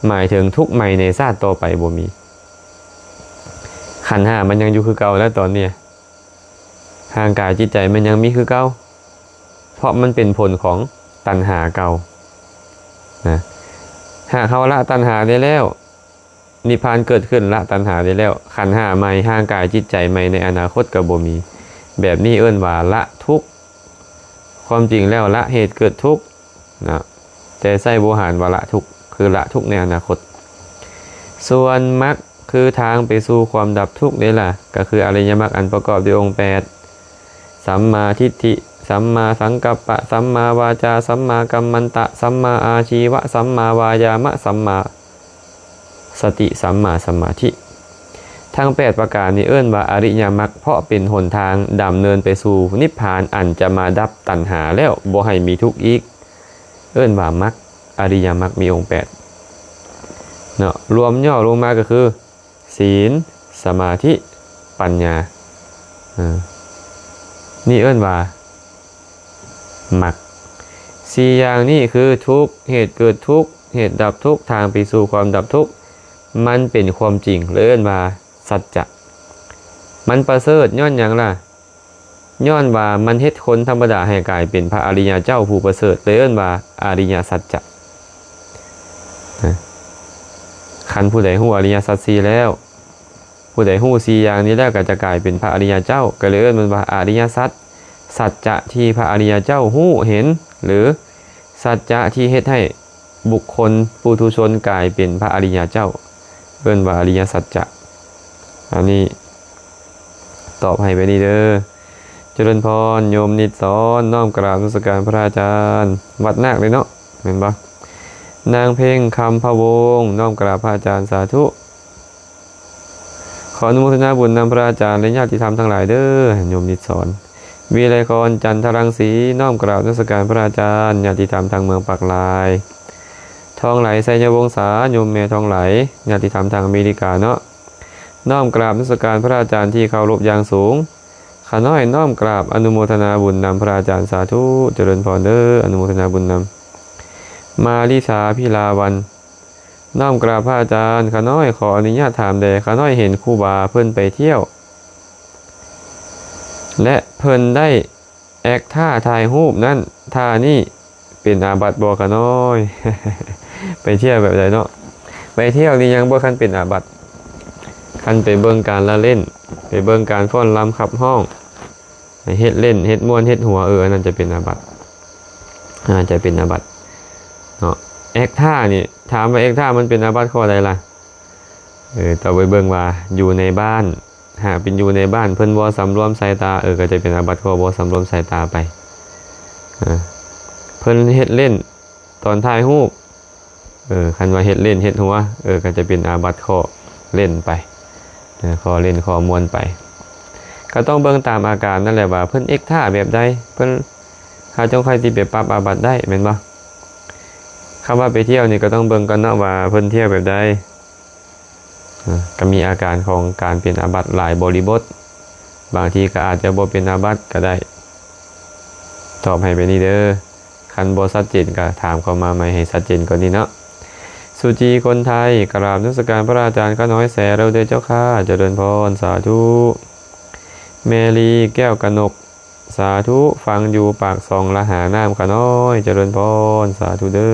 ໝາຍເຖິງທຸກໃໝ່ໃນຊາດຕໍ່ໄປບໍ່ມີ. ຂັນຫ້າມັນຍັງຢູ່ຄືເກົ່າແລ້ວຕອນນີ້ ຮ່າງກາຍຈິດໃຈມັນຍັງມີຄືເກົ່າ ເພາະມັນເປັນຜົນຂອງຕັນຫາເກົ່ານະ. ຫາກເຮົາລະຕັນຫາໄດ້ແລ້ວ ນິບພານເກີດຂຶ້ນ ລະຕັນຫາໄດ້ແລ້ວ ຂັນຫ້າໃໝ່ ຮ່າງກາຍຈິດໃຈໃໝ່ໃນອະນາຄົດກໍບໍ່ມີ. ແບບນີ້ເອີ້ນວ່າລະທຸກ. ຄວາມຈິງແລ້ວລະເຫດເກີດທຸກນະ ແຕ່ໃຊ້ໂວຫານວ່າລະທຸກ ຄືລະທຸກໃນອະນາຄົດ. ສ່ວນມັກຄືທາງໄປສູ່ຄວາມດັບທຸກເດ້ລະ ກໍຄືອະລິຍະມັກອັນປະກອບດ້ວຍອົງແປດ ສຳມາທິດຖິ ສຳມາສັງກັບປະ ສຳມາວາຈາ ສຳມາກັມມັນຕະ ສຳມາອາຊີວະ ສຳມາວາຍາມະ ສຳມາສະຕິ ສຳມາສະມາທິ. ທັງແປດປະການນີ້ເອີ້ນວ່າອະລິຍະມັກ ເພາະເປັນຫົນທາງດຳເນີນໄປສູ່ນິບພານ ອັນຈະມາດັບຕັນຫາແລ້ວບໍ່ໃຫ້ມີທຸກອີກ ເອີ້ນວ່າມັກ. ອະລິຍະມັກມີອົງແປດເນາະ ລວມຫຍໍ້ລົງມາກໍຄື ສີນ ສະມາທິ ປັນຍາ ເອີ ນີ້ເອີ້ນວ່າມັກ. ສີ່ຢ່າງນີ້ຄື ທຸກ ເຫດເກີດທຸກ ເຫດດັບທຸກ ທາງໄປສູ່ຄວາມດັບທຸກ ມັນເປັນຄວາມຈິງ ເລີຍເອີ້ນວ່າສັດຈະ. ມັນປະເສີດຍ້ອນຫຍັງລະ? ຍ້ອນວ່າມັນເຮັດຄົນທຳມະດາໃຫ້ກາຍເປັນພະອະລິຍະເຈົ້າຜູ້ປະເສີດ ເລີຍເອີ້ນວ່າອະລິຍະສັດຈະ. ຄັນຜູ້ໃດຮູ້ອະລິຍະສັດສີ່ແລ້ວ ຜູ້ໃດຮູ້ສີ່ຢ່າງນີ້ແລ້ວ ກໍຈະກາຍເປັນພະອະລິຍະເຈົ້າ ກໍເລີຍເອີ້ນມັນວ່າອະລິຍະສັດ. ສັດຈະທີ່ພະອະລິຍະເຈົ້າຮູ້ເຫັນ ຫຼື ສັດຈະທີ່ເຮັດໃຫ້ບຸກຄົນປຸຖຸຊົນກາຍເປັນພະອະລິຍະເຈົ້າ ເອີ້ນວ່າອະລິຍະສັດຈະ. ອັນນີ້ຕອບໃຫ້ແບບນີ້ເດີ. ຈະເລີນພອນ ໂຍມນິດສອນ ນ້ອມກາບນະມັດສະການພະອາຈານ. ວັດນາກເດ້ເນາະ ແມ່ນບໍ່? ນາງເພັງ ຄຳພະວົງ ນ້ອມກາບພະອາຈານ ສາທຸ. ຂໍອະນຸໂມທະນາບຸນນຳພະອາຈານ ແລະ ຍາດຕິທຳທັງຫຼາຍເດີ. ໂຍມນິດສອນ ວິໄລຄອນ ຈັນທະລັງສີ ນ້ອມກາບນະມັດສະການພະອາຈານ ຍາດຕິທຳທາງເມືອງປາກລາຍ. ທອງໄຫຼ ໄຊຍະວົງສາ ໂຍມແມ່ທອງໄຫຼ ຍາດຕິທຳທາງອາເມລິກາເນາະ ນ້ອມກາບນະມັດສະການພະອາຈານທີ່ເຄົາລົບຢ່າງສູງ. ຂ້ານ້ອຍນ້ອມກາບອະນຸໂມທະນາບຸນນຳພະອາຈານ ສາທຸ. ຈະເລີນພອນເດີ ອະນຸໂມທະນາບຸນນຳ. ມາລິສາ ພິລາວັນ ນ້ອມກາບພະອາຈານ. ຂ້ານ້ອຍຂໍອະນຸຍາດຖາມແດ່ ຂ້ານ້ອຍເຫັນຄູບາເພິ່ນໄປທ່ຽວ ແລະ ເພິ່ນໄດ້ແອັກທ່າຖ່າຍຮູບນັ້ນ ທ່ານີ້ເປັນອາບັດບໍ່ຂ້ານ້ອຍ? ໄປທ່ຽວແບບໃດເນາະ? ໄປທ່ຽວນີ້ຍັງບໍ່ທັນເປັນອາບັດ. ຄັນໄປເບິ່ງການລະຫຼິ້ນ ໄປເບິ່ງການຟ້ອນລຳຂັບຮ້ອງ ເຮັດຫຼິ້ນ ເຮັດມ່ວນ ເຮັດຫົວ ເອີ ອັນນັ້ນຈະເປັນອາບັດ ອັນນັ້ນຈະເປັນອາບັດເນາະ. ແອັກທ່ານີ້ ຖາມວ່າແອັກທ່າມັນເປັນອາບັດຂໍ້ໃດລະ? ເອີ ຕ້ອງໄປເບິ່ງວ່າຢູ່ໃນບ້ານ ຫາກເປັນຢູ່ໃນບ້ານ ເພິ່ນບໍ່ສຳລວມສາຍຕາ ເອີ ກໍຈະເປັນອາບັດຂໍ້ບໍ່ສຳລວມສາຍຕາໄປ. ເອີ ເພິ່ນເຮັດຫຼິ້ນ ຕອນຖ່າຍຮູບ ເອີ ຄັນວ່າເຮັດຫຼິ້ນເຮັດຫົວ ເອີ ກໍຈະເປັນອາບັດຂໍ້ຫຼິ້ນໄປ ເອີ ຂໍ້ຫຼິ້ນຂໍ້ມ່ວນໄປ. ກໍຕ້ອງເບິ່ງຕາມອາການນັ້ນແຫຼະວ່າເພິ່ນເອັກທ່າແບບໃດ ເພິ່ນ ເຮົາຈັ່ງຄ່ອຍຊິໄປປັບອາບັດໄດ້ ແມ່ນບໍ່? ຄຳວ່າໄປທ່ຽວນີ້ກໍຕ້ອງເບິ່ງກ່ອນເນາະວ່າເພິ່ນທ່ຽວແບບໃດ. ເອີ ກໍມີອາການຂອງການເປັນອາບັດຫຼາຍບໍລິບົດ ບາງທີກໍອາດຈະບໍ່ເປັນອາບັດກໍໄດ້. ຕອບໃຫ້ແບບນີ້ເດີ ຄັນບໍ່ຊັດເຈນກໍຖາມເຂົ້າມາໃໝ່ໃຫ້ຊັດເຈນກວ່ານີ້ເນາະ. ສຸຈີຄົນໄທ ກະລາບນະມັດສະການພະອາຈານຂ້ານ້ອຍແຊເລີເດີເຈົ້າຂ້າ. ຈະເລີນພອນ ສາທຸ. ແມລີ ແກ້ວກະນົກ ສາທຸ ຟັງຢູ່ປາກຊ່ອງລະຫານ້ຳຂະນ້ອຍ. ຈະເລີນພອນ ສາທຸເດີ.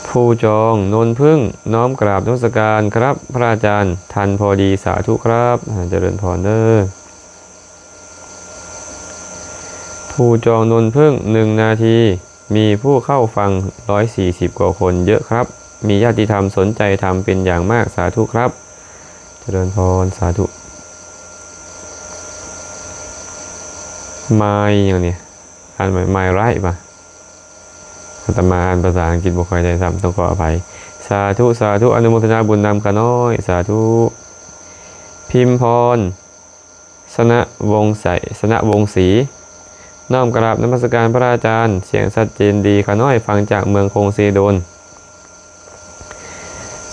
ພູຈອງ ນົນພຶ້ງ ນ້ອມກາບນະມັດສະການຄັບພະອາຈານ ທັນພໍດີ ສາທຸຄັບ. ອາ ຈະເລີນພອນເດີ. ພູຈອງ ນົນພຶ້ງ ໜຶ່ງນາທີ ມີຜູ້ເຂົ້າຟັງຮ້ອຍສີ່ສິບກວ່າຄົນເຍີະຄັບ ມີຍາດຕິທຳສົນໃຈທຳເປັນຢ່າງມາກ ສາທຸຄັບ. ຈະເລີນພອນ ສາທຸ. ມາຍຫຍັງນີ້ ອ່ານວ່າ ມາຍໄຣ ປະ? ອາດຕະມາອ່ານພາສາອັງກິດບໍ່ຄ່ອຍໄດ້ຊ້ຳ ຕ້ອງຂໍອະໄພ. ສາທຸ ສາທຸ ອະນຸໂມທະນາບຸນນຳຂະນ້ອຍ ສາທຸ. ພິມພອນ ຊະນະວົງໄສ ຊະນະວົງສີ ນ້ອມກະລາບນະມັດສະການພະອາຈານ ສຽງຊັດເຈນດີ ຂະນ້ອຍຟັງຈາກເມືອງຄົງເຊໂດນ.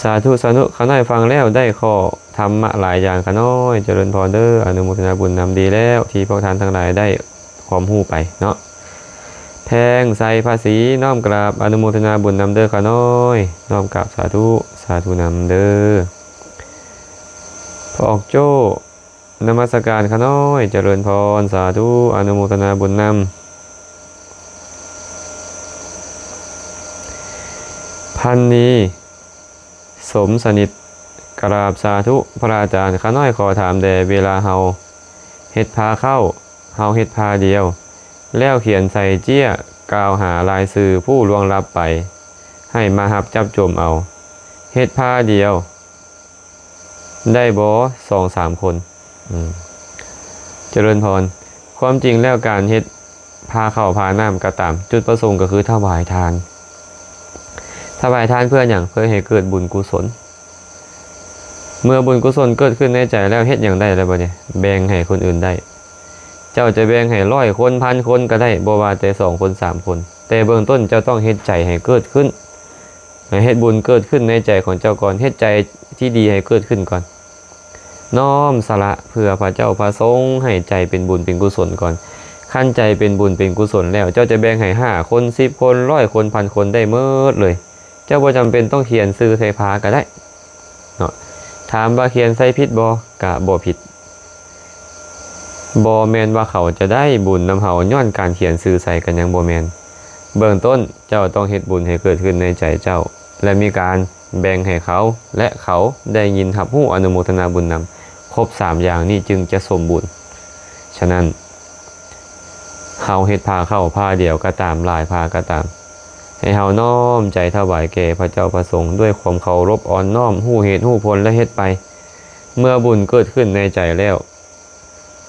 ສາທຸ ສາທຸ ຂ້ານ້ອຍຟັງແລ້ວໄດ້ຂໍ້ທຳມະຫຼາຍຢ່າງ ຂ້ານ້ອຍຈະເລີນພອນເດີ ອະນຸໂມທະນາບຸນນຳ. ດີແລ້ວທີ່ພວກທ່ານທັງຫຼາຍໄດ້ຄວາມຮູ້ໄປເນາະ. ແພງໄຊພາສີ ນ້ອມກາບອະນຸໂມທະນາບຸນນຳເດີ ຂ້ານ້ອຍ ນ້ອມກາບສາທຸ ສາທຸນຳເດີ. ພໍ່ອອກໂຈ້ ນະມັດສະການຂ້ານ້ອຍ ຈະເລີນພອນ ສາທຸ ອະນຸໂມທະນາບຸນນຳ. ພັນນີ ສົມສະໜິດ ກະລາບສາທຸພະອາຈານ. ຂ້ານ້ອຍຂໍຖາມແດ່ ເວລາເຮົາເຮັດພາເຂົ້າ ເຮົາເຮັດພາດຽວ ແລ້ວຂຽນໃສ່ເຈ້ຍ ກ່າວຫາລາຍຊື່ຜູ້ລ່ວງລັບໄປ ໃຫ້ມາຮັບຈັບຈົມເອົາ ເຮັດພາດຽວ ໄດ້ບໍ່ ສອງສາມຄົນ? ອືມ ຈະເລີນພອນ. ຄວາມຈິງແລ້ວການເຮັດພາເຂົ້າພານ້ຳກໍຕາມ ຈຸດປະສົງກໍຄືຖວາຍທານ. ຖວາຍທານເພື່ອຫຍັງ? ເພື່ອໃຫ້ເກີດບຸນກຸສົນ. ເມື່ອບຸນກຸສົນເກີດຂຶ້ນໃນໃຈແລ້ວ ເຮັດຫຍັງໄດ້ແລ້ວບັດນີ້? ແບ່ງໃຫ້ຄົນອື່ນໄດ້. ເຈົ້າຈະແບ່ງໃຫ້ຮ້ອຍຄົນ ພັນຄົນກໍໄດ້ ບໍ່ວ່າແຕ່ສອງຄົນ ສາມຄົນ ແຕ່ເບື້ອງຕົ້ນເຈົ້າຕ້ອງເຮັດໃຈໃຫ້ເກີດຂຶ້ນ. ໃຫ້ເຮັດບຸນເກີດຂຶ້ນໃນໃຈຂອງເຈົ້າກ່ອນ ເຮັດໃຈທີ່ດີໃຫ້ເກີດຂຶ້ນກ່ອນ ນ້ອມສະຫຼະເພື່ອພະເຈົ້າພະສົງ ໃຫ້ໃຈເປັນບຸນເປັນກຸສົນກ່ອນ. ຄັນໃຈເປັນບຸນເປັນກຸສົນແລ້ວ ເຈົ້າຈະແບ່ງໃຫ້ຫ້າຄົນ ສິບຄົນ ຮ້ອຍຄົນ ພັນຄົນ ໄດ້ໝົດເລີຍ. ເຈົ້າບໍ່ຈຳເປັນຕ້ອງຂຽນຊື່ໃສ່ພາກໍໄດ້ເນາະ. ຖາມວ່າຂຽນໃສ່ຜິດບໍ່? ກະບໍ່ຜິດ. ບໍ່ແມ່ນວ່າເຂົາຈະໄດ້ບຸນນຳເຮົາຍ້ອນການຂຽນຊື່ໃສ່ ກໍຍັງບໍ່ແມ່ນ. ເບື້ອງຕົ້ນເຈົ້າຕ້ອງເຮັດບຸນໃຫ້ເກີດຂຶ້ນໃນໃຈເຈົ້າ ແລະ ມີການແບ່ງໃຫ້ເຂົາ ແລະ ເຂົາໄດ້ຍິນຮັບຮູ້ອະນຸໂມທະນາບຸນນຳ. ຄົບສາມຢ່າງນີ້ຈຶ່ງຈະສົມບູນ. ສະນັ້ນ ເຮົາເຮັດພາເຂົ້າພາດຽວກໍຕາມ ຫຼາຍພາກໍຕາມ ໃຫ້ເຮົານ້ອມໃຈຖວາຍແກ່ພະເຈົ້າພະສົງດ້ວຍຄວາມເຄົາລົບອ່ອນນ້ອມ ຮູ້ເຫດຮູ້ຜົນ ແລະ ເຮັດໄປ. ເມື່ອບຸນເກີດຂຶ້ນໃນໃຈແລ້ວ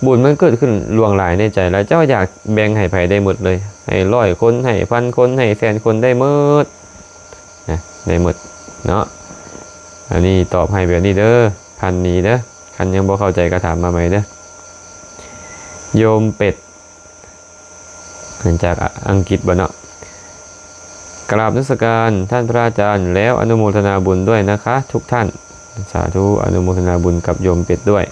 ບຸນມັນເກີດຂຶ້ນຫຼວງຫຼາຍໃນໃຈ ແລ້ວເຈົ້າຢາກແບ່ງໃຫ້ໃຜໄດ້ໝົດເລີຍ ໃຫ້ຮ້ອຍຄົນ ໃຫ້ພັນຄົນ ໃຫ້ແສນຄົນ ໄດ້ໝົດນະ ໄດ້ໝົດເນາະ. ອັນນີ້ຕອບໃຫ້ແບບນີ້ເດີ ພັນນີເດີ. ຄັນຍັງບໍ່ເຂົ້າໃຈກໍຖາມມາໃໝ່ເດີ. ໂຍມເປັດ ມາຈາກອັງກິດບໍ່ເນາະ? ກາບນະມັດສະການທ່ານພະອາຈານ ແລ້ວອະນຸໂມທະນາບຸນດ້ວຍນະຄະທຸກທ່ານ. ສາທຸ ອະນຸໂມທະນາບຸນກັບໂຍມເປັດດ້ວຍ.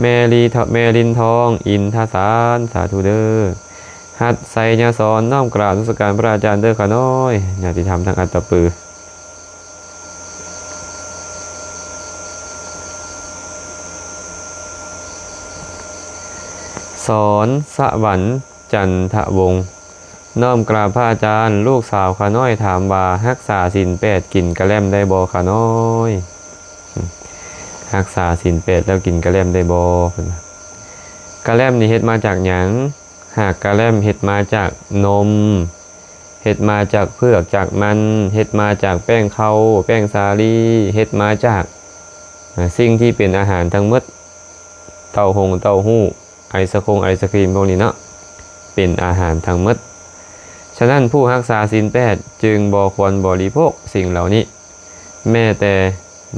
ແມ່ລີ ແມ່ລິນທອງ ອິນທະສານ ສາທຸເດີ. ຮັດໄຊຍະສອນ ນ້ອມກາບນະມັດສະການພະອາຈານເດີຂ້ານ້ອຍ. ຍາຕິທຳທາງອັດຕະປື. ສອນສະຫວັນ ຈັນທະວົງ ນ້ອມກາບພະອາຈານ. ລູກສາວຂ້ານ້ອຍຖາມວ່າ ຮັກສາສິນແປດ ກິນກະແລັມໄດ້ບໍ່ຂ້ານ້ອຍ? ຮັກສາສິນແປດແລ້ວກິນກະແລັມໄດ້ບໍ່? ເພິ່ນວ່າ ກະແລັມນີ້ເຮັດມາຈາກຫຍັງ? ຫາກກະແລັມເຮັດມາຈາກນົມ ເຮັດມາຈາກເຜືອກ ຈາກມັນ ເຮັດມາຈາກແປ້ງເຂົ້າ ແປ້ງສາລີ ເຮັດມາຈາກ ອາ ສິ່ງທີ່ເປັນອາຫານທັງໝົດ ເຕົ້າຫົງເຕົ້າຫູ້ ໄອສະຄົງໄອສະຄຣີມພວກນີ້ເນາະ ເປັນອາຫານທັງໝົດ. ສະນັ້ນ ຜູ້ຮັກສາສິນແປດຈຶ່ງບໍ່ຄວນບໍລິໂພກສິ່ງເຫຼົ່ານີ້ ແມ້ແຕ່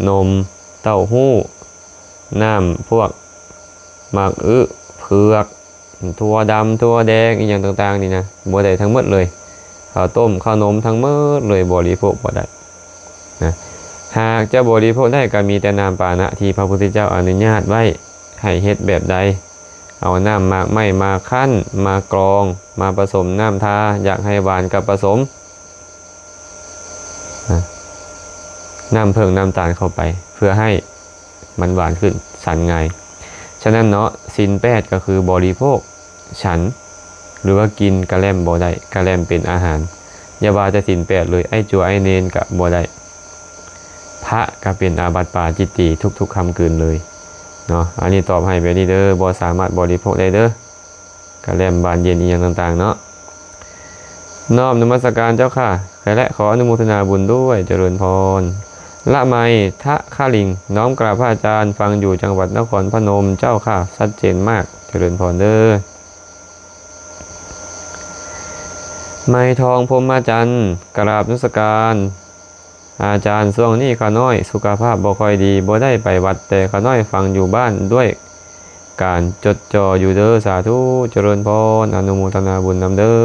ນົມ ເຕົ້າຫູ້ ນ້ຳພວກໝາກອຶ ເຜືອກ ຖົ່ວດຳ ຖົ່ວແດງ ອີ່ຫຍັງຕ່າງໆນີ້ນະ ບໍ່ໄດ້ທັງໝົດເລີຍ. ເຂົ້າຕົ້ມ ເຂົ້າໜົມ ທັງໝົດເລີຍ ບໍລິໂພກບໍ່ໄດ້ນະ. ຫາກຈະບໍລິໂພກໄດ້ ກໍມີແຕ່ນ້ຳປານະທີ່ພະພຸດທະເຈົ້າອະນຸຍາດໄວ້ໃຫ້ເຮັດແບບໃດ. ເອົານ້ຳໝາກໄມ້ມາຄັ້ນ ມາກອງ ມາປະສົມນ້ຳທາ ຢາກໃຫ້ຫວານກໍປະສົມ ນະ ນ້ຳເຜິ້ງນ້ຳຕານເຂົ້າໄປ ເພື່ອໃຫ້ມັນຫວານຂຶ້ນ ສັນງ່າຍ. ສະນັ້ນເນາະ ສິນແປດກໍຄືບໍລິໂພກ ສັນ ຫຼືວ່າກິນກະແລັມບໍ່ໄດ້ ກະແລັມເປັນອາຫານ. ຢ່າວ່າແຕ່ສິນແປດເລີຍ ໄອ້ຈົວໄອ້ເນນກໍບໍ່ໄດ້ ພະກໍເປັນອາບັດປາຈິດຕີທຸກໆຄ່ຳຄືນເລີຍເນາະ. ອັນນີ້ຕອບໃຫ້ແບບນີ້ເດີ ບໍ່ສາມາດບໍລິໂພກໄດ້ເດີ. ກະແລັມ ຫວານເຢັນ ອີ່ຫຍັງຕ່າງໆເນາະ. ນ້ອມນະມັດສະການເຈົ້າຄ່ະ ແລະ ຂໍອະນຸໂມທະນາບຸນດ້ວຍ ຈະເລີນພອນ. ລະໄມ ທະຄະລິງ ນ້ອມກາບພະອາຈານ ຟັງຢູ່ຈັງຫວັດນະຄອນພະນົມເຈົ້າຄ່ະ ຊັດເຈນມາກ ຈະເລີນພອນເດີ. ໄມທອງ ພົມມະຈັນ ກາບນະມັດສະການ ອາຈານ ຊ່ວງນີ້ຂ້ານ້ອຍສຸຂະພາບບໍ່ຄ່ອຍດີ ບໍ່ໄດ້ໄປວັດ ແຕ່ຂ້ານ້ອຍຟັງຢູ່ບ້ານດ້ວຍການຈົດຈໍ່ຢູ່ເດີ. ສາທຸ ຈະເລີນພອນ ອະນຸໂມທະນາບຸນນຳເດີ.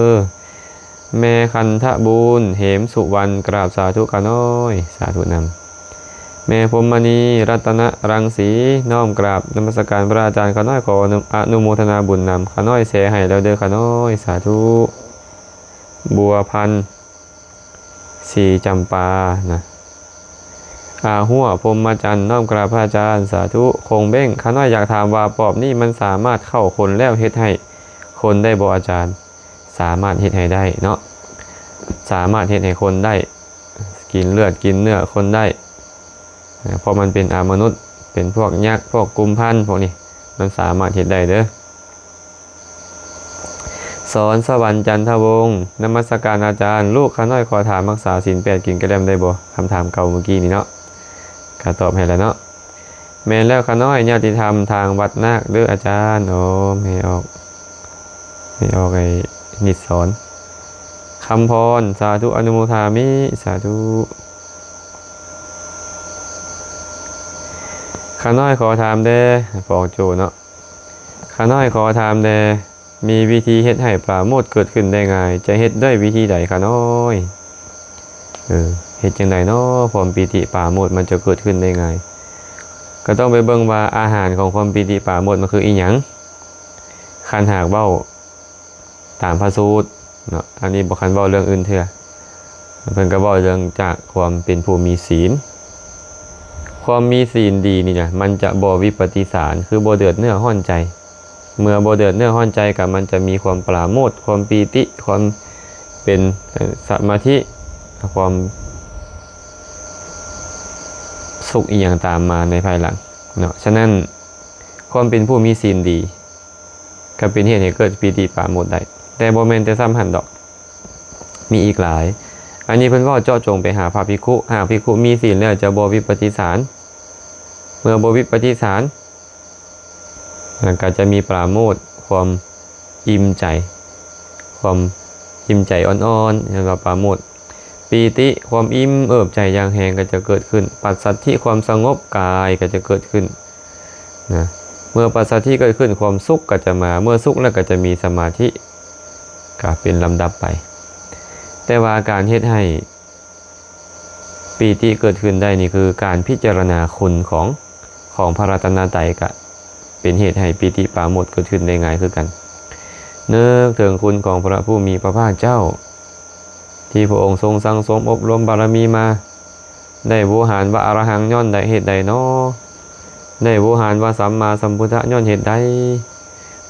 ແມ່ຄັນທະບູນ ເຫມສຸວັນ ກາບສາທຸຂ້ານ້ອຍ ສາທຸນຳ. ແມ່ພົມມະນີ ລັດຕະນະລັງສີ ນ້ອມກາບນະມັດສະການພະອາຈານ. ຂ້ານ້ອຍຂໍອະນຸ ອະນຸໂມທະນາບຸນນຳ. ຂ້ານ້ອຍແຊໃຫ້ແລ້ວເດີຂ້ານ້ອຍ. ສາທຸ. ບົວພັນ ສີຈຳປານະ. ອາຫົວ ພົມມະຈັນ ນ້ອມກາບພະອາຈານ. ສາທຸ. ຄົງເບັ້ງ ຂ້ານ້ອຍຢາກຖາມວ່າ ປອບນີ້ມັນສາມາດເຂົ້າຄົນແລ້ວເຮັດໃຫ້ຄົນໄດ້ບໍ່ອາຈານ? ສາມາດເຮັດໃຫ້ໄດ້ເນາະ, ສາມາດເຮັດໃຫ້ຄົນໄດ້, ກິນເລືອດກິນເນື້ອຄົນໄດ້. ເພາະມັນເປັນອາມະນຸດ, ເປັນພວກຍັກ, ພວກກຸມພັນ, ພວກນີ້ ມັນສາມາດເຮັດໄດ້ເດີ. ສອນສະຫວັນ ຈັນທະວົງ ນະມັດສະການອາຈານ. ລູກຂ້ານ້ອຍຂໍຖາມ ຮັກສາສິນແປດ ກິນກະແລັມໄດ້ບໍ່? ຄຳຖາມເກົ່າມື້ກີ້ນີ້ເນາະ, ກະຕອບໃຫ້ແລ້ວເນາະ. ແມ່ນແລ້ວຂ້ານ້ອຍ, ຍາດຕິທຳທາງວັດນາກເດີອາຈານ. ໂອ້ ແມ່ອອກ ແມ່ອອກໄອ້ນິດສອນ ຄຳພອນ. ສາທຸ ອະນຸໂມທາມິ ສາທຸ. ຂ້ານ້ອຍຂໍຖາມແດ່ ພໍ່ໂຈເນາະ. ຂ້ານ້ອຍຂໍຖາມແດ່ ມີວິທີເຮັດໃຫ້ປາໂມດເກີດຂຶ້ນໄດ້ງ່າຍ ຈະເຮັດດ້ວຍວິທີໃດຂ້ານ້ອຍ? ເອີ ເຮັດຈັ່ງໃດເນາະ ຄວາມປີຕິປາໂມດມັນຈະເກີດຂຶ້ນໄດ້ງ່າຍ? ກໍຕ້ອງໄປເບິ່ງວ່າອາຫານຂອງຄວາມປີຕິປາໂມດມັນຄືອີ່ຫຍັງ? ຄັນຫາກເວົ້າຕາມພະສູດເນາະ, ອັນນີ້ບໍ່ຄັນເວົ້າເລື່ອງອື່ນເທື່ອ, ເພິ່ນກໍເວົ້າເລື່ອງຈາກຄວາມເປັນຜູ້ມີສີນ. ຄວາມມີສີນດີນີ້ນະ ມັນຈະບໍ່ວິປະຕິສານ ຄືບໍ່ເດືອດເນື້ອຮ້ອນໃຈ. ເມື່ອບໍ່ເດືອດເນື້ອຮ້ອນໃຈ ກໍມັນຈະມີຄວາມປາໂມດ, ຄວາມປີຕິ, ຄວາມເປັນ ເອີ ສະມາທິ, ຄວາມສຸກອີ່ຫຍັງຕາມມາໃນພາຍຫຼັງເນາະ. ສະນັ້ນ ຄວາມເປັນຜູ້ມີສີນດີ ກໍເປັນເຫດໃຫ້ເກີດປີຕິປາໂມດໄດ້, ແຕ່ບໍ່ແມ່ນແຕ່ສ່ຳຫັ້ນດອກ, ມີອີກຫຼາຍ. ອັນນີ້ເພິ່ນເວົ້າເຈາະຈົງໄປຫາພະພິກຂຸ, ຫາກພິກຂຸມີສີນແລ້ວຈະບໍ່ວິປະຕິສານ. ເມື່ອບໍ່ວິປະຕິສານ ແລ້ວກໍຈະມີປາໂມດ, ຄວາມອີ່ມໃຈ, ຄວາມອີ່ມໃຈອ່ອນໆ, ເອີ້ນວ່າປາໂມດ. ປີຕິ, ຄວາມອີ່ມເອີບໃຈຢ່າງແຮງກໍຈະເກີດຂຶ້ນ. ປັດສັດທິ, ຄວາມສະຫງົບກາຍກໍຈະເກີດຂຶ້ນນະ. ເມື່ອປັດສັດທິເກີດຂຶ້ນ, ຄວາມສຸກກໍຈະມາ. ເມື່ອສຸກແລ້ວກໍຈະມີສະມາທິ, ກໍເປັນລຳດັບໄປ. ແຕ່ວ່າການເຮັດໃຫ້ ປີຕິເກີດຂຶ້ນໄດ້ນີ້ຄືການພິຈາລະນາຄຸນຂອງ ຂອງພະລັດຕະນະໄຕ ກະເປັນເຫດໃຫ້ປີຕິປາໂມດເກີດຂຶ້ນໄດ້ງ່າຍຄືກັນ. ນຶກເຖິງຄຸນຂອງພະຜູ້ມີພະພາກເຈົ້າ ທີ່ພະອົງຊົງສັ່ງສົມອົບຮົມບາລະມີມາ, ໄດ້ໂວຫານວ່າອະລະຫັງຍ້ອນໃດເຫດໃດນໍ? ໄດ້ໂວຫານວ່າສຳມາສຳພຸດທະຍ້ອນເຫດໃດ?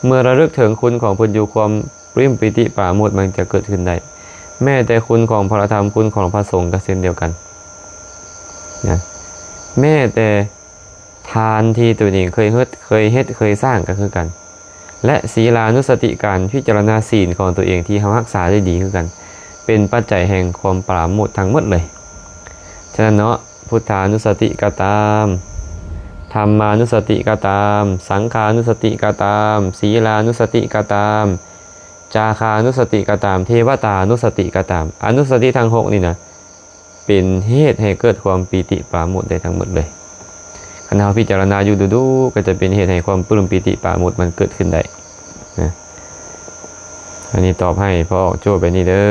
ເມື່ອລະລຶກເຖິງຄຸນຂອງເພິ່ນຢູ່ ຄວາມ ປຶ້ມປີຕິປາໂມດມັນຈະເກີດຂຶ້ນໄດ້. ແມ້ແຕ່ຄຸນຂອງພະທຳ, ຄຸນຂອງພະສົງກໍເຊັ່ນດຽວກັນນະ. ແມ້ແຕ່ທານທີ່ຕົວເອງເຄີຍເຮັດ, ເຄີຍເຮັດ, ເຄີຍສ້າງກໍຄືກັນ. ແລະ ສີລານຸສະຕິ, ການພິຈາລະນາສີນຂອງຕົວເອງທີ່ເຮົາຮັກສາໄດ້ດີຄືກັນ, ເປັນປັດໄຈແຫ່ງຄວາມປາໂມດທັງໝົດເລີຍ. ສະນັ້ນເນາະ, ພຸດທານຸສະຕິກໍຕາມ, ທຳມານຸສະຕິກໍຕາມ, ສັງຄານຸສະຕິກໍຕາມ, ສີລານຸສະຕິກໍຕາມ, ຈາຄານຸສະຕິກໍຕາມ, ເທວະຕານຸສະຕິກໍຕາມ, ອະນຸສະຕິທັງຫົກນີ້ນະ ເປັນເຫດໃຫ້ເກີດຄວາມປີຕິປາໂມດໄດ້ທັງໝົດເລີຍ. ຄັນເຮົາພິຈາລະນາຢູ່ດຸໆ ກໍຈະເປັນເຫດໃຫ້ຄວາມປຶ້ມປີຕິປາໂມດມັນເກີດຂຶ້ນໄດ້ນະ. ອັນນີ້ຕອບໃຫ້ພໍ່ອອກໂຈ້ໄປນີ້ເດີ.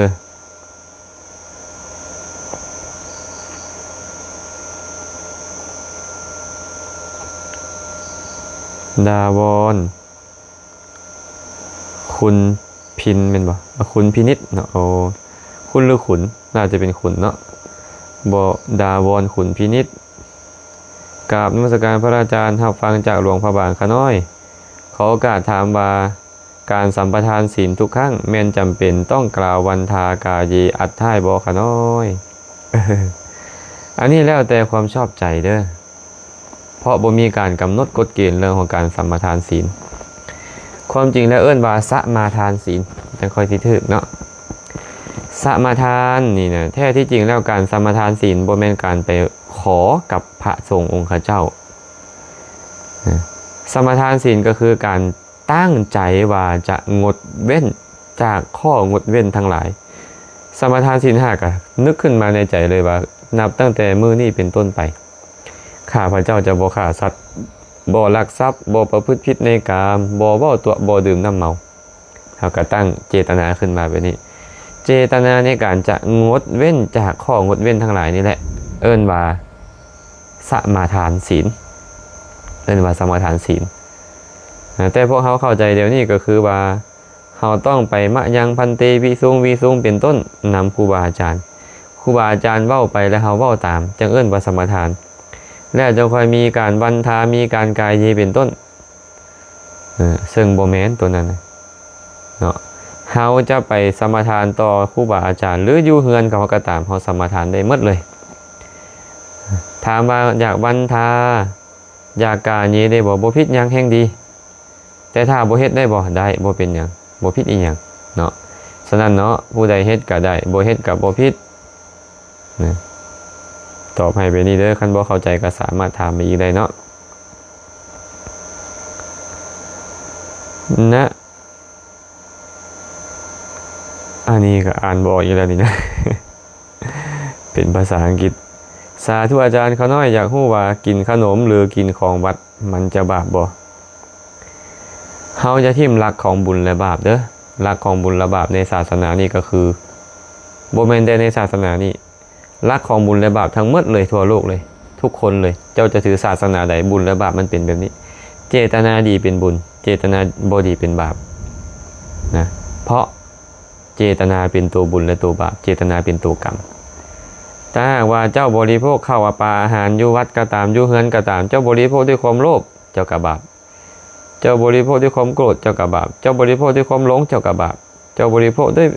ດາວອນ ຄຸນພິນແມ່ນບໍ່? ອາ ຄຸນພິນິດເນາະ. ໂອ້ ຄຸນຫຼືຂຸນ? ໜ້າຈະເປັນຂຸນເນາະ. ບໍ່ ດາວອນຂຸນພິນິດ. ກາບນະມັດສະການພະອາຈານ, ຮັບຟັງຈາກຫຼວງພະບາງຂ້ານ້ອຍ. ຂໍໂອກາດຖາມວ່າ ການສຳປະທານສີນທຸກຄັ້ງແມ່ນຈຳເປັນຕ້ອງກ່າວວັນທາກາເຍອັດຖາຍບໍ່ຂະນ້ອຍ? ອັນນີ້ແລ້ວແຕ່ຄວາມຊອບໃຈເດີ້, ເພາະບໍ່ມີການກຳນົດກົດເກນເລື່ອງຂອງການສຳປະທານສີນ. ຄວາມຈິງແລ້ວເອີ້ນວ່າສະມາທານສີນ ຈັ່ງຄ່ອຍຊິຖືກເນາະ. ສະມາທານນີ້ນະ, ແທ້ທີ່ຈິງແລ້ວການສະມາທານສີນບໍ່ແມ່ນການໄປຂໍກັບພະສົງອົງຄະເຈົ້າ. ສະມາທານສີນກໍຄືການ ຕັ້ງໃຈວ່າຈະງົດເວັ້ນຈາກຂໍ້ງົດເວັ້ນທັງຫຼາຍ. ສະມາທານສີນຫ້າ ກໍນຶກຂຶ້ນມາໃນໃຈເລີຍວ່າ ນັບຕັ້ງແຕ່ມື້ນີ້ເປັນຕົ້ນໄປ ຂ້າພະເຈົ້າຈະບໍ່ຂ້າສັດ, ບໍ່ລັກຊັບ, ບໍ່ປະພຶດຜິດໃນກາມ, ບໍ່ເວົ້າຕົວະ, ບໍ່ດື່ມນ້ຳເມົາ. ເຮົາກໍຕັ້ງເຈຕະນາຂຶ້ນມາແບບນີ້. ເຈຕະນາໃນການຈະງົດເວັ້ນຈາກຂໍ້ງົດເວັ້ນທັງຫຼາຍນີ້ແຫຼະ ເອີ້ນວ່າ ສະມາທານສິນ ເອີ້ນວ່າສະມາທານສິນ. ແຕ່ພວກເຮົາເຂົ້າໃຈດຽວນີ້ກໍຄືວ່າ ເຮົາຕ້ອງໄປມະຍັງພັນເຕວິສຸງວິສຸງເປັນຕົ້ນ ນຳຄູບາອາຈານ. ຄູບາອາຈານເວົ້າໄປແລ້ວເຮົາເວົ້າຕາມ ຈັ່ງເອີ້ນວ່າສະມາທານ. ແລ້ວຈັ່ງຄ່ອຍມີການວັນທາ ມີການກາເຍເປັນຕົ້ນ. ເອີ ເຊິ່ງບໍ່ແມ່ນຕົວນັ້ນນະເນາະ. ເຮົາຈະໄປສະມາທານຕໍ່ຄູບາອາຈານ ຫຼື ຢູ່ເຮືອນເຂົາກໍຕາມ ເຮົາສະມາທານໄດ້ໝົດເລີຍ. ຖາມວ່າຢາກວັນທາ ຢາກກາເຍໄດ້ບໍ່? ບໍ່ຜິດຫຍັງ ແຮ່ງດີ. ແຕ່ຖ້າບໍ່ເຮັດໄດ້ບໍ່? ໄດ້ ບໍ່ເປັນຫຍັງ ບໍ່ຜິດອີ່ຫຍັງເນາະ. ສະນັ້ນເນາະ ຜູ້ໃດເຮັດກໍໄດ້ ບໍ່ເຮັດກໍບໍ່ຜິດນະ. ຕອບໃຫ້ໄປນີ້ເດີ ຄັນບໍ່ເຂົ້າໃຈກໍສາມາດຖາມໄປອີກໄດ້ເນາະ. ນະ ອັນນີ້ກໍອ່ານບໍ່ອອກອີກແລ້ວນີ້ນະ ເປັນພາສາອັງກິດ. ສາທຸອາຈານ, ຂ້ານ້ອຍຢາກຮູ້ວ່າ ກິນຂະໜົມ ຫຼື ກິນຂອງວັດ ມັນຈະບາບບໍ່? ເຮົາຢ່າຖິ້ມຫຼັກຂອງບຸນ ແລະ ບາບເດີ. ຫຼັກຂອງບຸນ ແລະ ບາບໃນສາສະໜານີ້ກໍຄື ບໍ່ແມ່ນແຕ່ໃນສາສະໜານີ້ ຫຼັກຂອງບຸນ ແລະ ບາບທັງໝົດເລີຍ ທົ່ວໂລກເລີຍ ທຸກຄົນເລີຍ ເຈົ້າຈະຖືສາສະໜາໃດ ບຸນ ແລະ ບາບມັນເປັນແບບນີ້. ເຈດຕະນາດີເປັນບຸນ ເຈດຕະນາບໍ່ດີເປັນບາບນະ ເພາະເຈດຕະນາເປັນໂຕບຸນ ແລະ ໂຕບາບ ເຈດຕະນາເປັນໂຕກຳ. ຖ້າຫາກວ່າເຈົ້າບໍລິໂພກເຂົ້າອາປາອາຫານຢູ່ວັດກໍຕາມ ຢູ່ເຮືອນກໍຕາມ ເຈົ້າບໍລິໂພກດ້ວຍຄວາມໂລບ ເຈົ້າກໍບາບ. ເຈົ້າບໍລິໂພກດ້ວຍຄວາມໂກດ ເຈົ້າກໍບາບ. ເຈົ້າບໍລິໂພກດ້ວຍຄວາມຫຼົງ ເຈົ້າກໍບາບ. ເຈົ້າບໍລິໂພກດ້ວຍ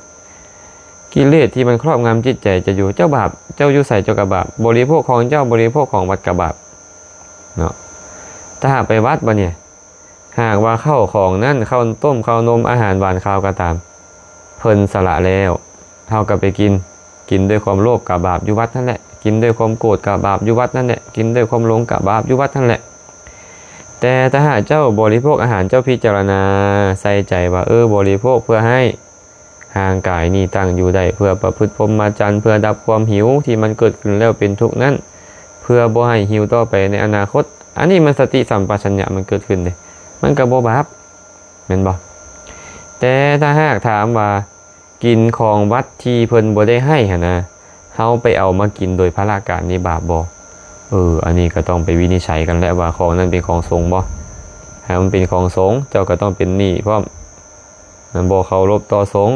ກິເລດທີ່ມັນຄອບງຳຈິດໃຈເຈົ້າຢູ່ ເຈົ້າບາບ. ເຈົ້າຢູ່ໃສເຈົ້າກໍບາບ. ບໍລິໂພກຂອງເຈົ້າ ບໍລິໂພກຂອງວັດກໍບາບເນາະ. ຖ້າຫາກໄປວັດບັດນີ້ ຫາກວ່າເຂົ້າຂອງນັ້ນ ເຂົ້າຕົ້ມ ເຂົ້າໜົມ ອາຫານຫວານຄາວກໍຕາມ ເພິ່ນສະຫຼະແລ້ວ ເຮົາກໍໄປກິນ. ກິນດ້ວຍຄວາມໂລບກໍບາບຢູ່ວັດນັ້ນແຫຼະ ກິນດ້ວຍຄວາມໂກດກໍບາບຢູ່ວັດນັ້ນແຫຼະ ກິນດ້ວຍຄວາມຫຼົງກໍບາບຢູ່ວັດນັ້ນແຫຼະ. ແຕ່ຖ້າຫາກເຈົ້າບໍລິໂພກອາຫານ ເຈົ້າພິຈາລະນາໃສ່ໃຈວ່າ ເອີ ບໍລິໂພກເພື່ອໃຫ້ຮ່າງກາຍນີ້ຕັ້ງຢູ່ໄດ້ ເພື່ອປະພຶດພົມມະຈັນ ເພື່ອດັບຄວາມຫິວທີ່ມັນເກີດຂຶ້ນແລ້ວເປັນທຸກນັ້ນ ເພື່ອບໍ່ໃຫ້ຫິວຕໍ່ໄປໃນອະນາຄົດ. ອັນນີ້ມັນສະຕິສຳປະຊັນຍະມັນເກີດຂຶ້ນເດ້ ມັນກໍບໍ່ບາບ ແມ່ນບໍ່? ແຕ່ຖ້າຫາກຖາມວ່າ ກິນຂອງວັດທີ່ເພິ່ນບໍ່ໄດ້ໃຫ້ຫັ້ນນະ ເຮົາໄປເອົາມາກິນໂດຍພະລະການນີ້ບາບບໍ່? ເອີ ອັນນີ້ກໍຕ້ອງໄປວິນິດໄສກັນແຫຼະວ່າ ຂອງນັ້ນເປັນຂອງສົງບໍ່? ຖ້າມັນເປັນຂອງສົງ ເຈົ້າກໍຕ້ອງເປັນໜີ້ພ້ອມ ບໍ່ເຄົາລົບຕໍ່ສົງ.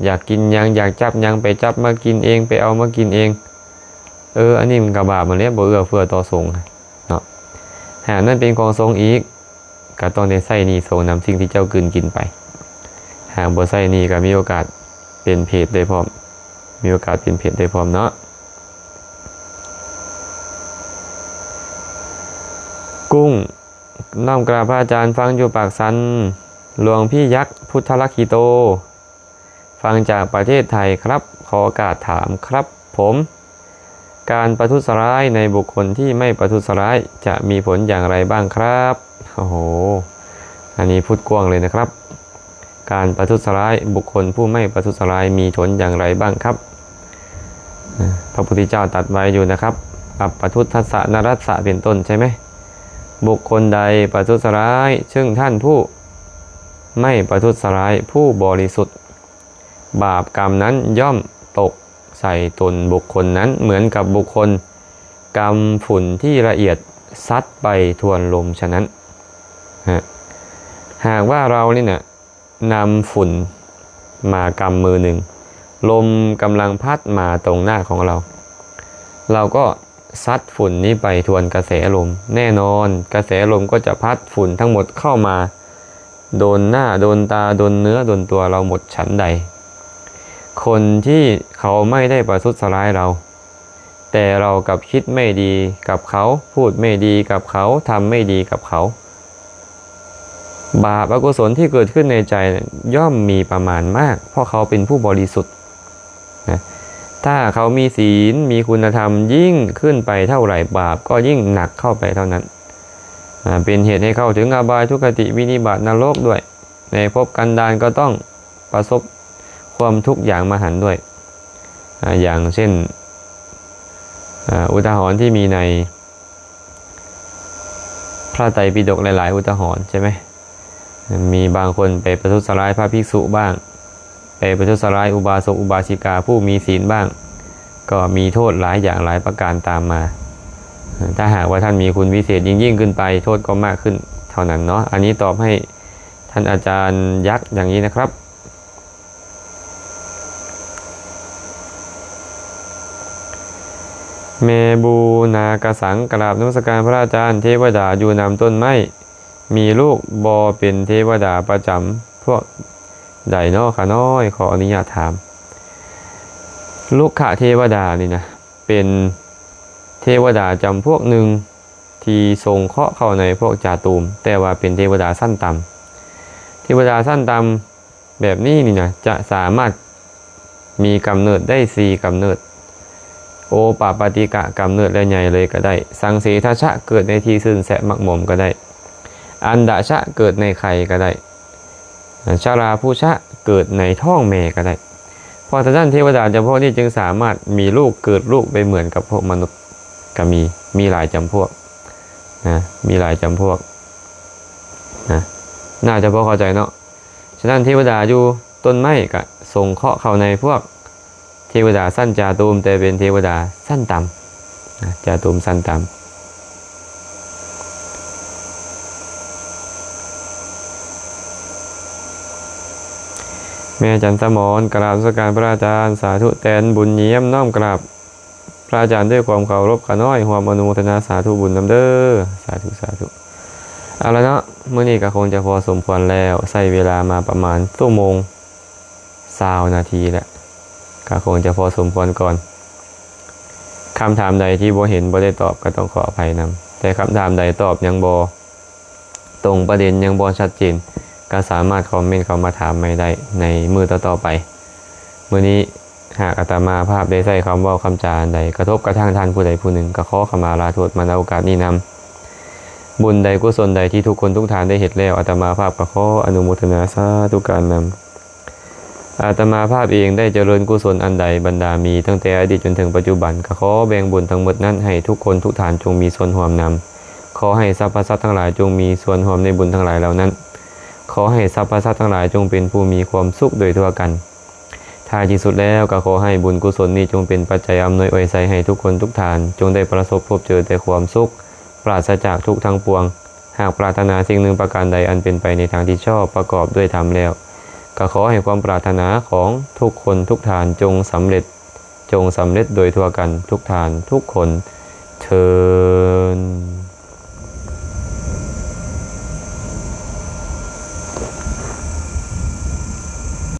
ຢາກກິນຫຍັງ ຢາກຈັບຫຍັງ ໄປຈັບມາກິນເອງ ໄປເອົາມາກິນເອງ. ເອີ ອັນນີ້ມັນກໍບາບຫັ້ນແຫຼະ ບໍ່ເອື້ອເຟື້ອຕໍ່ສົງເນາະ. ຫາກນັ້ນເປັນຂອງສົງອີກ ກໍຕ້ອງໄດ້ໃຊ້ໜີ້ສົງນຳສິ່ງທີ່ເຈົ້າກືນກິນໄປ. ຫາກບໍ່ໃຊ້ໜີ້ກໍມີໂອກາດເປັນເຜດໄດ້ພ້ອມ ມີໂອກາດເປັນເຜດໄດ້ພ້ອມເນາະ. ກຸ້ງ ນ້ອມກາບພະອາຈານ ຟັງຢູ່ປາກຊັນ ຫຼວງພີ່ຍັກ ພຸດທະລັກຂິໂຕ. ฟังจากประเทศไทยครับ ขอโอกาสถามครับผม การประทุษร้ายในบุคคลที่ไม่ประทุษร้ายจะมีผลอย่างไรบ้างครับ? โอ้โห อันนี้พูดกว้างเลยนะครับ การประทุษร้ายบุคคลผู้ไม่ประทุษร้ายมีผลอย่างไรบ้างครับ? พระพุทธเจ้าตรัสไว้อยู่นะครับ อัปปทุทธัสสะนรัสสะ เป็นต้นใช่ไหม? บุคคลใดประทุษร้ายซึ่งท่านผู้ไม่ประทุษร้ายผู้บริสุทธิ์ บาปกรรมนั้นย่อมตกใส่ตนบุคคลนั้นเหมือนกับบุคคลกำฝุ่นที่ละเอียดซัดไปทวนลมฉะนั้น ฮะ หากว่าเรานี่นะนำฝุ่นมากำมือหนึ่ง ลมกำลังพัดมาตรงหน้าของเรา เราก็ ซัดฝุ่นนี้ไปทวนกระแสลม แน่นอนกระแสลมก็จะพัดฝุ่นทั้งหมดเข้ามาโดนหน้า โดนตา โดนเนื้อ โดนตัวเราหมดฉันใด คนที่เขาไม่ได้ประทุษร้ายเรา แต่เรากลับคิดไม่ดีกับเขา พูดไม่ดีกับเขา ทำไม่ดีกับเขา บาปอกุศลที่เกิดขึ้นในใจย่อมมีประมาณมาก เพราะเขาเป็นผู้บริสุทธิ์ นะ ถ้าเขามีศีล มีคุณธรรม ยิ่งขึ้นไปเท่าไหร่ บาปก็ยิ่งหนักเข้าไปเท่านั้น อ่า เป็นเหตุให้เข้าถึงอบายทุกขติวินิบาตนรกด้วย ในภพกันดารก็ต้องประสบความทุกข์อย่างมหันต์ด้วย อ่า อย่างเช่น อ่า อุทาหรณ์ที่มีใน พระไตรปิฎกหลายๆ อุทาหรณ์ใช่ไหม มีบางคนไปประทุษร้ายพระภิกษุบ้าง ไปประทุษร้ายอุบาสกอุบาสิกาผู้มีศีลบ้าง ก็มีโทษหลายอย่างหลายประการตามมา ถ้าหากว่าท่านมีคุณวิเศษยิ่งๆขึ้นไป โทษก็มากขึ้นเท่านั้นเนาะ อันนี้ตอบให้ท่านอาจารย์ยักษ์อย่างนี้นะครับ ແມ່ບູນາກະສັງ ກະລາບນະມັດສະການພະອາຈານ. ເທວະດາຢູ່ນຳຕົ້ນໄມ້ ມີລູກບໍ່ເປັນເທວະດາປະຈຳພວກໃດນໍຂະນ້ອຍ? ຂໍອະນຸຍາດຖາມ ລຸກຂະເທວະດານີ້ນະ ເປັນເທວະດາຈຳພວກໜຶ່ງທີ່ສົງເຄາະເຂົ້າໃນພວກຈາຕູມ ແຕ່ວ່າເປັນເທວະດາຊັ້ນຕ່ຳ. ເທວະດາຊັ້ນຕ່ຳ ແບບນີ້ນີ້ນະ ຈະສາມາດມີກຳເນີດໄດ້ສີ່ກຳເນີດ ໂອປະປາຕິກະ ກຳເນີດແລ້ວໃຫຍ່ເລີຍກໍໄດ້, ສັງເສທະຊະ ເກີດໃນທີ່ຊື່ນແຊະໝັກໝົມກໍໄດ້, ອັນດະຊະ ເກີດໃນໄຂ່ກໍໄດ້, ຊະລາພຸຊະ ເກີດໃນທ້ອງແມ່ກໍໄດ້. ເພາະສະນັ້ນ ເທວະດາຈຳພວກນີ້ຈຶ່ງສາມາດມີລູກ ເກີດລູກໄປເໝືອນກັບພວກມະນຸດກໍມີ ມີຫຼາຍຈຳພວກນະ ມີຫຼາຍຈຳພວກນະ ໜ້າຈະພໍເຂົ້າໃຈເນາະ. ສະນັ້ນ ເທວະດາຢູ່ຕົ້ນໄມ້ກະສົງເຄາະເຂົ້າໃນພວກເທວະດາຊັ້ນຈາຕູມ ແຕ່ເປັນເທວະດາຊັ້ນຕ່ຳນະ ຈາຕູມຊັ້ນຕ່ຳ. ແມ່ຈັນສະໝອນ ກະລາບນະມັດສະການພະອາຈານ. ສາທຸແຕນບຸນຢ້ຽມ ນ້ອມກະລາບ ພະອາຈານດ້ວຍຄວາມເຄົາລົບຂະນ້ອຍ ຮ່ວມອະນຸໂມທະນາສາທຸບຸນນຳເດີ. ສາທຸ ສາທຸ. ເອົາລະເນາະ ມື້ນີ້ກໍຄົງຈະພໍສົມຄວນແລ້ວ ໃຊ້ເວລາມາປະມານຊົ່ວໂມງຊາວນາທີແລ້ວ ກໍຄົງຈະພໍສົມຄວນກ່ອນ. ຄຳຖາມໃດທີ່ບໍ່ເຫັນບໍ່ໄດ້ຕອບ ກໍຕ້ອງຂໍອະໄພນຳ, ແຕ່ຄຳຖາມໃດຕອບຍັງບໍ່ ຕົງປະເດັນ ຍັງບໍ່ຊັດເຈນ ກໍສາມາດຄອມເມັນເຂົ້າມາຖາມໃໝ່ໄດ້ໃນມື້ຕໍ່ໆໄປ. ມື້ນີ້ຫາກອາດຕະມາພາບໄດ້ໃຊ້ຄຳເວົ້າຄຳຈາອັນໃດກະທົບກະທັ່ງທ່ານຜູ້ໃດຜູ້ໜຶ່ງ ກໍຂໍຂະມາລາໂທດມາ ນະໂອກາດນີ້ນຳ. ບຸນໃດກຸສົນໃດທີ່ທຸກຄົນທຸກທ່ານໄດ້ເຮັດແລ້ວ ອາດຕະມາພາບກໍຂໍອະນຸໂມທະນາສາທຸການນຳ. ອາດຕະມາພາບເອງໄດ້ຈະເລີນກຸສົນອັນໃດບັນດາມີຕັ້ງແຕ່ອະດີດຈົນເຖິງປັດຈຸບັນ ກໍຂໍແບ່ງບຸນທັງໝົດນັ້ນໃຫ້ທຸກຄົນທຸກທ່ານຈົ່ງມີສ່ວນຮ່ວມນຳ. ຂໍໃຫ້ສັບພະສັດທັງຫຼາຍຈົ່ງມີສ່ວນຮ່ວມໃນບຸນທັງຫຼາຍເຫຼົ່ານັ້ນ. ຂໍໃຫ້ສັບພະສັດທັງຫຼາຍຈົ່ງເປັນຜູ້ມີຄວາມສຸກໂດຍທົ່ວກັນ. ທ້າຍທີ່ສຸດແລ້ວກໍຂໍໃຫ້ບຸນກຸສົນນີ້ຈົ່ງເປັນປັດໄຈອຳນວຍອວຍໄຊໃຫ້ທຸກຄົນທຸກທ່ານ ຈົ່ງໄດ້ປະສົບພົບເຈີແຕ່ຄວາມສຸກ ປາສະຈາກທຸກທັງປວງ. ຫາກປາດຖະໜາສິ່ງໜຶ່ງປະການໃດອັນເປັນໄປໃນທາງທີ່ຊອບປະກອບດ້ວຍທຳແລ້ວ ກໍຂໍໃຫ້ຄວາມປາດຖະໜາຂອງທຸກຄົນທຸກທ່ານຈົ່ງສຳເລັດ, ຈົ່ງສຳເລັດໂດຍທົ່ວກັນທຸກທ່ານທຸກຄົນເທີ້ນ.